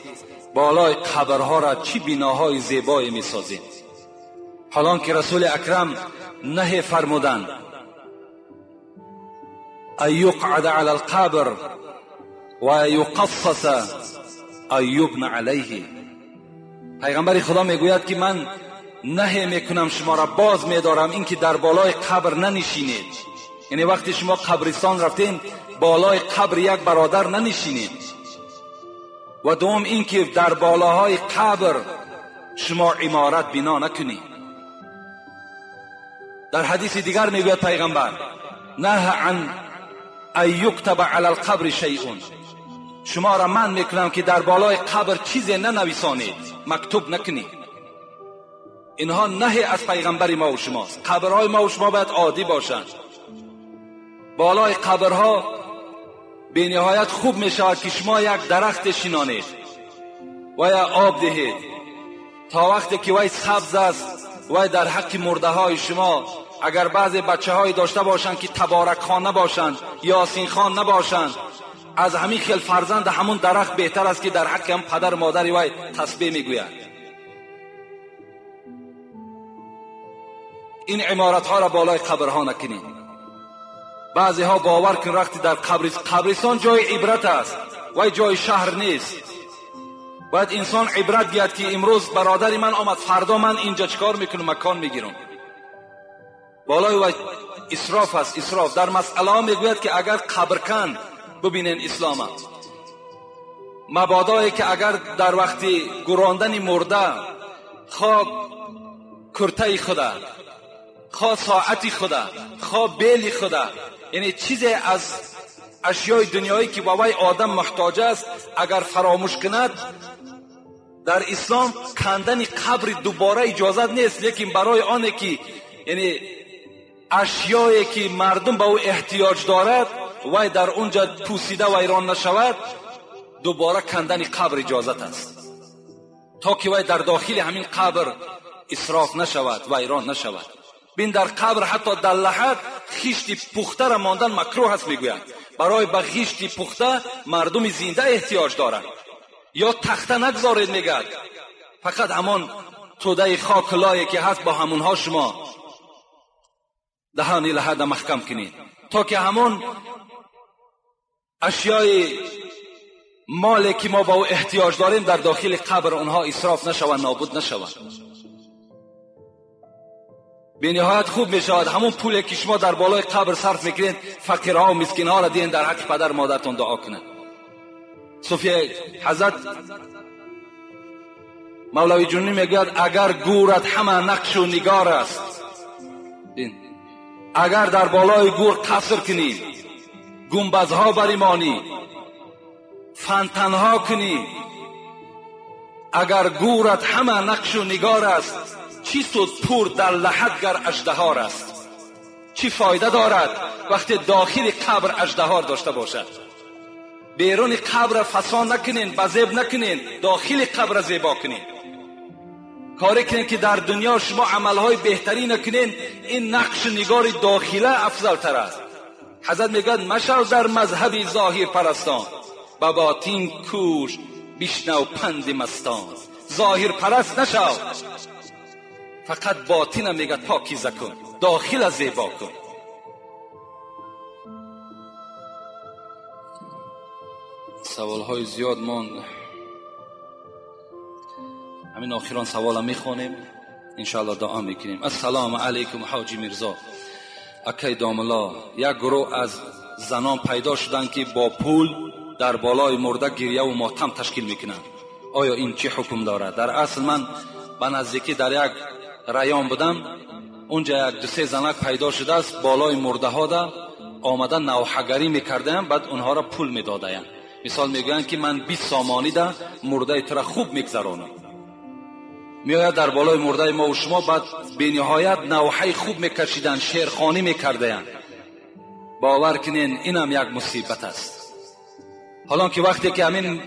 بالای قبرها را چی بناهای زیبایی می سازیم. حالان که رسول اکرم نهی فرمودند ان یقعد علی القبر و یقصص ان یبنى علیه. پیغمبر خدا میگوید که من نهی میکنم، شما را باز میدارم اینکه در بالای قبر ننشینید. یعنی وقتی شما قبرستان رفتین بالای قبر یک برادر ننشینید. و دوم اینکه در بالاهای قبر شما عمارت بنا نکنید. در حدیث دیگر میگوید پیغمبر نه عن ان یکتب علی القبر شیء، شما را من میکنم که در بالای قبر چیزی ننویسانید، مکتوب نکنید. اینها نهی از پیغمبر ما و شماست. قبرهای ما و شما باید عادی باشند. بالای قبرها به نهایت خوب می شود که شما یک درخت شینانید و یا آب دهید تا وقتی که وی سبز است. وی در حق مرده های شما اگر بعضی بچه های داشته باشند که تبارک خان نباشند، یاسین خان نباشند، از همین خیل فرزند همون درخت بهتر است که در حق هم پدر مادری وی تسبیح میگوید. این عمارت ها را بالای قبرها نکنید. بعضی ها باور کن وقتی در قبرستان جای عبرت است و جای شهر نیست. باید انسان عبرت گیرد که امروز برادر من آمد، فردا من اینجا چیکار میکنم، مکان میگیرم. بالای و اسراف است، اسراف. در مسئله ها میگوید که اگر قبر کن، ببینین اسلام مبادایی که اگر در وقتی گراندن مرده خواه کرته خدا، خواه ساعتی خدا، خواه بیل خدا، یعنی چیزی از اشیای دنیایی که با وی آدم محتاج است اگر فراموش کند، در اسلام کندن قبر دوباره اجازت نیست. لیکن برای آنه که یعنی اشیایی که مردم به او احتیاج دارد وی در اونجا پوسیده ویران نشود، دوباره کندن قبر اجازت است تا که وی در داخل همین قبر اسراف نشود، ویران نشود. بین در قبر حتی در لحد خشت پخته را ماندن مکروه است میگویند. برای به خشت پخته مردم زنده احتیاج دارند. یا تخته نگذارید میگد، فقط همان توده خاک لایه که هست با همونها شما دهان لحد محکم کنید تا که همون اشیای مالی که ما با او احتیاج داریم در داخل قبر اونها اسراف نشوند، نابود نشوند. به نهایت خوب می شود همون پولی که شما در بالای قبر صرف میکنید فقیرها و مسکینها را دین در حق پدر مادرتون دعا کنند. صوفیه حضرت مولوی جونی میگوید اگر گورت همه نقش و نگار است، اگر در بالای گور قصر کنی، گنبدها بریمانی، فنتنها کنی، اگر گورت همه نقش و نگار است، چی سود پور در لحد گر اژدهار است؟ چی فایده دارد وقتی داخل قبر اژدهار داشته باشد؟ بیرون قبر فسان نکنین، بزیب نکنین، داخل قبر زیبا کنین. کاری کنین که در دنیا شما عملهای بهتری نکنین، این نقش نگار داخله افضل تر است. حضرت میگوید مشو در مذهب ظاهر پرستان، به باطن کوش بشنو پند مستان. ظاهر پرست نشو، فقط باطن میگه پاکیزه کن، داخل زیبا کن. سوال های زیاد ماند، همین آخران سوال میخوانیم انشاءالله دعا میکنیم. السلام علیکم حاجی میرزا اکی داملا، یک گروه از زنان پیدا شدن که با پول در بالای مرده گریه و ماتم تشکیل میکنند، آیا این چه حکم دارد؟ در اصل من به نزدیکی در یک ریان بودم، اونجا یک دو سه زنک پیدا شده است بالای مرده ها ده آمده نوحه‌گری میکردن، بعد اونها را پول میدادند. مثال میگویند که من 20 سامانی ده مرده تو را خوب میگذرانم، میآید در بالای مرده ما و شما، بعد به نهایت نوحه خوب میکشیدن، شعرخوانی میکردند. باور کنین اینم یک مصیبت است. حالا که وقتی که همین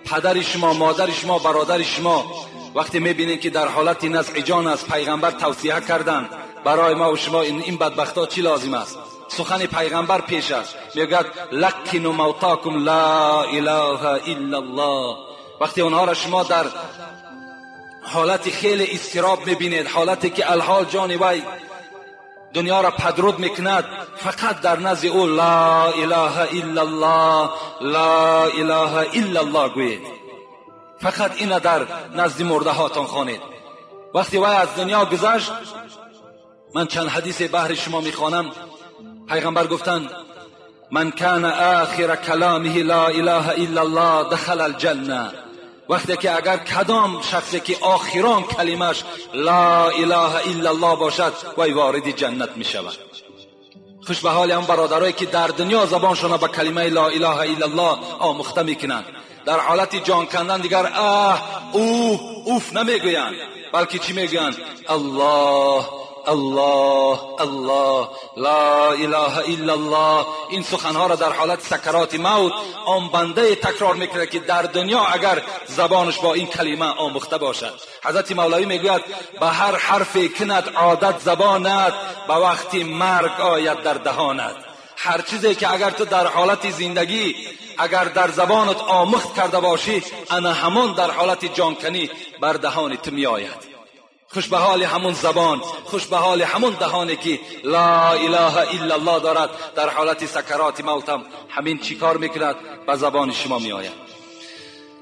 پدر شما، مادر شما، برادر شما وقتی میبینین که در حالت نزع جان است، پیغمبر توصیه کردن برای ما و شما این بدبختا چی لازم است؟ سخن پیغمبر پیش است، میگوید لقنوا موتاکم لا اله الا الله. وقتی اونها را شما در حالت خیلی اضطراب میبینید، حالتی که الحال جان وی دنیا را پدرود میکند، فقط در نزد او لا اله الا الله لا اله الا الله گویید، فقط اینه در نزد مرده هاتان خوانید. وقتی وی از دنیا گذشت، من چند حدیث بهر شما میخوانم. پیغمبر گفتند من کان آخر کلامه لا اله الا الله دخل الجنه. وقتی که اگر کدام شخصی که آخران کلمش لا اله الا الله باشد، وی وارد جنت می شود. خوش به حال هم برادرایی که در دنیا زبانشان به کلمه لا اله الا الله آموخته میکنند، در حالت جان کندن دیگر اه اوه اوف نمیگویند، بلکه چی میگویند؟ الله الله الله لا اله الا الله. این سخنها را در حالت سکرات موت آن بنده تکرار میکنه که در دنیا اگر زبانش با این کلمه آموخته باشد. حضرت مولوی میگوید به هر حرف کند عادت زبانت، به وقتی مرگ آید در دهانت. هر چیزی که اگر تو در حالت زندگی اگر در زبانت آموخت کرده باشی، انا همان در حالت جانکنی بر دهان تو میآید. خوش به حال همون زبان، خوش به حال همون دهانی که لا اله الا الله دارد، در حالت سکرات موتم همین چیکار میکند؟ به زبان شما میآید.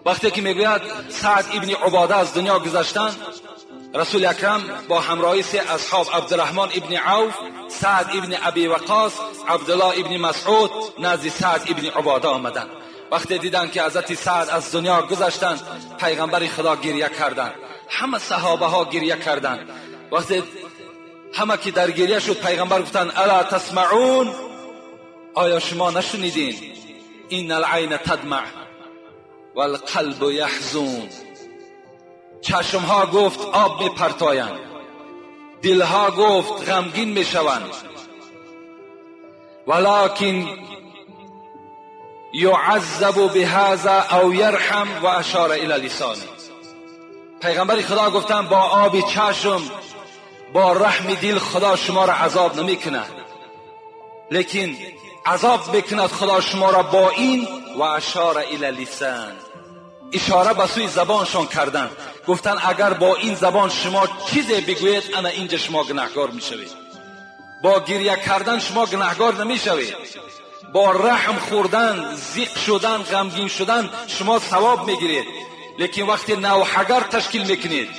وقتی که میگوید سعد ابن عباده از دنیا گذشتن، رسول اکرم با همراهی سه اصحاب عبدالرحمن ابن عوف، سعد ابن ابی وقاص، عبدالله ابن مسعود نزد سعد ابن عباده آمدند. وقتی دیدن که حضرت سعد از دنیا گذشتند، پیغمبر خدا گریه کردند، همه صحابه ها گریه کردند. وقتی همه که در گریه شد، پیغمبر گفتند الا تسمعون، آیا شما نشنیدین؟ ان العین تدمع والقلب یحزون. چشم ها گفت آب می پرتایند، دل ها گفت غمگین می شوند، ولکن یعذب بهذا او یرحم و اشار الی لسانه. پیغمبر خدا گفتن با آب چشم، با رحم دل خدا شما را عذاب نمی کند، لیکن عذاب میکند خدا شما را با این و اشار الی لسان، اشاره به سوی زبانشان کردن. گفتن اگر با این زبان شما چیزی بگویید، انا اینجا شما گناهکار میشوید. با گریه کردن شما گناهکار نمیشوید، با رحم خوردن، زیق شدن، غمگین شدن شما ثواب میگیرید. لیکن وقتی نوحگر تشکیل میکنید،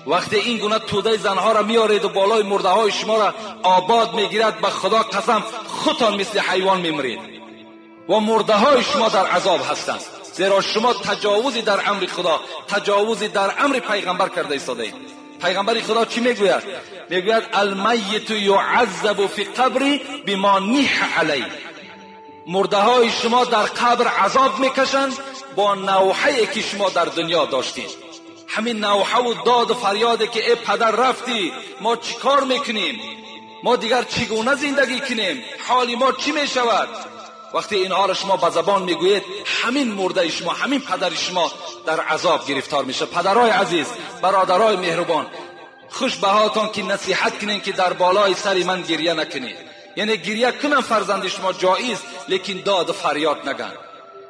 وقتی این گونه توده زنها را میارید و بالای مرده های شما را آباد میگیرد، به خدا قسم خودتان مثل حیوان میمرید و مرده های شما در عذاب هستند، زیرا شما تجاوزی در امر خدا، تجاوزی در امر پیغمبر کرده ایستاده اید. پیغمبر خدا چی میگوید؟ میگوید المیت یعذب فی قبری بما نیح علیه. مرده های شما در قبر عذاب میکشند با نوحه که شما در دنیا داشتید. همین نوحه و داد و فریاده که ای پدر رفتی، ما چیکار میکنیم؟ ما دیگر چگونه زندگی کنیم؟ حال ما چی میشود؟ وقتی اینها را شما به زبان میگویید، همین مرده شما، همین پدر شما در عذاب گرفتار میشه. پدرای عزیز، برادرای مهربان، خوش به حالتان که نصیحت کنین که در بالای سر من گریه نکنید. یعنی گریه کنن فرزند شما جایز، لیکن داد و فریاد نگن.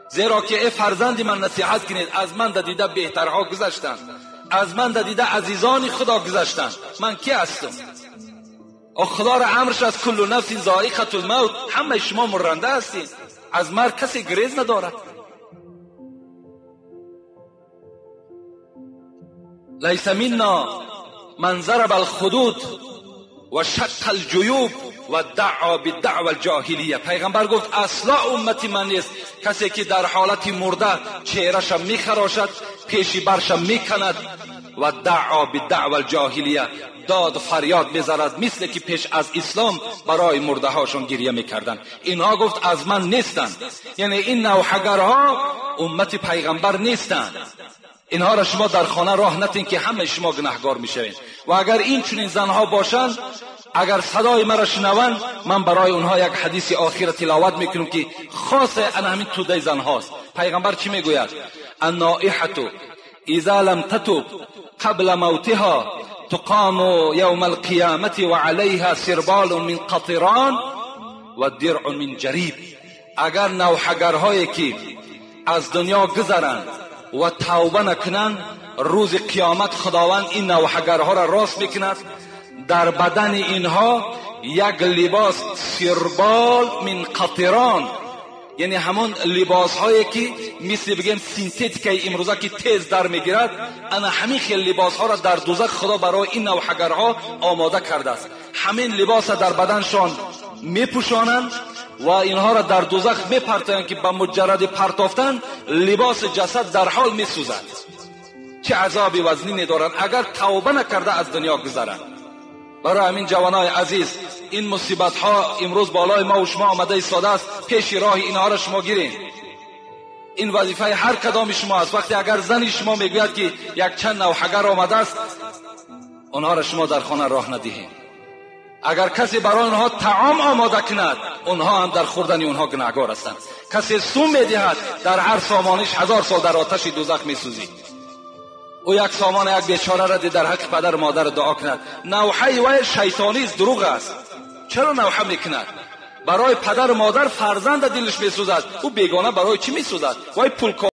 Зеро ки эй фарзанди ман насиҳат кунед, аз ман дида беҳтарҳо гузаштанд, аз ман дида азизони худо гузаштанд, ман ки ҳастам? Худо را امرش از کل نفس ذائقه الموت، همه شما مرنده هستید، از مرگ کسی گریز ندارد. لیس منا من ضرب الخدود و شق الجیوب و دعا بالدعوى الجاهلیه. پیغمبر گفت اصلا امتی من نیست کسی که در حالت مرده چهره‌ش میخراشد، پیشی برش میکند و دعا بالدعوى الجاهلیه، داد فریاد می‌زند مثل که پیش از اسلام برای مرده هاشون گریه میکردن. اینها گفت از من نیستند، یعنی این نوحه‌گرها امت پیغمبر نیستند. اینها را شما در خانه راه نتین که همه شما گناهگار میشوید. و اگر این چنین زنها باشند، اگر صدای مرا شنوند، من برای اونها یک حدیث آخر تلاوت میکنم که خاص انا همین توده زنهاست. پیغمبر چی میگوید؟ النائحة اذا لم تتب قبل موتها تقام یوم القیامة وعليها سربال من قطران و درع من جریب. اگر نوحه‌گرهایی که از دنیا گذرند و توبه نکنند، روز قیامت خداوند این نوحه‌گرها را راست میکند، در بدن اینها یک لباس سربال من قطران، یعنی همون لباس هایی که مثل بگیم سینتتیک امروزه که تیز در میگیرد، انا همین خیلی لباس ها را در دوزخ خدا برای این نوحه‌گرها آماده کرده است. همین لباس را در بدنشان میپوشانند و اینها را در دوزخ میپرتایند که به مجرد پرتافتن لباس جسد در حال میسوزد. چه عذابی وزنینی دارند اگر توبه نکرده از دنیا گذرند. برای همین جوانای عزیز، این مصیبت ها امروز بالای ما و شما آمده ایستاده است، پیش راه اینها را شما گیرین. این وظیفه هر کدام شما است. وقتی اگر زنی شما میگوید که یک چند نوحه‌گر آمده است، آنها را شما در خانه راه ندهید. اگر کسی برای آنها طعام آماده کند، آنها هم در خوردن آنها گناهگار هستند. کسی سوم میدهد، در هر سامانش 1000 سال در آتش دوزخ میسوزید. او یک سامان یک بیچاره را در حق پدر مادر دعا کند. نوحه وی شیطانی است، دروغ است. چرا نوحه میکند؟ برای پدر مادر فرزند دلش میسوزد، او بیگانه برای چی میسوزد؟ وای پول